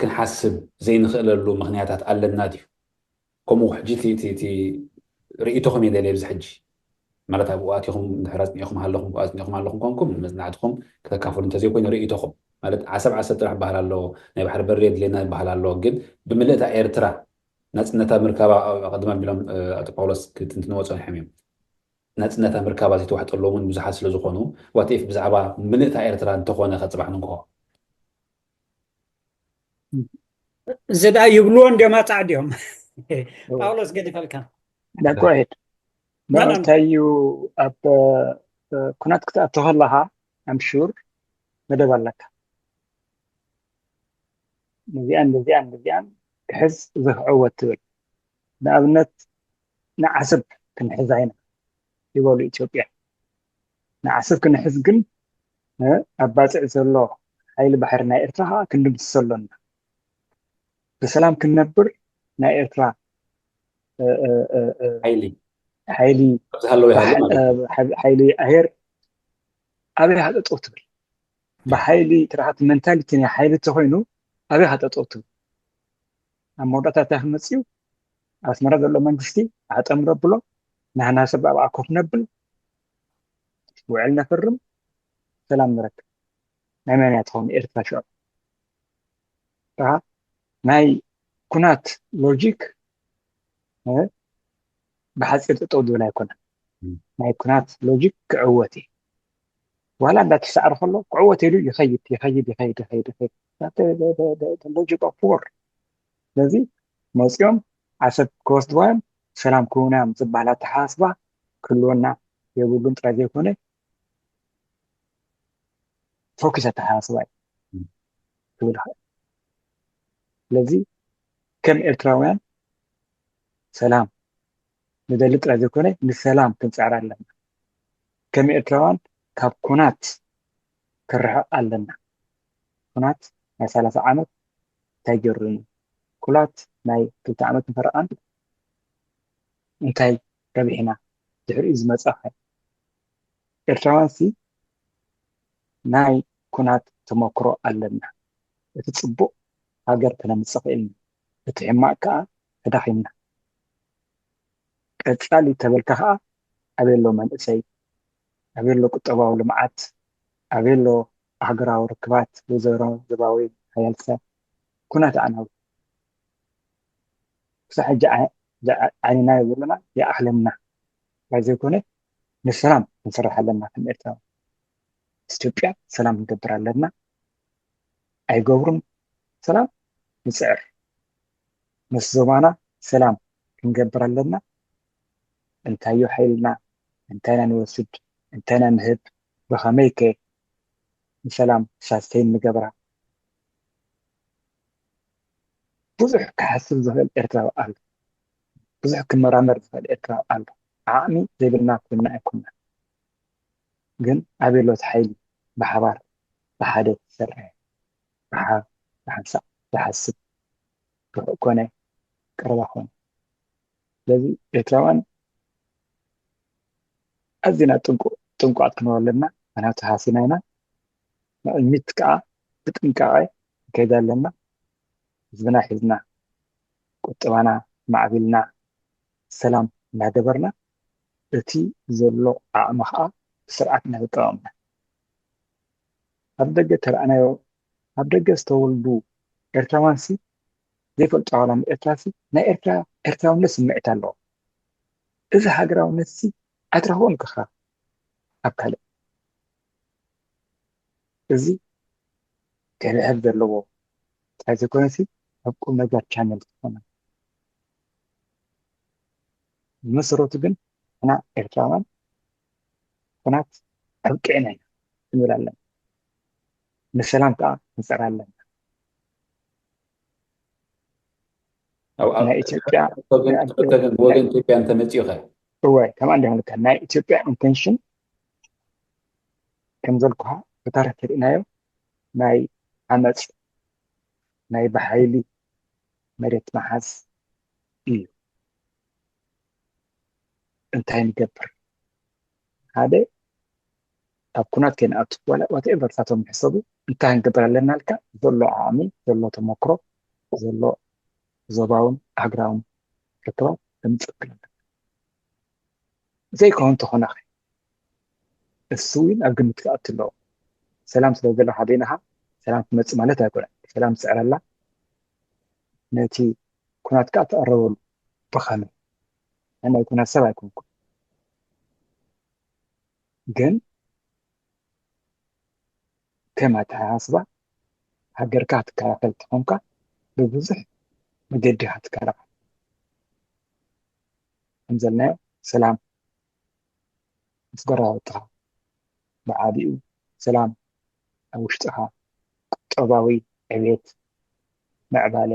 ክንሓስብ ዘይንኽእለሉ ምኽንያታት ኣለና ድዩ? ከምኡ ሕጂ እቲ ርእይቶኹም እየ ደልየ ኣብዚ ሕጂ ማለት ኣብኡ ኣቲኹም ድሕር ኣፅኒዕኹም ኣለኹም ብኡ ኣፅኒዕኹም ኣለኹም ኮንኩም መፅናዕትኹም ክተካፍሉ እንተዘይኮይኑ ርእይቶኹም ማለት ዓሰብ ዓሰብ ጥራሕ ይበሃል ኣሎ ናይ ባሕሪ በሪ የድልየና ይበሃል ኣሎ ግን ብምልእታ ኤርትራ ናፅነታ ምርካባ ቅድም ኣቢሎም ኣቶ ጳውሎስ ክትንትንዎ ፀኒሖም እዮም ናፅነታ ምርካባ ዘይተዋሕጠሎም እውን ብዙሓት ስለ ዝኾኑ what if ብዛዕባ ምልእታ ኤርትራ እንተኾነ ከፅባሕ ንግሆ እዚ ደኣ ይብልዎ እንዲዮም ኣፃዕ ድዮም ጳውሎስ ገዲፈልካ ዳኳሄድ እንታይ እዩ ኣብ ኩናት ክትኣቱ ከለኻ ኣምሹር መደብ ኣለካ ነዚኣን ነዚኣን ነዚኣን ክሕዝ እዚ ክዕወት ትብል ንኣብነት ንዓሰብ ክንሕዛ ኢና ይበሉ ኢትዮጵያ ንዓሰብ ክንሕዝ ግን ኣብ ባፅዕ ዘሎ ሓይሊ ባሕሪ ናይ ኤርትራ ከዓ ክንድምስሶ ኣሎና ብሰላም ክንነብር ናይ ኤርትራ ሓይሊ ሓይሊ ኣብዚ ሃለወ ይሃሉ ማለት እዩ። ሓይሊ ኣየር ኣበይ ሃጠጠው ትብል ብሓይሊ ትርሓት መንታሊቲ ናይ ሓይሊ ተኮይኑ ኣበይ ሃጠጠው ትብል ኣብ መወዳእታ እንታይ ክመፅእ እዩ ኣስመራ ዘሎ መንግስቲ ኣጠምሮ ብሎ ናህና ሰብ ኣብኣ ኮፍ ነብል ውዕል ነፍርም ሰላም ንረክብ ናይ መን እያ ትኸውን ኤርትራ ሽዑ ናይ ኩናት ሎጂክ ብሓፂር ጠጠው ዝብል ኣይኮነን ናይ ኩናት ሎጂክ ክዕወት እዩ ዋላ እንዳተሳዕረ ከሎ ክዕወት ኢሉ ይኸይድ ይኸይድ ይኸይድ ይኸይድ ይኸይድ ሎጂክ ኦፍ ዎር ስለዚ መፂኦም ዓሰብ ክወስድዋ እዮም ሰላም ክህቡና እዮም ዝበሃል ኣተሓሳስባ ክህልወና የብሉን ጥራይ ዘይኮነ ፎኪስ ኣተሓሳስባ እዩ ክብል ይኽእል ስለዚ ከም ኤርትራውያን ሰላም ንደሊ ጥራይ ዘይኮነ ንሰላም ክንፅዕር ኣለና ከም ኤርትራውያን ካብ ኩናት ክርሕቕ ኣለና ኩናት ናይ ሰላሳ ዓመት እንታይ ገሩኒ ኩናት ናይ ክልተ ዓመት ንፈረቓን እንታይ ረቢሕና ድሕሪኡ ዝመፀ ኸ ኤርትራውያን ሲ ናይ ኩናት ተመክሮ ኣለና እቲ ፅቡቕ ሃገር ከነምፅእ ኽእልና እቲ ሕማቕ ከዓ ተዳኺምና ቀፃሊ ተበልካ ከዓ ኣበይ ኣሎ መንእሰይ ኣበይ ኣሎ ቁጠባዊ ልምዓት ኣበይ ኣሎ ሃገራዊ ርክባት ወይዘሮ ዞባዊ ሓያልሳ ኩናት ኣዕናዊ? ክሳብ ሕጂ ዓይንና የብሉና ይኣኽለና። እንታይ ዘይኮነ ንሰላም ክንሰርሕ ኣለና። ከም ኤርትራ ምስ ኢትዮጵያ ሰላም ክንገብር ኣለና። ኣይገብሩን ሰላም ንፅዕር። ምስ ዞባና ሰላም ክንገብር ኣለና። እንታዩ ሓይልና? እንታይና ንወስድ? እንታይና ንህብ? ብኸመይ ከ ንሰላም ሳስቴን ንገብራ? ብዙሕ ክሓስብ ዝኽእል ኤርትራዊ ኣሎ። ብዙሕ ክመራመር ዝኽእል ኤርትራዊ ኣሎ። ዓቕሚ ዘይብልና ኮይንና ኣይኮንና። ግን ኣበይ ኣሎ እቲ ሓይሊ? ብሓባር ብሓደ ዝሰርሕ፣ ብሓ- ብሓንሳእ ዝሓስብ፣ ርሑቕ ኮነ ቀረባ ኮነ። ስለዚ ኤርትራውያን ኣዚና ጥንቁ- ጥንቁቓት ክንበሉ ኣለና። ምክንያቱ ሃሲና ኢና። ንቕድሚት ከዓ ብጥንቃቐ ንከይድ ኣለና። ህዝብና ሒዝና፣ ቁጠባና ማዕቢልና፣ ሰላም እናገበርና፣ እቲ ዘሎ ዓቕሚ ከዓ ብስርዓት እናተጠቐምና። ኣብ ደገ ተረኣናዮ፣ ኣብ ደገ ዝተወልዱ ኤርትራውያንሲ ዘይፈልጡ ኣባላት ኤርትራሲ ናይ ኤርትራ ኤርትራውነት ስምዒት ኣለዎ። እዚ ሃገራውነትሲ ኣይትረኽቦን ኢኻ ኣብ ካልእ። እዚ ክሕብሕብ ዘለዎ ጥራይ ዘይኮነሲ ኣብ ቁም ነገር ቻነል ዝኾነ ብመሰረቱ ግን ንሕና ኤርትራውያን ኩናት ኣብቂዕና ኢና ክንብል ኣለና። ንሰላም ከዓ ክንፅዕር ኣለና። ኣብ- ኣብ- ናይ ኢትዮጵያ ወገን- ወገን ኢትዮጵያ እንተመፂኡ ኸ? እወ ከምኣ እንዲሆንካ ናይ ኢትዮጵያ ኢንቴንሽን ከምዘልኩኻ ብታሪክ ተሪእናዮ ናይ ዓመፅ ናይ ብሓይሊ መሬት ምሓዝ እዩ። እንታይ ንገብር? ሓደ ኣብ ኩናት ከይንኣቱ ዋላ ዋትኤቨር ሳቶም ይሕሰቡ እንታይ ክንገብር ኣለና ኢልካ ዘሎ ዓቕሚ ዘሎ ተመክሮ ዘሎ ዞባውን ሃገራውን ርክባት ንምፅእ ኣለና። ዘይከውን ተኾነ ኸ እሱ እውን ኣብ ግምት ክኣቱ ኣለዎ። ሰላም ስለ ዘለካ በይንኻ ሰላም ትመፅእ ማለት ኣይኮነን። ሰላም ትፅዕረላ ነቲ ኩናት ከዓ ትዕረበሉ ብኸመይ? ናይ ኩናት ሰብ ኣይኮንኩን ግን ከም ኣተሓሳስባ ሃገርካ ክትከላኸል ተኾንካ ብብዙሕ መገዲ ኢኻ ትከላኸል። ከምዘልናዮ ሰላም ምስ ጎረባብትኻ ብዓቢኡ ሰላም ኣብ ውሽጥኻ ቁጠባዊ ዕቤት ምዕባለ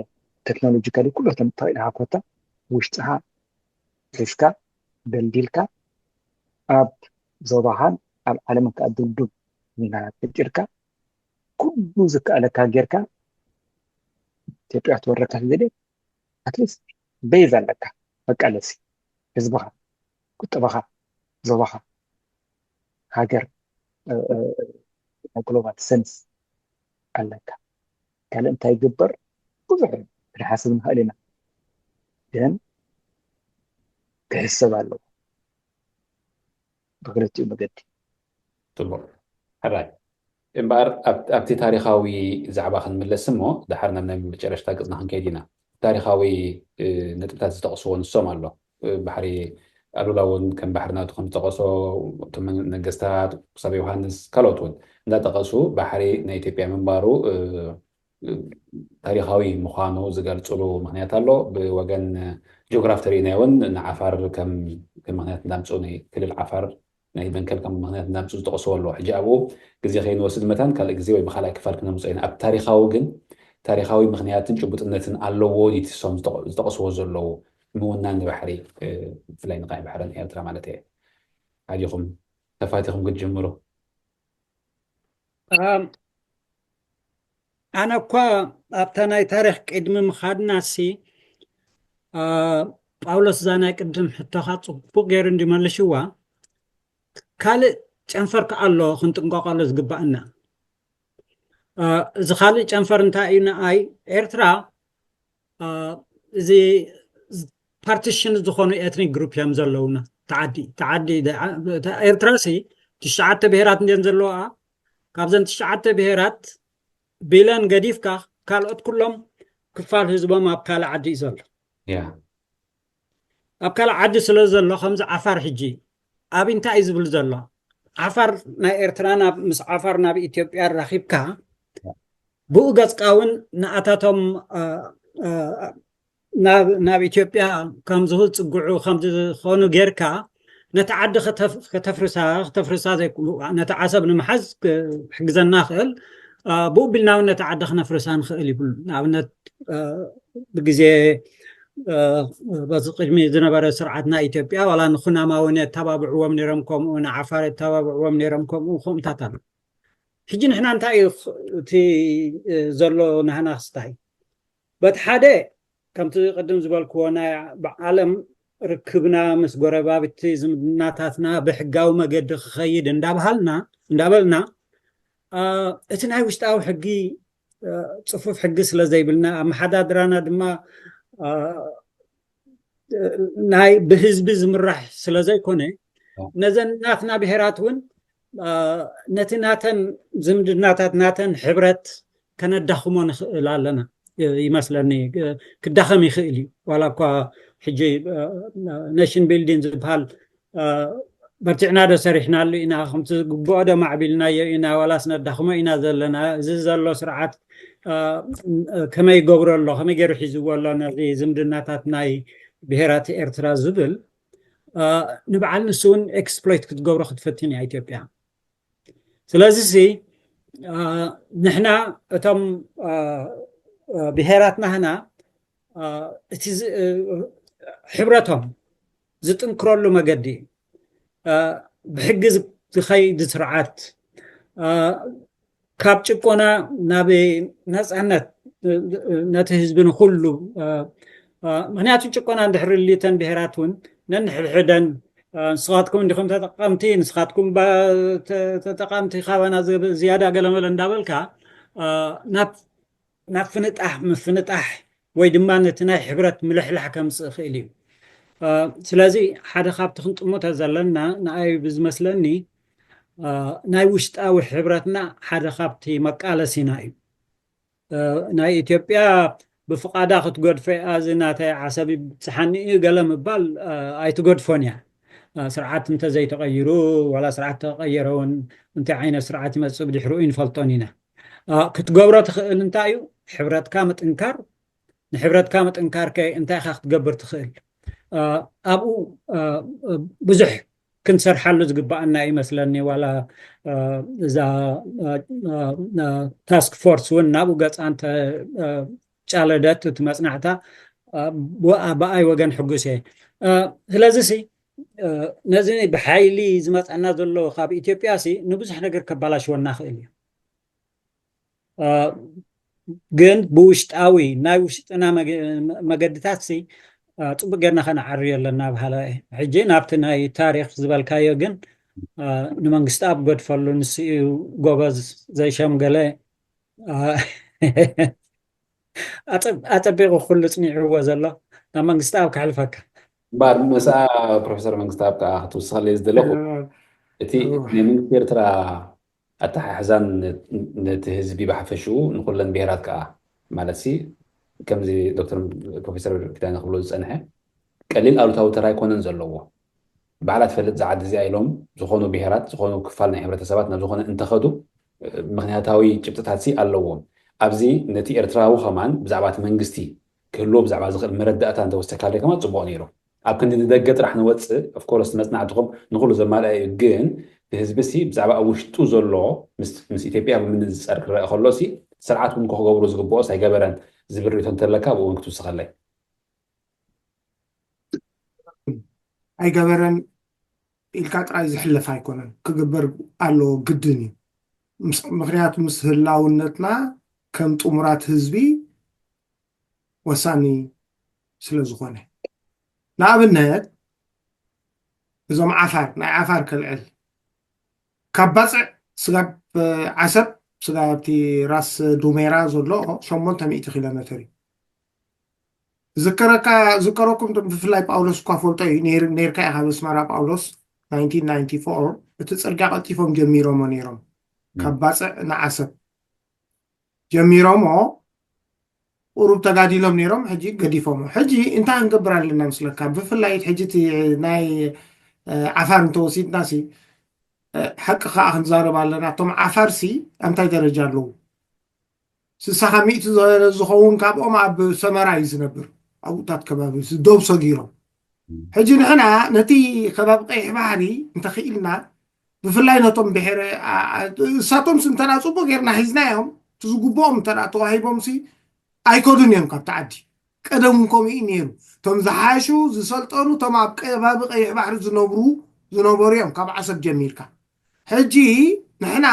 ቴክኖሎጂ ከዲ ኩሉ ተምጥቕ ኢልካ ኮታ ውሽጥኻ ሒዝካ ደልዲልካ ኣብ ዞባኻን ኣብ ዓለምን ከዓ ድልዱል ዜናታት ፈጢርካ ኩሉ ዝከኣለካ ጌርካ ኢትዮጵያ ክትወረካ ዝደልየ ኣትሊስት ቤዝ ኣለካ መቃለሲ ህዝብኻ ቁጠባኻ ዞባኻ ሃገር ግሎባል ሰንስ ኣለካ። ካልእ እንታይ ይግበር ብዙሕ ክንሓስብ ንኽእል ኢና፣ ግን ክሕሰብ ኣለዎ ብክልቲኡ መገዲ። ፅቡቅ ሕራይ እምበኣር ኣብቲ ታሪካዊ ዛዕባ ክንምለስ እሞ ድሓር ናብ ናይ መጨረሽታ ገፅና ክንከይድ ኢና። ታሪካዊ ነጥብታት ዝጠቕስዎ ንሶም ኣሎ። ባሕሪ ኣሉላ እውን ከም ባሕሪ ናቱ ከም ዝጠቐሶ እቶም ነገስታት ክሳብ ዮሃንስ ካልኦት እውን እንዳጠቐሱ ባሕሪ ናይ ኢትዮጵያ ምንባሩ ታሪካዊ ምዃኑ ዝገልፅሉ ምክንያት ኣሎ። ብወገን ጂኦግራፍ ተሪእናዮ እውን ንዓፋር ከም ከም ምክንያት እንዳምፅኡ ናይ ክልል ዓፋር ናይ መንቀል ከም ምክንያት እንዳምፅኡ ዝጠቕስዎ ኣለዎ። ሕጂ ኣብኡ ግዜ ከይንወስድ መታን ካልእ ግዜ ወይ ብካልኣይ ክፋል ክነምፅኦ ኢና። ኣብ ታሪካዊ ግን ታሪካዊ ምክንያትን ጭቡጥነትን ኣለዎ ድዩ እቲ ንሶም ዝጠቕ- ዝጠቕስዎ ዘለዉ ምውናን ንባሕሪ ብፍላይ ንቀይሕ ባሕርን ኤርትራ ማለት እየ። ሓዲኹም ተፋቲኹም ክትጅምሩ። ኣነ እኳ ኣብታ ናይ ታሪክ ቅድሚ ምኻድና ሲ ጳውሎስ እዛ ናይ ቅድም ሕቶኻ ፅቡቅ ገይሩ እንዲ መልሽዋ። ካልእ ጨንፈር ከኣ ኣሎ ክንጥንቀቀሉ ዝግባእና። እዚ ካልእ ጨንፈር እንታይ እዩ? ንኣይ ኤርትራ እዚ ፓርቲሽን ዝኾኑ ኤትኒክ ግሩፕ እዮም ዘለውና። ተዓዲ ተዓዲ ኤርትራ ሲ ትሽዓተ ብሄራት እንድየን ዘለዋ ካብዘን ትሽዓተ ብሄራት ቢለን ገዲፍካ ካልኦት ኩሎም ክፋል ህዝቦም ኣብ ካልእ ዓዲ እዩ ዘሎ። ያ ኣብ ካልእ ዓዲ ስለ ዘሎ ከምዚ ዓፋር ሕጂ ኣብ እንታይ እዩ ዝብል ዘሎ? ዓፋር ናይ ኤርትራ ናብ ምስ ዓፋር ናብ ኢትዮጵያ ራኺብካ ብኡ ገጽካ እውን ንኣታቶም እ፣ እ፣ ናብ ናብ ኢትዮጵያ ከም ዝጽግዑ ከም ዝኾኑ ጌርካ ነቲ ዓዲ ከተፍ- ከተፍርሳ ከተፍርሳ ዘይክእሉ ነቲ ዓሰብ ንምሓዝ ክሕግዘና ክእል እ፣ ብኡ ቢልና እውን ነቲ ዓዲ ክነፍርሳ ንኽእል ይብሉ። ንኣብነት እ፣ ብግዜ እ፣ በዚ ቅድሚ ዝነበረ ስርዓት ናይ ኢትዮጵያ ዋላ ንኩናማ እውን የተባብዕዎም ነይሮም ከምኡ ንዓፋር የተባብዕዎም ነይሮም ከምኡ ከምኡታት ኣሎ። ሕጂ ንሕና እንታይ እዩ እቲ እ፣ ዘሎ ናህና ክስታይ በቲ ሓደ ከምቲ ቅድም ዝበልክዎ ናይ ብዓለም ርክብና ምስ ጎረባብቲ ዝምድናታትና ብሕጋዊ መገዲ ክኸይድ እንዳበሃልና እንዳበልና እ፣ እቲ ናይ ውሽጣዊ ሕጊ እ፣ ጽፉፍ ሕጊ ስለ ዘይብልና ኣመሓዳድራና ድማ እ፣ ናይ ብህዝቢ ዝምራሕ ስለ ዘይኮነ ነዘን ናትና ብሄራት እውን እ፣ ነቲ ናተን ዝምድናታት ናተን ሕብረት ከነዳኽሞ ንኽእል ኣለና እ፣ ይመስለኒ እ፣ ክዳኸም ይኽእል እዩ ዋላ እኳ ሕጂ እ፣ ኔሽን ቢልዲንግ ዝበሃል እ፣ በርቲዕና ዶ ሰሪሕናሉ ኢና ከምቲ ዝግብኦ ዶ ማዕቢልናዮ ኢና ዋላስ ነዳኽሞ ኢና ዘለና እዚ ዘሎ ስርዓት እ፣ ከመይ ይገብሮ ኣሎ ከመይ ገይሩ ሒዝዎ ኣሎ ነዚ ዝምድናታት ናይ ብሄራት ኤርትራ ዝብል እ፣ ንበዓል ንሱ እውን ኤክስፕሎይት ክትገብሮ ክትፈትን እያ ኢትዮጵያ ስለዚ ሲ እ፣ ንሕና እቶም እ፣ እ፣ ብሄራት ናህና እ፣ እቲ ዝ- እ፣ ሕብረቶም ዝጥንክረሉ መገዲ እ፣ ብሕጊ ዝ- ዝኸይድ ስርዓት እ፣ ካብ ጭቆና ናብ ነፃነት እ፣ እ፣ ነቲ ህዝቢ ንኩሉ እ፣ እ፣ ምክንያቱ ጭቆና እንድሕር ሊተን ብሄራት እውን ነንሕድሕደን እ፣ ንስኻትኩም እንዲኹም ተጠቀምቲ ንስኻትኩም ባ- ተ- ተጠቀምቲ ካባና ዝ- ዝያዳ ገለመለ እንዳበልካ እ፣ ናብ ናብ ፍንጣሕ ምፍንጣሕ ወይ ድማ ነቲ ናይ ሕብረት ምልሕላሕ ከምፅእ ይኽእል እዩ እ፣ ስለዚ ሓደ ካብቲ ክንጥምቶ ዘለና ንኣይ ብዝመስለኒ እ፣ ናይ ውሽጣዊ ሕብረትና ሓደ ካብቲ መቃለሲና እዩ እ፣ ናይ ኢትዮጵያ ብፍቓዳ ክትገድፎ እያ እዚ ናተይ ዓሰብ ይብፅሓኒ እዩ ገለ ምባል እ፣ ኣይትገድፎን እያ እ፣ ስርዓት እንተዘይተቐይሩ ዋላ ስርዓት ተቐየረ እውን እንታይ ዓይነት ስርዓት ይመፅእ ብድሕሪኡ ይንፈልጦን ኢና እ፣ ክትገብሮ ትኽእል እንታይ እዩ ሕብረትካ ምጥንካር ንሕብረትካ ምጥንካር ከ እንታይ ኢኻ ክትገብር ትኽእል እ፣ ኣብኡ እ፣ ብዙሕ ክንሰርሓሉ ዝግባኣና ይመስለኒ ዋላ እ፣ እዛ እ፣ እ፣ እ፣ ታስክ ፎርስ እውን ናብኡ ገፃ እንተ እ፣ ጫለደት እቲ መፅናዕታ እ፣ ብኣ- ብኣይ ወገን ሕጉስ እየ እ፣ ስለዚ ሲ እ፣ ነዚ ብሓይሊ ዝመፀና ዘሎ ካብ ኢትዮጵያ ሲ ንብዙሕ ነገር ከባላሽወና ክእል እዩ እ፣ ግን ብውሽጣዊ ናይ ውሽጥና መገ- መገድታት ሲ እ፣ ፅቡቅ ጌርና ከነዓርዮ ኣለና ብሃላ እየ ሕጂ ናብቲ ናይ ታሪክ ዝበልካዮ ግን እ፣ ንመንግስቲ ኣብ ገድፈሉ ንስኡ ጎበዝ ዘይሸምገለ እ፣ ኣፀብ- ኣፀቢቁ ኩሉ ፅኒዕዎ ዘሎ ናብ መንግስቲ ኣብ ከሕልፈካ እምበኣር ምስኣ ፕሮፌሰር መንግስታብ ከዓ ክትውስኸለይ ዝደለኹ እቲ ናይ መንግስቲ ኤርትራ ኣተሓሕዛን ነ- ነቲ ህዝቢ ብሓፈሽኡ ንኩለን ብሄራት ከዓ ማለት ሲ ከምዚ ዶክተር ፕሮፌሰር ኪዳነ ክብሎ ዝፀንሐ ቀሊል ኣሉታዊ ተራ ኣይኮነን ዘለዎ ባዕላ ትፈልጥ ዝዓዲ እዚኣ ኢሎም ዝኾኑ ብሄራት ዝኾኑ ክፋል ናይ ሕብረተሰባት ናብ ዝኾነ እንተኸዱ ምክንያታዊ ጭብጥታት ሲ ኣለዎም ኣብዚ ነቲ ኤርትራዊ ከማን ብዛዕባ እቲ መንግስቲ ክህልዎ ብዛዕባ ዝኽእል መረዳእታ እንተወሰካለይ ከማን ፅቡቕ ነይሩ ኣብ ክንዲ ንደገ ጥራሕ ንወፅእ ኦፍኮርስ መፅናዕትኹም ንኩሉ ዘማልአ እዩ ግን እቲ ህዝቢ ሲ ብዛዕባ ኣብ ውሽጡ ዘሎ ምስ ምስ ኢትዮጵያ ብምንፅፃር ክረአ ከሎ ሲ ስርዓት እውን ክገብሩ ዝግብኦስ ኣይገበረን ዝብል ርእቶ እንተለካ ብእውን ክትውስኸለይ ኣይገበረን ኢልካ ጥራይ ዝሕለፍ ኣይኮነን ክግበር ኣለዎ ግድን እዩ ምስ- ምክንያቱ ምስ ህላውነትና ከም ጥሙራት ህዝቢ ወሳኒ ስለ ዝኾነ ንኣብነት እዞም ዓፋር ናይ ዓፋር ከልዕል ካብ ባፅዕ ስጋብ ዓሰብ ስጋብ እቲ ራስ ዱሜራ ዘሎ ሸሞንተ ሚእቲ ኪሎ ሜትር እዩ ዝከረካ ዝከረኩም ብፍላይ ጳውሎስ እኳ ፈልጦ እዩ ነይር- ነይርካ ኢኻ በስመራ ጳውሎስ ናይንቲን ናይንቲ ፎር እቲ ፅርግያ ቀልጢፎም ጀሚሮሞ ነይሮም ካብ ባፅዕ ንዓሰብ ጀሚሮሞ ቁሩብ ተጋዲሎም ነይሮም። ሕጂ ገዲፎሞ። ሕጂ እንታይ ክንገብር ኣለና ምስለካ? ብፍላይ ሕጂ እቲ ናይ ዓፋር እንተወሲድና ሲ ሓቂ ከዓ ክንዛረብ ኣለና። እቶም ዓፋር ሲ ኣንታይ ደረጃ ኣለዉ? ስሳኻ ሚእቲ ዝኸውን ካብኦም ኣብ ሰመራ እዩ ዝነብር፣ ኣብኡታት ከባቢ ደው ሰጊሮም። ሕጂ ንሕና ነቲ ከባቢ ቀይሕ ባሕሪ እንተኽኢልና፣ ብፍላይ ነቶም ብሄረ እሳቶም ሲ እንተና ፅቡቅ ጌርና ሒዝናዮም፣ እቲ ዝግብኦም እንተና ተዋሂቦም ሲ ኣይከዱን እዮም ካብቲ ዓዲ። ቀደም እውን ከምኡ እዩ ነይሩ። እቶም ዝሓሹ ዝሰልጠኑ እቶም ኣብ ከባቢ ቀይሕ ባሕሪ ዝነብሩ ዝነበሩ እዮም ካብ ዓሰብ ጀሚርካ። ሕጂ ንሕና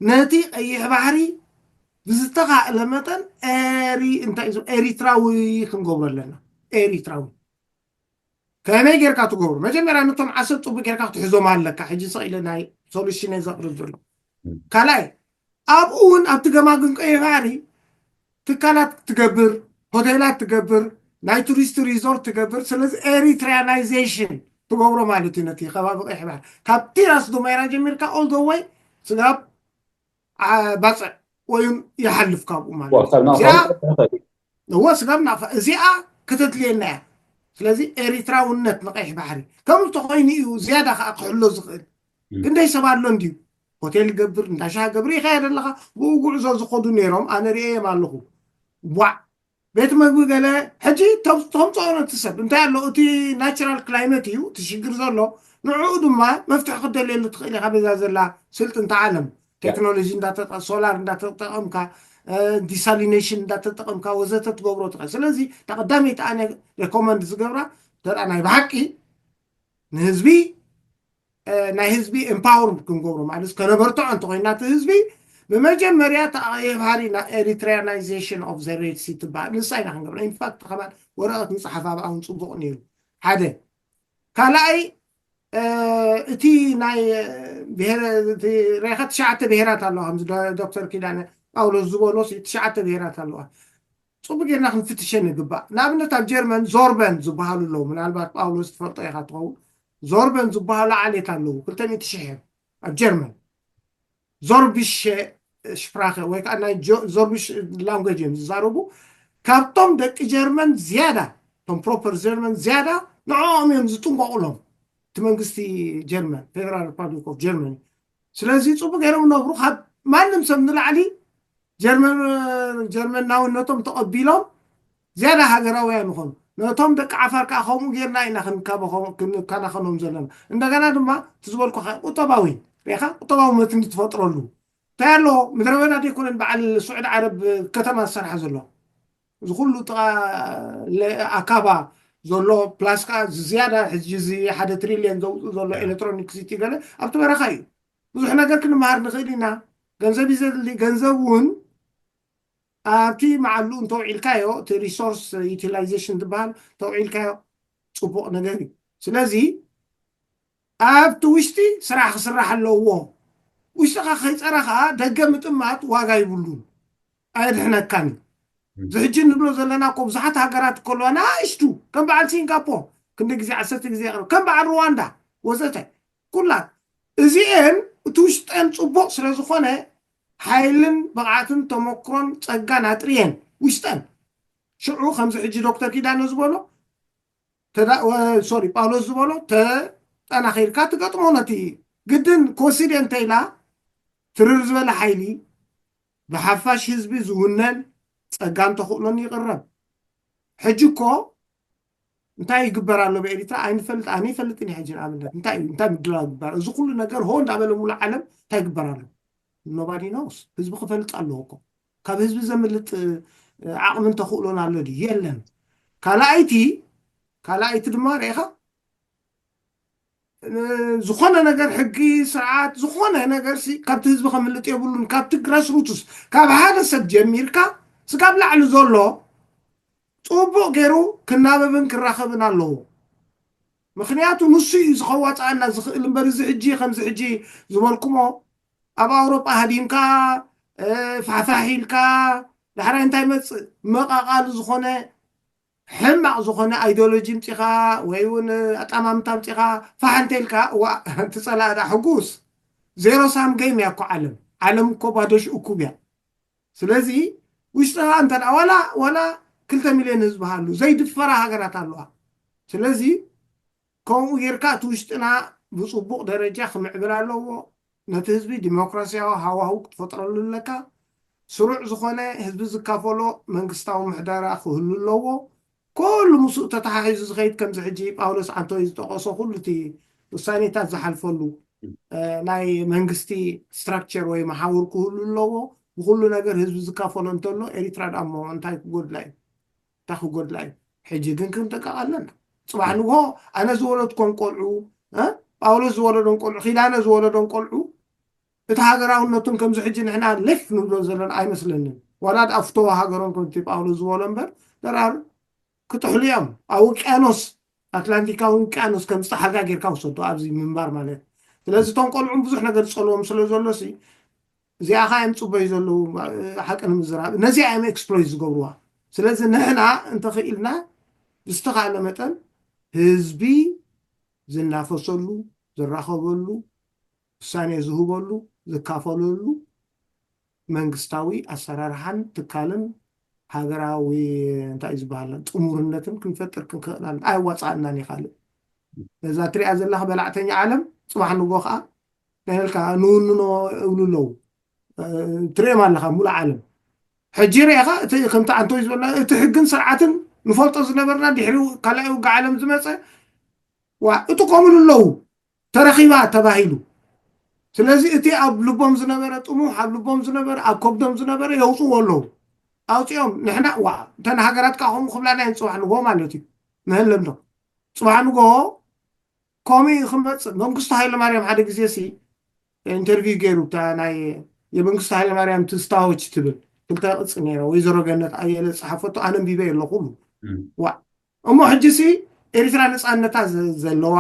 ነቲ ቀይሕ ባሕሪ ብዝተኻእለ መጠን ኤሪ እንታይ እዩ ኤሪትራዊ ክንገብሮ ኣለና። ኤሪትራዊ ከመይ ጌርካ ትገብሩ? መጀመርያ ነቶም ዓሰብ ፅቡቅ ጌርካ ክትሕዞም ኣለካ። ሕጂ ሰቕ ኢለ ናይ ሶሉሽን እየ ዘቕርብ ዘሎ። ካልኣይ ኣብኡ እውን ኣብቲ ገማግም ቀይሕ ባሕሪ ትካላት ትገብር፣ ሆቴላት ትገብር፣ ናይ ቱሪስት ሪዞርት ትገብር። ስለዚ ኤሪትሪያናይዜሽን ትገብሮ ማለት እዩ። ነቲ ከባቢ ቀይሕ ባሕሪ ካብቲ ራስ ዱሜራ ጀሚርካ ኦል ዘ ወይ ስጋብ ባፅዕ ወይም ይሓልፍ ካብኡ ማለት እዎ ስጋብ ናፋ እዚኣ ከተድልየና እያ። ስለዚ ኤሪትራውነት ንቀይሕ ባሕሪ ከም ተኮይኑ እዩ ዝያዳ ከዓ ክሕሎ ዝኽእል። ክንደይ ሰብ ኣሎ እንድዩ ሆቴል ይገብር እንዳሻ ገብር ይኸየድ ኣለካ። ብኡ ጉዕዞ ዝኸዱ ነይሮም ኣነ ርእየም ኣለኹ። ዋዕ ቤት መግቢ ገለ ሕጂ ተምፅኦ ነቲ ሰብ እንታይ ኣሎ እቲ ናራል ክላይመት እዩ እቲ ሽግር ዘሎ። ንዕኡ ድማ መፍትሒ ክደልየሉ ትኽእል ኢኻ። በዛ ዘላ ስልጥንታ ዓለም ቴክኖሎጂ እንዳተጠ ሶላር እንዳተጠቐምካ ዲሳሊኔሽን እንዳተጠቐምካ ወዘተ ትገብሮ ትኽእል። ስለዚ እታ ቀዳመይቲ ኣነ ሬኮመንድ ዝገብራ ተራ ናይ ብሓቂ ንህዝቢ ናይ ህዝቢ ኤምፓወር ክንገብሮ ማለት ከነበርትዖ እንተኮይና እቲ ህዝቢ ብመጀመርያ ተኣየብሃሪ ና ኤሪትሪያናይዜሽን ኦፍ ዘ ሬድ ሲ ትበሃል ንሳ ኢና ክንገብራ። ኢንፋክት ከማን ወረቐት ንፅሓፍ ኣብኣ እውን ፅቡቕ ነይሩ ሓደ ካልኣይ እቲ ናይ ብሄረ ሬኻ ትሽዓተ ብሄራት ኣለዋ ከምዚ ዶክተር ኪዳነ ጳውሎስ ዝበሎ ትሽዓተ ብሄራት ኣለዋ። ፅቡቅ ጌርና ክንፍትሸን ይግባእ። ንኣብነት ኣብ ጀርመን ዞርበን ዝበሃሉ ኣለዉ። ምናልባት ጳውሎስ ትፈልጦ ኢኻ ትኸውን። ዞርበን ዝበሃሉ ዓሌት ኣለዉ። ክልተ ሚእቲ ሽሕ እዮም ኣብ ጀርመን። ዞርቢሽ ሽፕራኸ ወይ ከዓ ናይ ዞርቢሽ ላንጉጅ እዮም ዝዛረቡ። ካብቶም ደቂ ጀርመን ዝያዳ እቶም ፕሮፐር ጀርመን ዝያዳ ንዕኦም እዮም ዝጥንቀቑሎም እቲ መንግስቲ ጀርመን ፌደራል ሪፓብሊክ ኦፍ ጀርመኒ። ስለዚ ፅቡቅ ገይሮም ነብሩ ካብ ማንም ሰብ ንላዕሊ ጀርመናውነቶም ተቐቢሎም ዝያዳ ሃገራውያን ይኾኑ። ነቶም ደቂ ዓፋር ከዓ ከምኡ ጌርና ኢና ክንከናኸኖም ዘለና። እንደገና ድማ እቲ ዝበልኩ ቁጠባዊ ሪኻ ቁጠባዊ መትኒ ትፈጥረሉ እንታይ ኣሎ ምድረ በዳ ዘይኮነን በዓል ስዑድ ዓረብ ከተማ ዝሰርሓ ዘሎ እዚ ኩሉ ጥቓ ኣካባ ዘሎ ፕላስ ከዓ ዝያዳ ሕጂ እዚ ሓደ ትሪልየን ዘውፅእ ዘሎ ኤሌክትሮኒክ ሲቲ ገለ ኣብቲ በረኻ እዩ። ብዙሕ ነገር ክንመሃር ንኽእል ኢና። ገንዘብ እዩ ዘድሊ። ገንዘብ እውን ኣብቲ መዓሉ እንተውዒልካዮ እቲ ሪሶርስ ዩቲላይዜሽን ዝበሃል እንተውዒልካዮ ፅቡቕ ነገር እዩ። ስለዚ ኣብቲ ውሽጢ ስራሕ ክስራሕ ኣለዎ። ውሽጥኻ ከይፀረኻ ደገ ምጥማት ዋጋ ይብሉን ኣየድሕነካን እዩ። እዚ ሕጂ ንብሎ ዘለና እኮ ብዙሓት ሃገራት ከለዋ ንኣሽቱ ከም በዓል ሲንጋፖር ክንደ ግዜ ዓሰርተ ግዜ የቕርብ ከም በዓል ሩዋንዳ ወዘተ ኩላት እዚኤን እቲ ውሽጠን ፅቡቕ ስለ ዝኾነ ሓይልን ብቕዓትን ተመክሮን ፀጋን ኣጥርየን ውሽጠን ሽዑ ከምዚ ሕጂ ዶክተር ኪዳነ ዝበሎ ሶሪ ጳውሎስ ዝበሎ ተጠናኺርካ ትገጥሞ ነቲ ግድን ክወስድ እየ እንተኢላ ትርር ዝበለ ሓይሊ ብሓፋሽ ህዝቢ ዝውነን ፀጋን ተኽእሎን ይቕረብ። ሕጂ እኮ እንታይ ይግበር ኣሎ ብኤሪትራ ኣይንፈልጥ ኣነ ይፈልጥን ሕጂ ንኣብነት እንታይ እዩ እንታይ ምድላው ይግበር እዚ ኩሉ ነገር ሆ እንዳበለ ሙሉ ዓለም እንታይ ይግበር ኣሎ ኖባዲ ኖስ ህዝቢ ክፈልጥ ኣለዎ እኮ ካብ ህዝቢ ዘምልጥ ዓቕምን ተኽእሎን ኣሎ ድዩ የለን ካልኣይቲ ካልኣይቲ ድማ ርኢኻ ዝኾነ ነገር ሕጊ ስርዓት ዝኾነ ነገር ሲ ካብቲ ህዝቢ ከምልጥ የብሉን ካብቲ ግራስሩትስ ካብ ሓደ ሰብ ጀሚርካ ስጋብ ላዕሊ ዘሎ ፅቡቕ ገይሩ ክናበብን ክራኸብን ኣለዎ ምክንያቱ ንሱ እዩ ዝኸዋፅኣና ዝኽእል እምበር እዚ ሕጂ ከምዚ ሕጂ ዝበልኩሞ ኣብ ኣውሮጳ ሃዲምካ ፋሕፋሕ ኢልካ ዳሕራይ እንታይ መፅእ መቃቃሊ ዝኾነ ሕማቕ ዝኾነ ኣይዲዮሎጂ ምፂኻ ወይ እውን ኣጣማምታ ምፂኻ ፋሕ እንተኢልካ እዋ እቲ ፀላኢ ዳ ሕጉስ ዜሮ ሳም ገይም እያ እኮ ዓለም ዓለም እኮ ባዶ ሽእኩብ እያ። ስለዚ ውሽጥኻ እንተ ዋላ ዋላ ክልተ ሚልዮን ህዝቢ ሃሉ ዘይድፈራ ሃገራት ኣለዋ። ስለዚ ከምኡ ጌርካ እቲ ውሽጥና ብፅቡቕ ደረጃ ክምዕብል ኣለዎ። ነቲ ህዝቢ ዲሞክራሲያዊ ሃዋህው ክትፈጥረሉ ኣለካ። ስሩዕ ዝኾነ ህዝቢ ዝካፈሎ መንግስታዊ ምሕደራ ክህሉ ኣለዎ። ኩሉ ምስኡ ተተሓሒዙ ዝኸይድ ከምዚ ሕጂ ጳውሎስ ዓንቶይ ዝጠቐሶ ኩሉ እቲ ውሳኔታት ዝሓልፈሉ ናይ መንግስቲ ስትራክቸር ወይ መሓውር ክህሉ ኣለዎ። ብኩሉ ነገር ህዝቢ ዝካፈሎ እንተሎ ኤሪትራ ደኣ እሞ እንታይ ክጎድላ እዩ? እንታይ ክጎድላ እዩ? ሕጂ ግን ክንጥንቀቕ ኣለና። ፅባሕ ንግሆ ኣነ ዝወለድኮም ቆልዑ፣ ጳውሎስ ዝወለዶም ቆልዑ፣ ኪዳነ ዝወለዶም ቆልዑ እቲ ሃገራውነቱን ከምዚ ሕጂ ንሕና ሌፍ ንብሎ ዘለና ኣይመስለንን። ዋላ ድኣ ፍተዎ ሃገሮም ከምቲ ጳውሎስ ዝበሎ እምበር ደራር ክጥሕሉ እዮም። ኣብ ውቅያኖስ ኣትላንቲካዊ ውቅያኖስ ከም ዝጠሓልካ ጌርካ ውሰዶ ኣብዚ ምንባር ማለት። ስለዚ እቶም ቆልዑም ብዙሕ ነገር ዝጸልዎም ስለ ዘሎ ሲ እዚኣ ኸ እዮም ጽበዩ ዘለዉ ሓቂ ንምዝራብ ነዚኣ እዮም ኤክስፕሎይት ዝገብርዋ። ስለዚ ንሕና እንተኽኢልና ብዝተኻለ መጠን ህዝቢ ዝናፈሰሉ ዝራኸበሉ ውሳኔ ዝህበሉ ዝካፈለሉ መንግስታዊ ኣሰራርሓን ትካልን ሃገራዊ እንታይ እዩ ዝበሃል ጥሙርነትን ክንፈጥር ክንክእል ኣለና። ኣየዋፃእናን እዩ ካልእ ነዛ ትሪኣ ዘለካ በላዕተኛ ዓለም ፅባሕ ንጎ ከዓ ናይልካ ንውንኖ እብሉ ኣለዉ። ትሪኦም ኣለካ ሙሉእ ዓለም ሕጂ ርኢኻ እቲ ከምቲ ኣንቶይ ዝበልና እቲ ሕግን ስርዓትን ንፈልጦ ዝነበርና ድሕሪ ካልኣይ ውግእ ዓለም ዝመፀ ዋ እጥቆምሉ ኣለዉ ተረኺባ ተባሂሉ። ስለዚ እቲ ኣብ ልቦም ዝነበረ ጥሙሕ ኣብ ልቦም ዝነበረ ኣብ ከብዶም ዝነበረ የውፅዎ ኣለዉ። ኣውፂኦም ንሕና ዋ እተን ሃገራት ከዓ ከምኡ ክብላና እየን ፅባሕ ንጎ ማለት እዩ። ንህለም ዶ ፅባሕ ንጎ ከምኡ ክመፅእ መንግስቱ ሃይለማርያም ሓደ ግዜ ሲ ኢንተርቪው ገይሩ እታ ናይ የመንግስቱ ሃይለማርያም ትዝታዎች ትብል ክልተ ቅፂ ነይረ ወይዘሮ ገነት ኣየለ ዝፀሓፈቶ ኣነ ኣንቢበ ኣለኹ ዋ እሞ ሕጂ ሲ ኤርትራ ነፃነታ ዘለዋ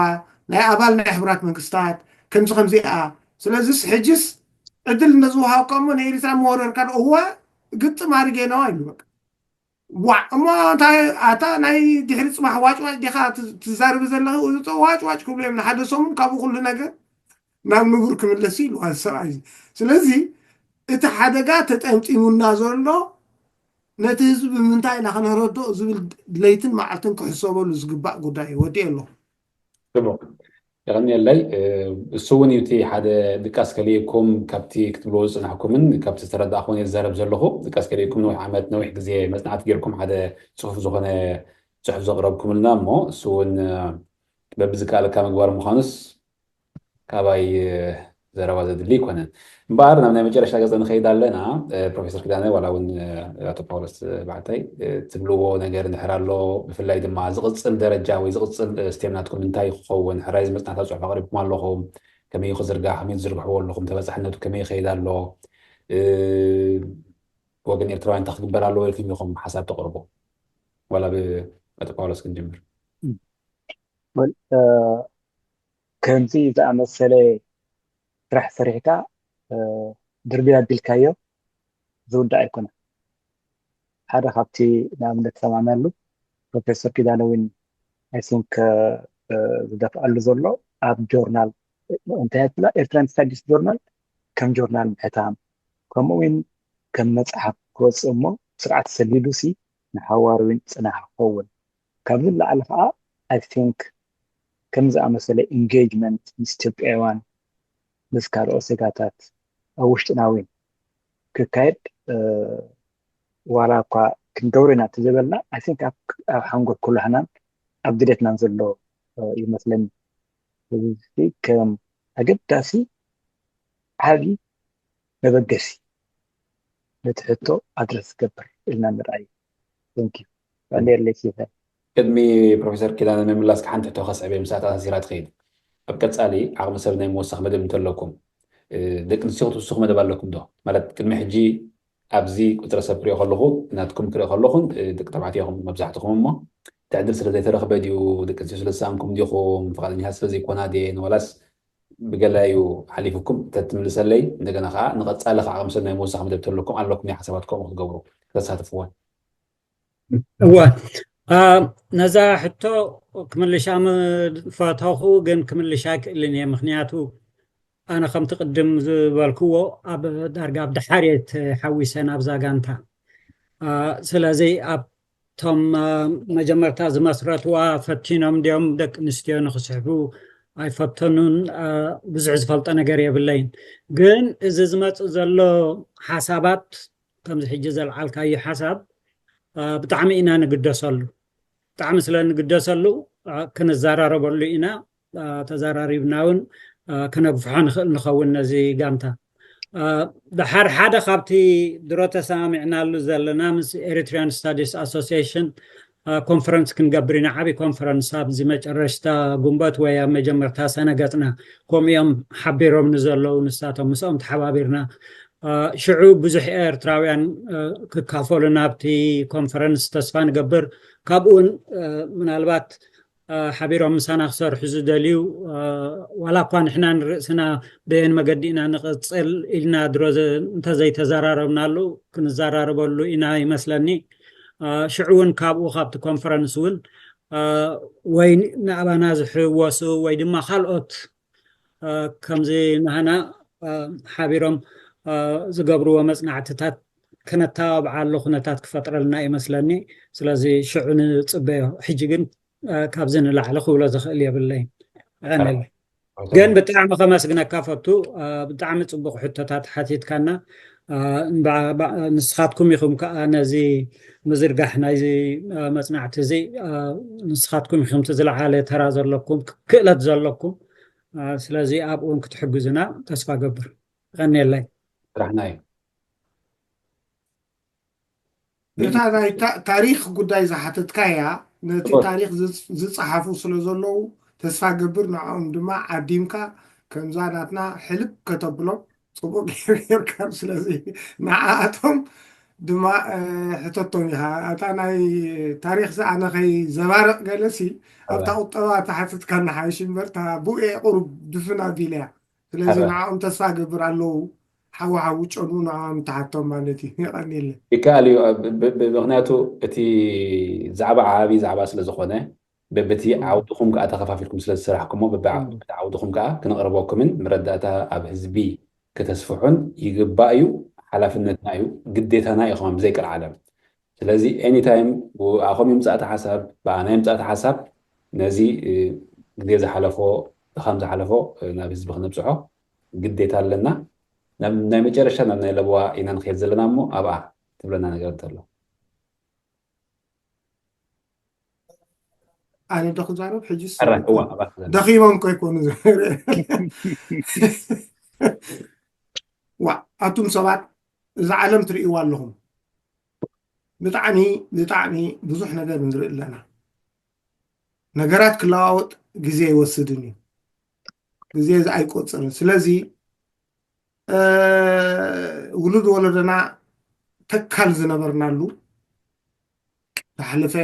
ናይ ኣባል ናይ ሕቡራት መንግስታት ከምዚ ከምዚኣ ስለዚስ ሕጂስ ዕድል ነዝወሃብካ እሞ ንኤርትራ መወረርካ እዋ ግጥም ኣርጌናዋ ኢሉ በቃ ዋዕ እሞ እንታይ ኣታ ናይ ድሕሪ ፅባሕ ዋጭዋጭ ዲኻ ትዛርቢ ዘለኺ ዋጭዋጭ ክብሉ እዮም ንሓደ ሰሙን ካብኡ ኩሉ ነገር ናብ ንቡር ክምለስ ኢሉ ሰብኣይ ስለዚ እቲ ሓደጋ ተጠምጢሙና ዘሎ ነቲ ህዝቢ ብምንታይ ኢና ክነረድኦ ዝብል ለይትን መዓልትን ክሕሰበሉ ዝግባእ ጉዳይ እዩ ወዲኤ ኣለኹ ጽቡቕ የቐንየለይ እሱ እውን እዩ እቲ ሓደ ድቃስ ከልእኩም ካብቲ ክትብልዎ ዝፅናሕኩምን ካብቲ ዝተረዳእኹን እየ ዝዛረብ ዘለኹ ድቃስ ከልእኩም ነዊሕ ዓመት ነዊሕ ግዜ መፅናዕቲ ጌርኩም ሓደ ፅሑፍ ዝኾነ ፅሑፍ ዘቕረብኩምልና እሞ እሱ እውን በብዝከኣለካ ምግባር ምዃኑስ ካባይ ዘረባ ዘድሊ ኣይኮነን እምበኣር ናብ ናይ መጨረሻ ገፀ ንኸይድ ኣለና ፕሮፌሰር ኪዳነ ዋላ እውን ኣቶ ፓውሎስ ባዕታይ ትብልዎ ነገር እንድሕር ኣሎ ብፍላይ ድማ ዝቕፅል ደረጃ ወይ ዝቕፅል ስቴም ናትኩም እንታይ ክኸውን ሕራይ ዝመፅናታ ፅሑፍ ኣቕሪብኩም ኣለኹም ከመይ ክዝርጋ ከመይ ትዝርግሕዎ ኣለኹም ተበፃሕነቱ ከመይ ይኸይድ ኣሎ ወገን ኤርትራውያን እንታይ ክግበር ኣለዎ ኢልኩም ኢኹም ሓሳብ ተቕርቡ ዋላ ብኣቶ ፓውሎስ ክንጅምር ከምዚ ዝኣመሰለ ስራሕ ሰሪሕካ ድርቢ ኣቢልካዮ ዝውዳእ ኣይኮነን ሓደ ካብቲ ንኣብነት ሰማዕናሉ ፕሮፌሰር ኪዳነ እውን ኣይሲንክ ዝደፍኣሉ ዘሎ ኣብ ጆርናል እንታይ ትብላ ኤርትራን ስታዲስ ጆርናል ከም ጆርናል ምሕታም ከምኡ እውን ከም መፅሓፍ ክወፅእ እሞ ስርዓት ሰሊሉ ሲ ንሓዋር እውን ፅናሕ ክኸውን ካብዚ ንላዕሊ ከዓ I think ከም ዝኣመሰለ engagement ምስ ኢትዮጵያውያን ምስ ካልኦት ዜጋታት ኣብ ውሽጥና እውን ክካየድ ዋላ እኳ ክንገብሮ ኢና እንተዘይበልና I think ኣብ ሓንጎል ኩላህናን ኣብ ድሌትናን ዘሎ ይመስለኒ እዚ ከም ኣገዳሲ ዓብዪ መበገሲ ነቲ ሕቶ ኣድረስ ዝገብር ኢልና ንርኣዩ Thank you ቀንዴለይ ሲፈን ቅድሚ ፕሮፌሰር ኪዳነ ምምላስካ ሓንቲ ሕቶ ከስዕብ እየ ምስኣ ተኣሳሲራ ትኸይድ ኣብ ቀፃሊ ዓቕሚ ሰብ ናይ ምወሳኽ መደብ እንተለኩም ደቂ ኣንስትዮ ክትውስኹ መደብ ኣለኩም ዶ ማለት ቅድሚ ሕጂ ኣብዚ ቁፅሪ ሰብ ክሪኦ ከለኹ ናትኩም ክሪኦ ከለኹን ደቂ ተባዕትዮ ኢኹም መብዛሕትኹም እሞ እቲ ዕድል ስለ ዘይተረኽበ ድዩ ደቂ ኣንስትዮ ስለ ዝሰኣንኩም ዲኹም ፍቓደኛታት ስለ ዘይኮና ድየን ዋላስ ብገለ እዩ ሓሊፉኩም እንተትምልሰለይ እንደገና ከዓ ንቐፃሊ ከዓ ከም ሰብ ናይ ምውሳኽ መደብ ተለኩም ኣለኩም ናይ ሓሳባት ከምኡ ክትገብሩ ከተሳትፍወን እወ ነዛ ሕቶ ክምልሻ ምፈተኹ ግን ክምልሻ ክእልን እየ ምክንያቱ ኣነ ከምቲ ቅድም ዝበልክዎ ኣብ ዳርጋ ኣብ ደሓር እየ ተሓዊሰ ናብዛ ጋንታ። ስለዚ ኣብቶም መጀመርታ ዝመስረትዋ ፈቲኖም እንዲኦም ደቂ ኣንስትዮ ንክስሕቡ ኣይፈተኑን። ብዙሕ ዝፈልጦ ነገር የብለይን። ግን እዚ ዝመፅእ ዘሎ ሓሳባት ከምዚ ሕጂ ዘልዓልካዮ ሓሳብ ብጣዕሚ ኢና ንግደሰሉ። ብጣዕሚ ስለ ንግደሰሉ ክንዘራረበሉ ኢና። ተዘራሪብና እውን ክነግፍሖ ንኽእል ንኸውን ነዚ ጋንታ። ድሓር ሓደ ካብቲ ድሮ ተሰማሚዕናሉ ዘለና ምስ ኤሪትሪያን ስታዲስ ኣሶሲሽን ኮንፈረንስ ክንገብር ኢና። ዓብዪ ኮንፈረንስ ኣብዚ መጨረሽታ ጉንበት ወይ ኣብ መጀመርታ ሰነ ገፅና ከምኡ እዮም ሓቢሮም ንዘለዉ ንሳቶም ምስኦም ተሓባቢርና ሽዑ ብዙሕ ኤርትራውያን ክካፈሉ ናብቲ ኮንፈረንስ ተስፋ ንገብር። ካብኡ እውን ምናልባት ሓቢሮም ምሳና ክሰርሑ ዝደልዩ ዋላ እኳ ንሕና ንርእስና በየን መገዲ ኢና ንቕፅል ኢልና ድሮ እንተዘይተዘራረብናሉ ክንዘራረበሉ ኢና ይመስለኒ። ሽዑ እውን ካብኡ ካብቲ ኮንፈረንስ እውን ወይ ንኣባና ዝሕወሱ ወይ ድማ ካልኦት ከምዚ ናህና ሓቢሮም ዝገብርዎ መፅናዕትታት ከነተባብዓሉ ኩነታት ክፈጥረልና ይመስለኒ። ስለዚ ሽዑ ንፅበዮ። ሕጂ ግን ካብዚ ንላዕሊ ክብሎ ዝኽእል የብለይን። ግን ብጣዕሚ ከመስግነካ ፈቱ። ብጣዕሚ ፅቡቅ ሕቶታት ሓቲትካና። ንስኻትኩም ኢኹም ከዓ ነዚ ምዝርጋሕ ናይዚ መፅናዕቲ እዚ ንስኻትኩም ኢኹም እቲ ዝለዓለ ተራ ዘለኩም ክእለት ዘለኩም። ስለዚ ኣብኡ እውን ክትሕግዙና ተስፋ ገብር። ቀኒየለይ። ስራሕና እዩ። እታ ናይ ታሪክ ጉዳይ ዝሓተትካ እያ። ነቲ ታሪክ ዝፀሓፉ ስለ ዘለዉ ተስፋ ገብር ንዕኦም ድማ ዓዲምካ ከምዛ ናትና ሕልብ ከተብሎም ፅቡቅ ጌርካ። ስለዚ ንዓኣቶም ድማ ሕተቶም ኢኻ። እታ ናይ ታሪክ ኣነ ከይዘባርቕ ገለሲ ኣብታ ቁጠባ ተሓትትካ ንሓይሽ እምበር እታ ብኡ ቁሩብ ድፍን ኣቢለ እያ። ስለዚ ንዕኦም ተስፋ ገብር ኣለዉ። ሓዊ ሓዊ ጨኑ ንዕኦም ተሓቶም ማለት እዩ። የቐኒለ። ይከኣል እዩ። ምክንያቱ እቲ ዛዕባ ዓቢ ዛዕባ ስለ ዝኾነ በብቲ ዓውድኹም ከዓ ተኸፋፊልኩም ስለ ዝሰራሕኩሞ በብዓውድኹም ከዓ ክነቕርበኩምን መረዳእታ ኣብ ህዝቢ ከተስፍሑን ይግባእ እዩ። ሓላፍነትና እዩ፣ ግዴታና እዩ ከማን ብዘይ ቀልዓለም። ስለዚ ኤኒታይም ብኣኹም ይምፃእ እቲ ሓሳብ፣ ብኣና ይምፃእ እቲ ሓሳብ፣ ነዚ ግዜ ዝሓለፎ ድኻም ዝሓለፎ ናብ ህዝቢ ክነብፅሖ ግዴታ ኣለና። ናይ መጨረሻ ናብ ናይ ለበዋ ኢና ንኸይድ ዘለና እሞ ኣብኣ ትብለና ነገር እንተሎ ኣነ ዶ ክዛረብ ሕጂ? ደኺሞም ከይኮኑ ዋ ኣቱም ሰባት እዛ ዓለም ትርእይዋ ኣለኹም። ብጣዕሚ ብጣዕሚ ብዙሕ ነገር ንርኢ ኣለና። ነገራት ክለዋወጥ ግዜ ይወስድን እዩ። ግዜ ኣይቆፅርን። ስለዚ ውሉድ ወለዶና ተካል ዝነበርናሉ ዝሓለፈ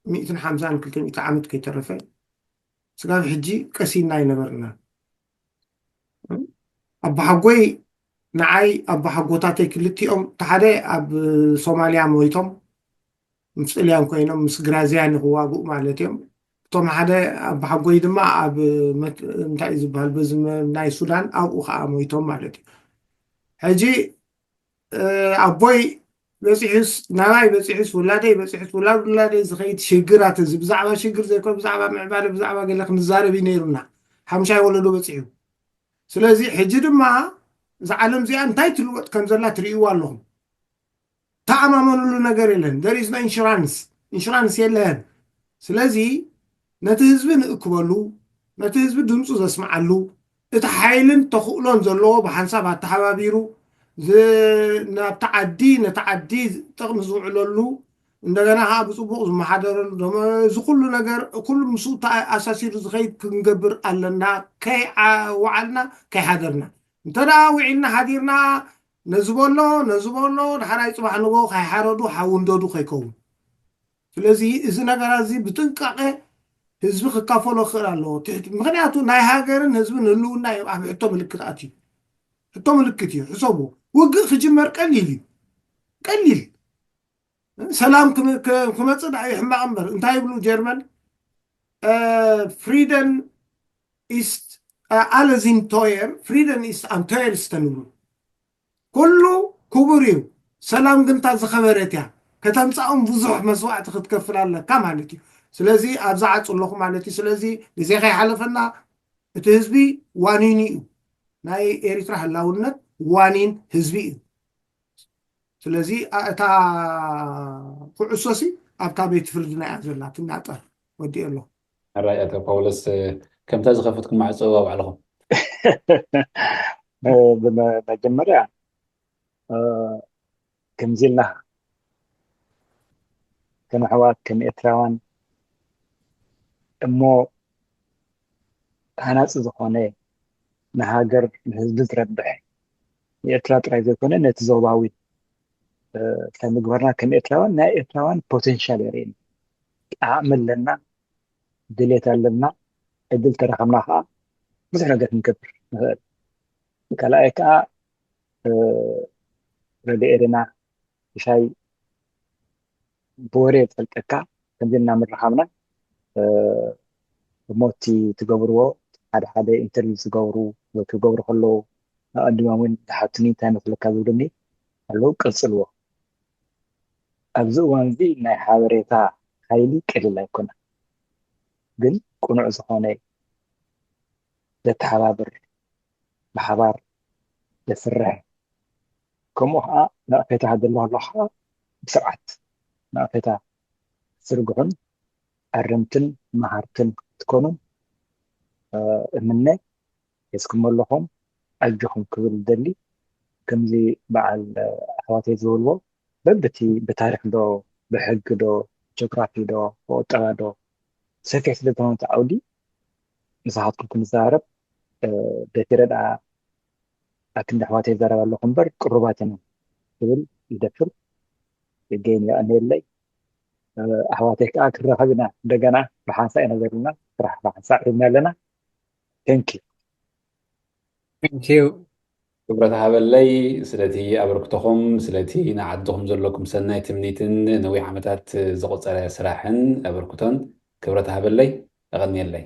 ሚእትን ሓምሳን ክልተ ሚእቲ ዓመት ከይተረፈ ስጋብ ሕጂ ቀሲና ኣይነበርና። ኣቦሓጎይ ንዓይ ኣቦሓጎታተይ ክልቲኦም እቲ ሓደ ኣብ ሶማልያ ሞይቶም ምስ ጥልያን ኮይኖም ምስ ግራዚያኒ ክዋግኡ ማለት እዮም። እቶም ሓደ ኣቦሓጎይ ድማ ኣብ እንታይ እዩ ዝበሃል በዚ ናይ ሱዳን ኣብኡ ከዓ ሞይቶም ማለት እዩ። ሕጂ ኣቦይ በፂሑስ ናባይ በፂሑስ ውላደይ በፂሑስ ውላድ ውላደይ ዝኸይድ ሽግራት እዚ ብዛዕባ ሽግር ዘይኮነ ብዛዕባ ምዕባለ ብዛዕባ ገለ ክንዛረብ እዩ ነይሩና። ሓምሻይ ወለዶ በፂሑ። ስለዚ ሕጂ ድማ እዛ ዓለም እዚኣ እንታይ ትልወጥ ከም ዘላ ትርእይዋ ኣለኹም። ተኣማመንሉ ነገር የለን። There is no insurance፣ ኢንሹራንስ የለን። ስለዚ ነቲ ህዝቢ ንእክበሉ፣ ነቲ ህዝቢ ድምፁ ዘስምዓሉ፣ እቲ ሓይልን ተኽእሎን ዘለዎ ብሓንሳብ ኣተሓባቢሩ ናብቲ ዓዲ ነቲ ዓዲ ጥቕሚ ዝውዕለሉ እንደገና ከዓ ብፅቡቕ ዝመሓደረሉ እዚ ኩሉ ነገር ኩሉ ምስኡ ኣሳሲሩ ዝኸይድ ክንገብር ኣለና። ከይወዓልና ከይሓደርና እንተ ደኣ ውዒልና ሓዲርና ነዚ በሎ ነዚ በሎ ድሓራይ ፅባሕ ንጎ ከይሓረዱ ሓዊ እንደዱ ከይከውን። ስለዚ እዚ ነገራት እዚ ብጥንቃቄ ህዝቢ ክካፈሎ ክኽእል ኣለዎ። ምክንያቱ ናይ ሃገርን ህዝብን ህልውና እዮም ኣብ ሕቶ ምልክት ኣትዩ። ሕቶ ምልክት እዩ። ሕሰቡ፣ ውግእ ክጅመር ቀሊል እዩ። ቀሊል ሰላም ክመፅእ ደኣ እዩ ሕማቕ እምበር እንታይ ይብሉ ጀርመን? ፍሪደን ኢስት ኣለዚን ቶየር ፍሪደን ኢስ ኣን ቶየር ዝተንብሩ ኩሉ ክቡር እዩ። ሰላም ግን እታ ዝኸበረት እያ። ከተምፃኦም ብዙሕ መስዋዕቲ ክትከፍል ኣለካ ማለት እዩ። ስለዚ ኣብዛ ዓፁ ኣለኹ ማለት እዩ። ስለዚ ግዜ ከይሓለፈና እቲ ህዝቢ ዋኒኑ እዩ። ናይ ኤሪትራ ህላውነት ዋኒን ህዝቢ እዩ። ስለዚ እታ ኩዕሶ ሲ ኣብታ ቤት ፍርድና እያ ዘላ ትናጠር። ወዲእ ኣሎ። ራይ ኣቶ ፓውሎስ፣ ከምታ ዝኸፈትኩም ማዕፆ ባዕልኹም። ብመጀመርያ ከምዚ ኢልና ከም ኣሕዋት ከም ኤርትራውያን እሞ ሃናፂ ዝኾነ ንሃገር ንህዝቢ ዝረብሕ ንኤርትራ ጥራይ ዘይኮነ ነቲ ዞባዊ እንታይ ምግባርና ከም ኤርትራውያን ናይ ኤርትራውያን ፖቴንሻል የርእየኒ። ዓቕሚ ኣለና፣ ድሌት ኣለና፣ ዕድል ተረኸብና ከዓ ብዙሕ ነገር ክንገብር ንኽእል። ካልኣይ ከዓ ረድኤ ኤሬና ሻይ ብወሬ ዝፈልጠካ ከምዚ እናምርኻብና እሞ እቲ ትገብርዎ ሓደ ሓደ ኢንተርቪው ዝገብሩ ወይ ክገብሩ ከለዉ ኣቐዲሞም እውን ዝሓቱኒ እንታይ መስለካ ዝብሉኒ ኣለዉ ቀፅልዎ። ኣብዚ እዋን እዚ ናይ ሓበሬታ ሓይሊ ቀሊል ኣይኮነን፣ ግን ቅኑዕ ዝኾነ ዘተሓባብር ብሓባር ዘስርሕ ከምኡ ከዓ ነቕፌታ ዘሎ ኣሎ ከዓ ብስርዓት ነቕፌታ ዝርግሑን ኣረምትን መሃርትን ክትኮኑን እምነ ሒዝኩም ኣለኹም ኣጆኹም ክብል ደሊ ከምዚ በዓል ኣሕዋተይ ዝብልዎ በብቲ ብታሪክ ዶ ብሕጊ ዶ ጂኦግራፊ ዶ ብቁጠባ ዶ ሰፊሕ ስለ ዝኾነ እቲ ዓውዲ ንስኻትኩም ክንዛረብ ደፊረ ደኣ ኣክንዲ ኣሕዋተይ ይዛረብ ኣለኹ እምበር ቅሩባት ኢና ክብል ይደፍር ይገይን የቐንየለይ ኣሕዋተይ ከዓ ክራኸብ ኢና እንደገና ብሓንሳእ ኢና ዘለና ስራሕ ብሓንሳእ ሒዝና ኣለና thank you thank you ክብረት ሃበለይ ስለቲ ኣበርክቶኹም ስለቲ ንዓድኹም ዘለኩም ሰናይ ትምኒትን ነዊሕ ዓመታት ዘቆፀረ ስራሕን ኣበርክቶን ክብረት ሃበለይ የቐንየለይ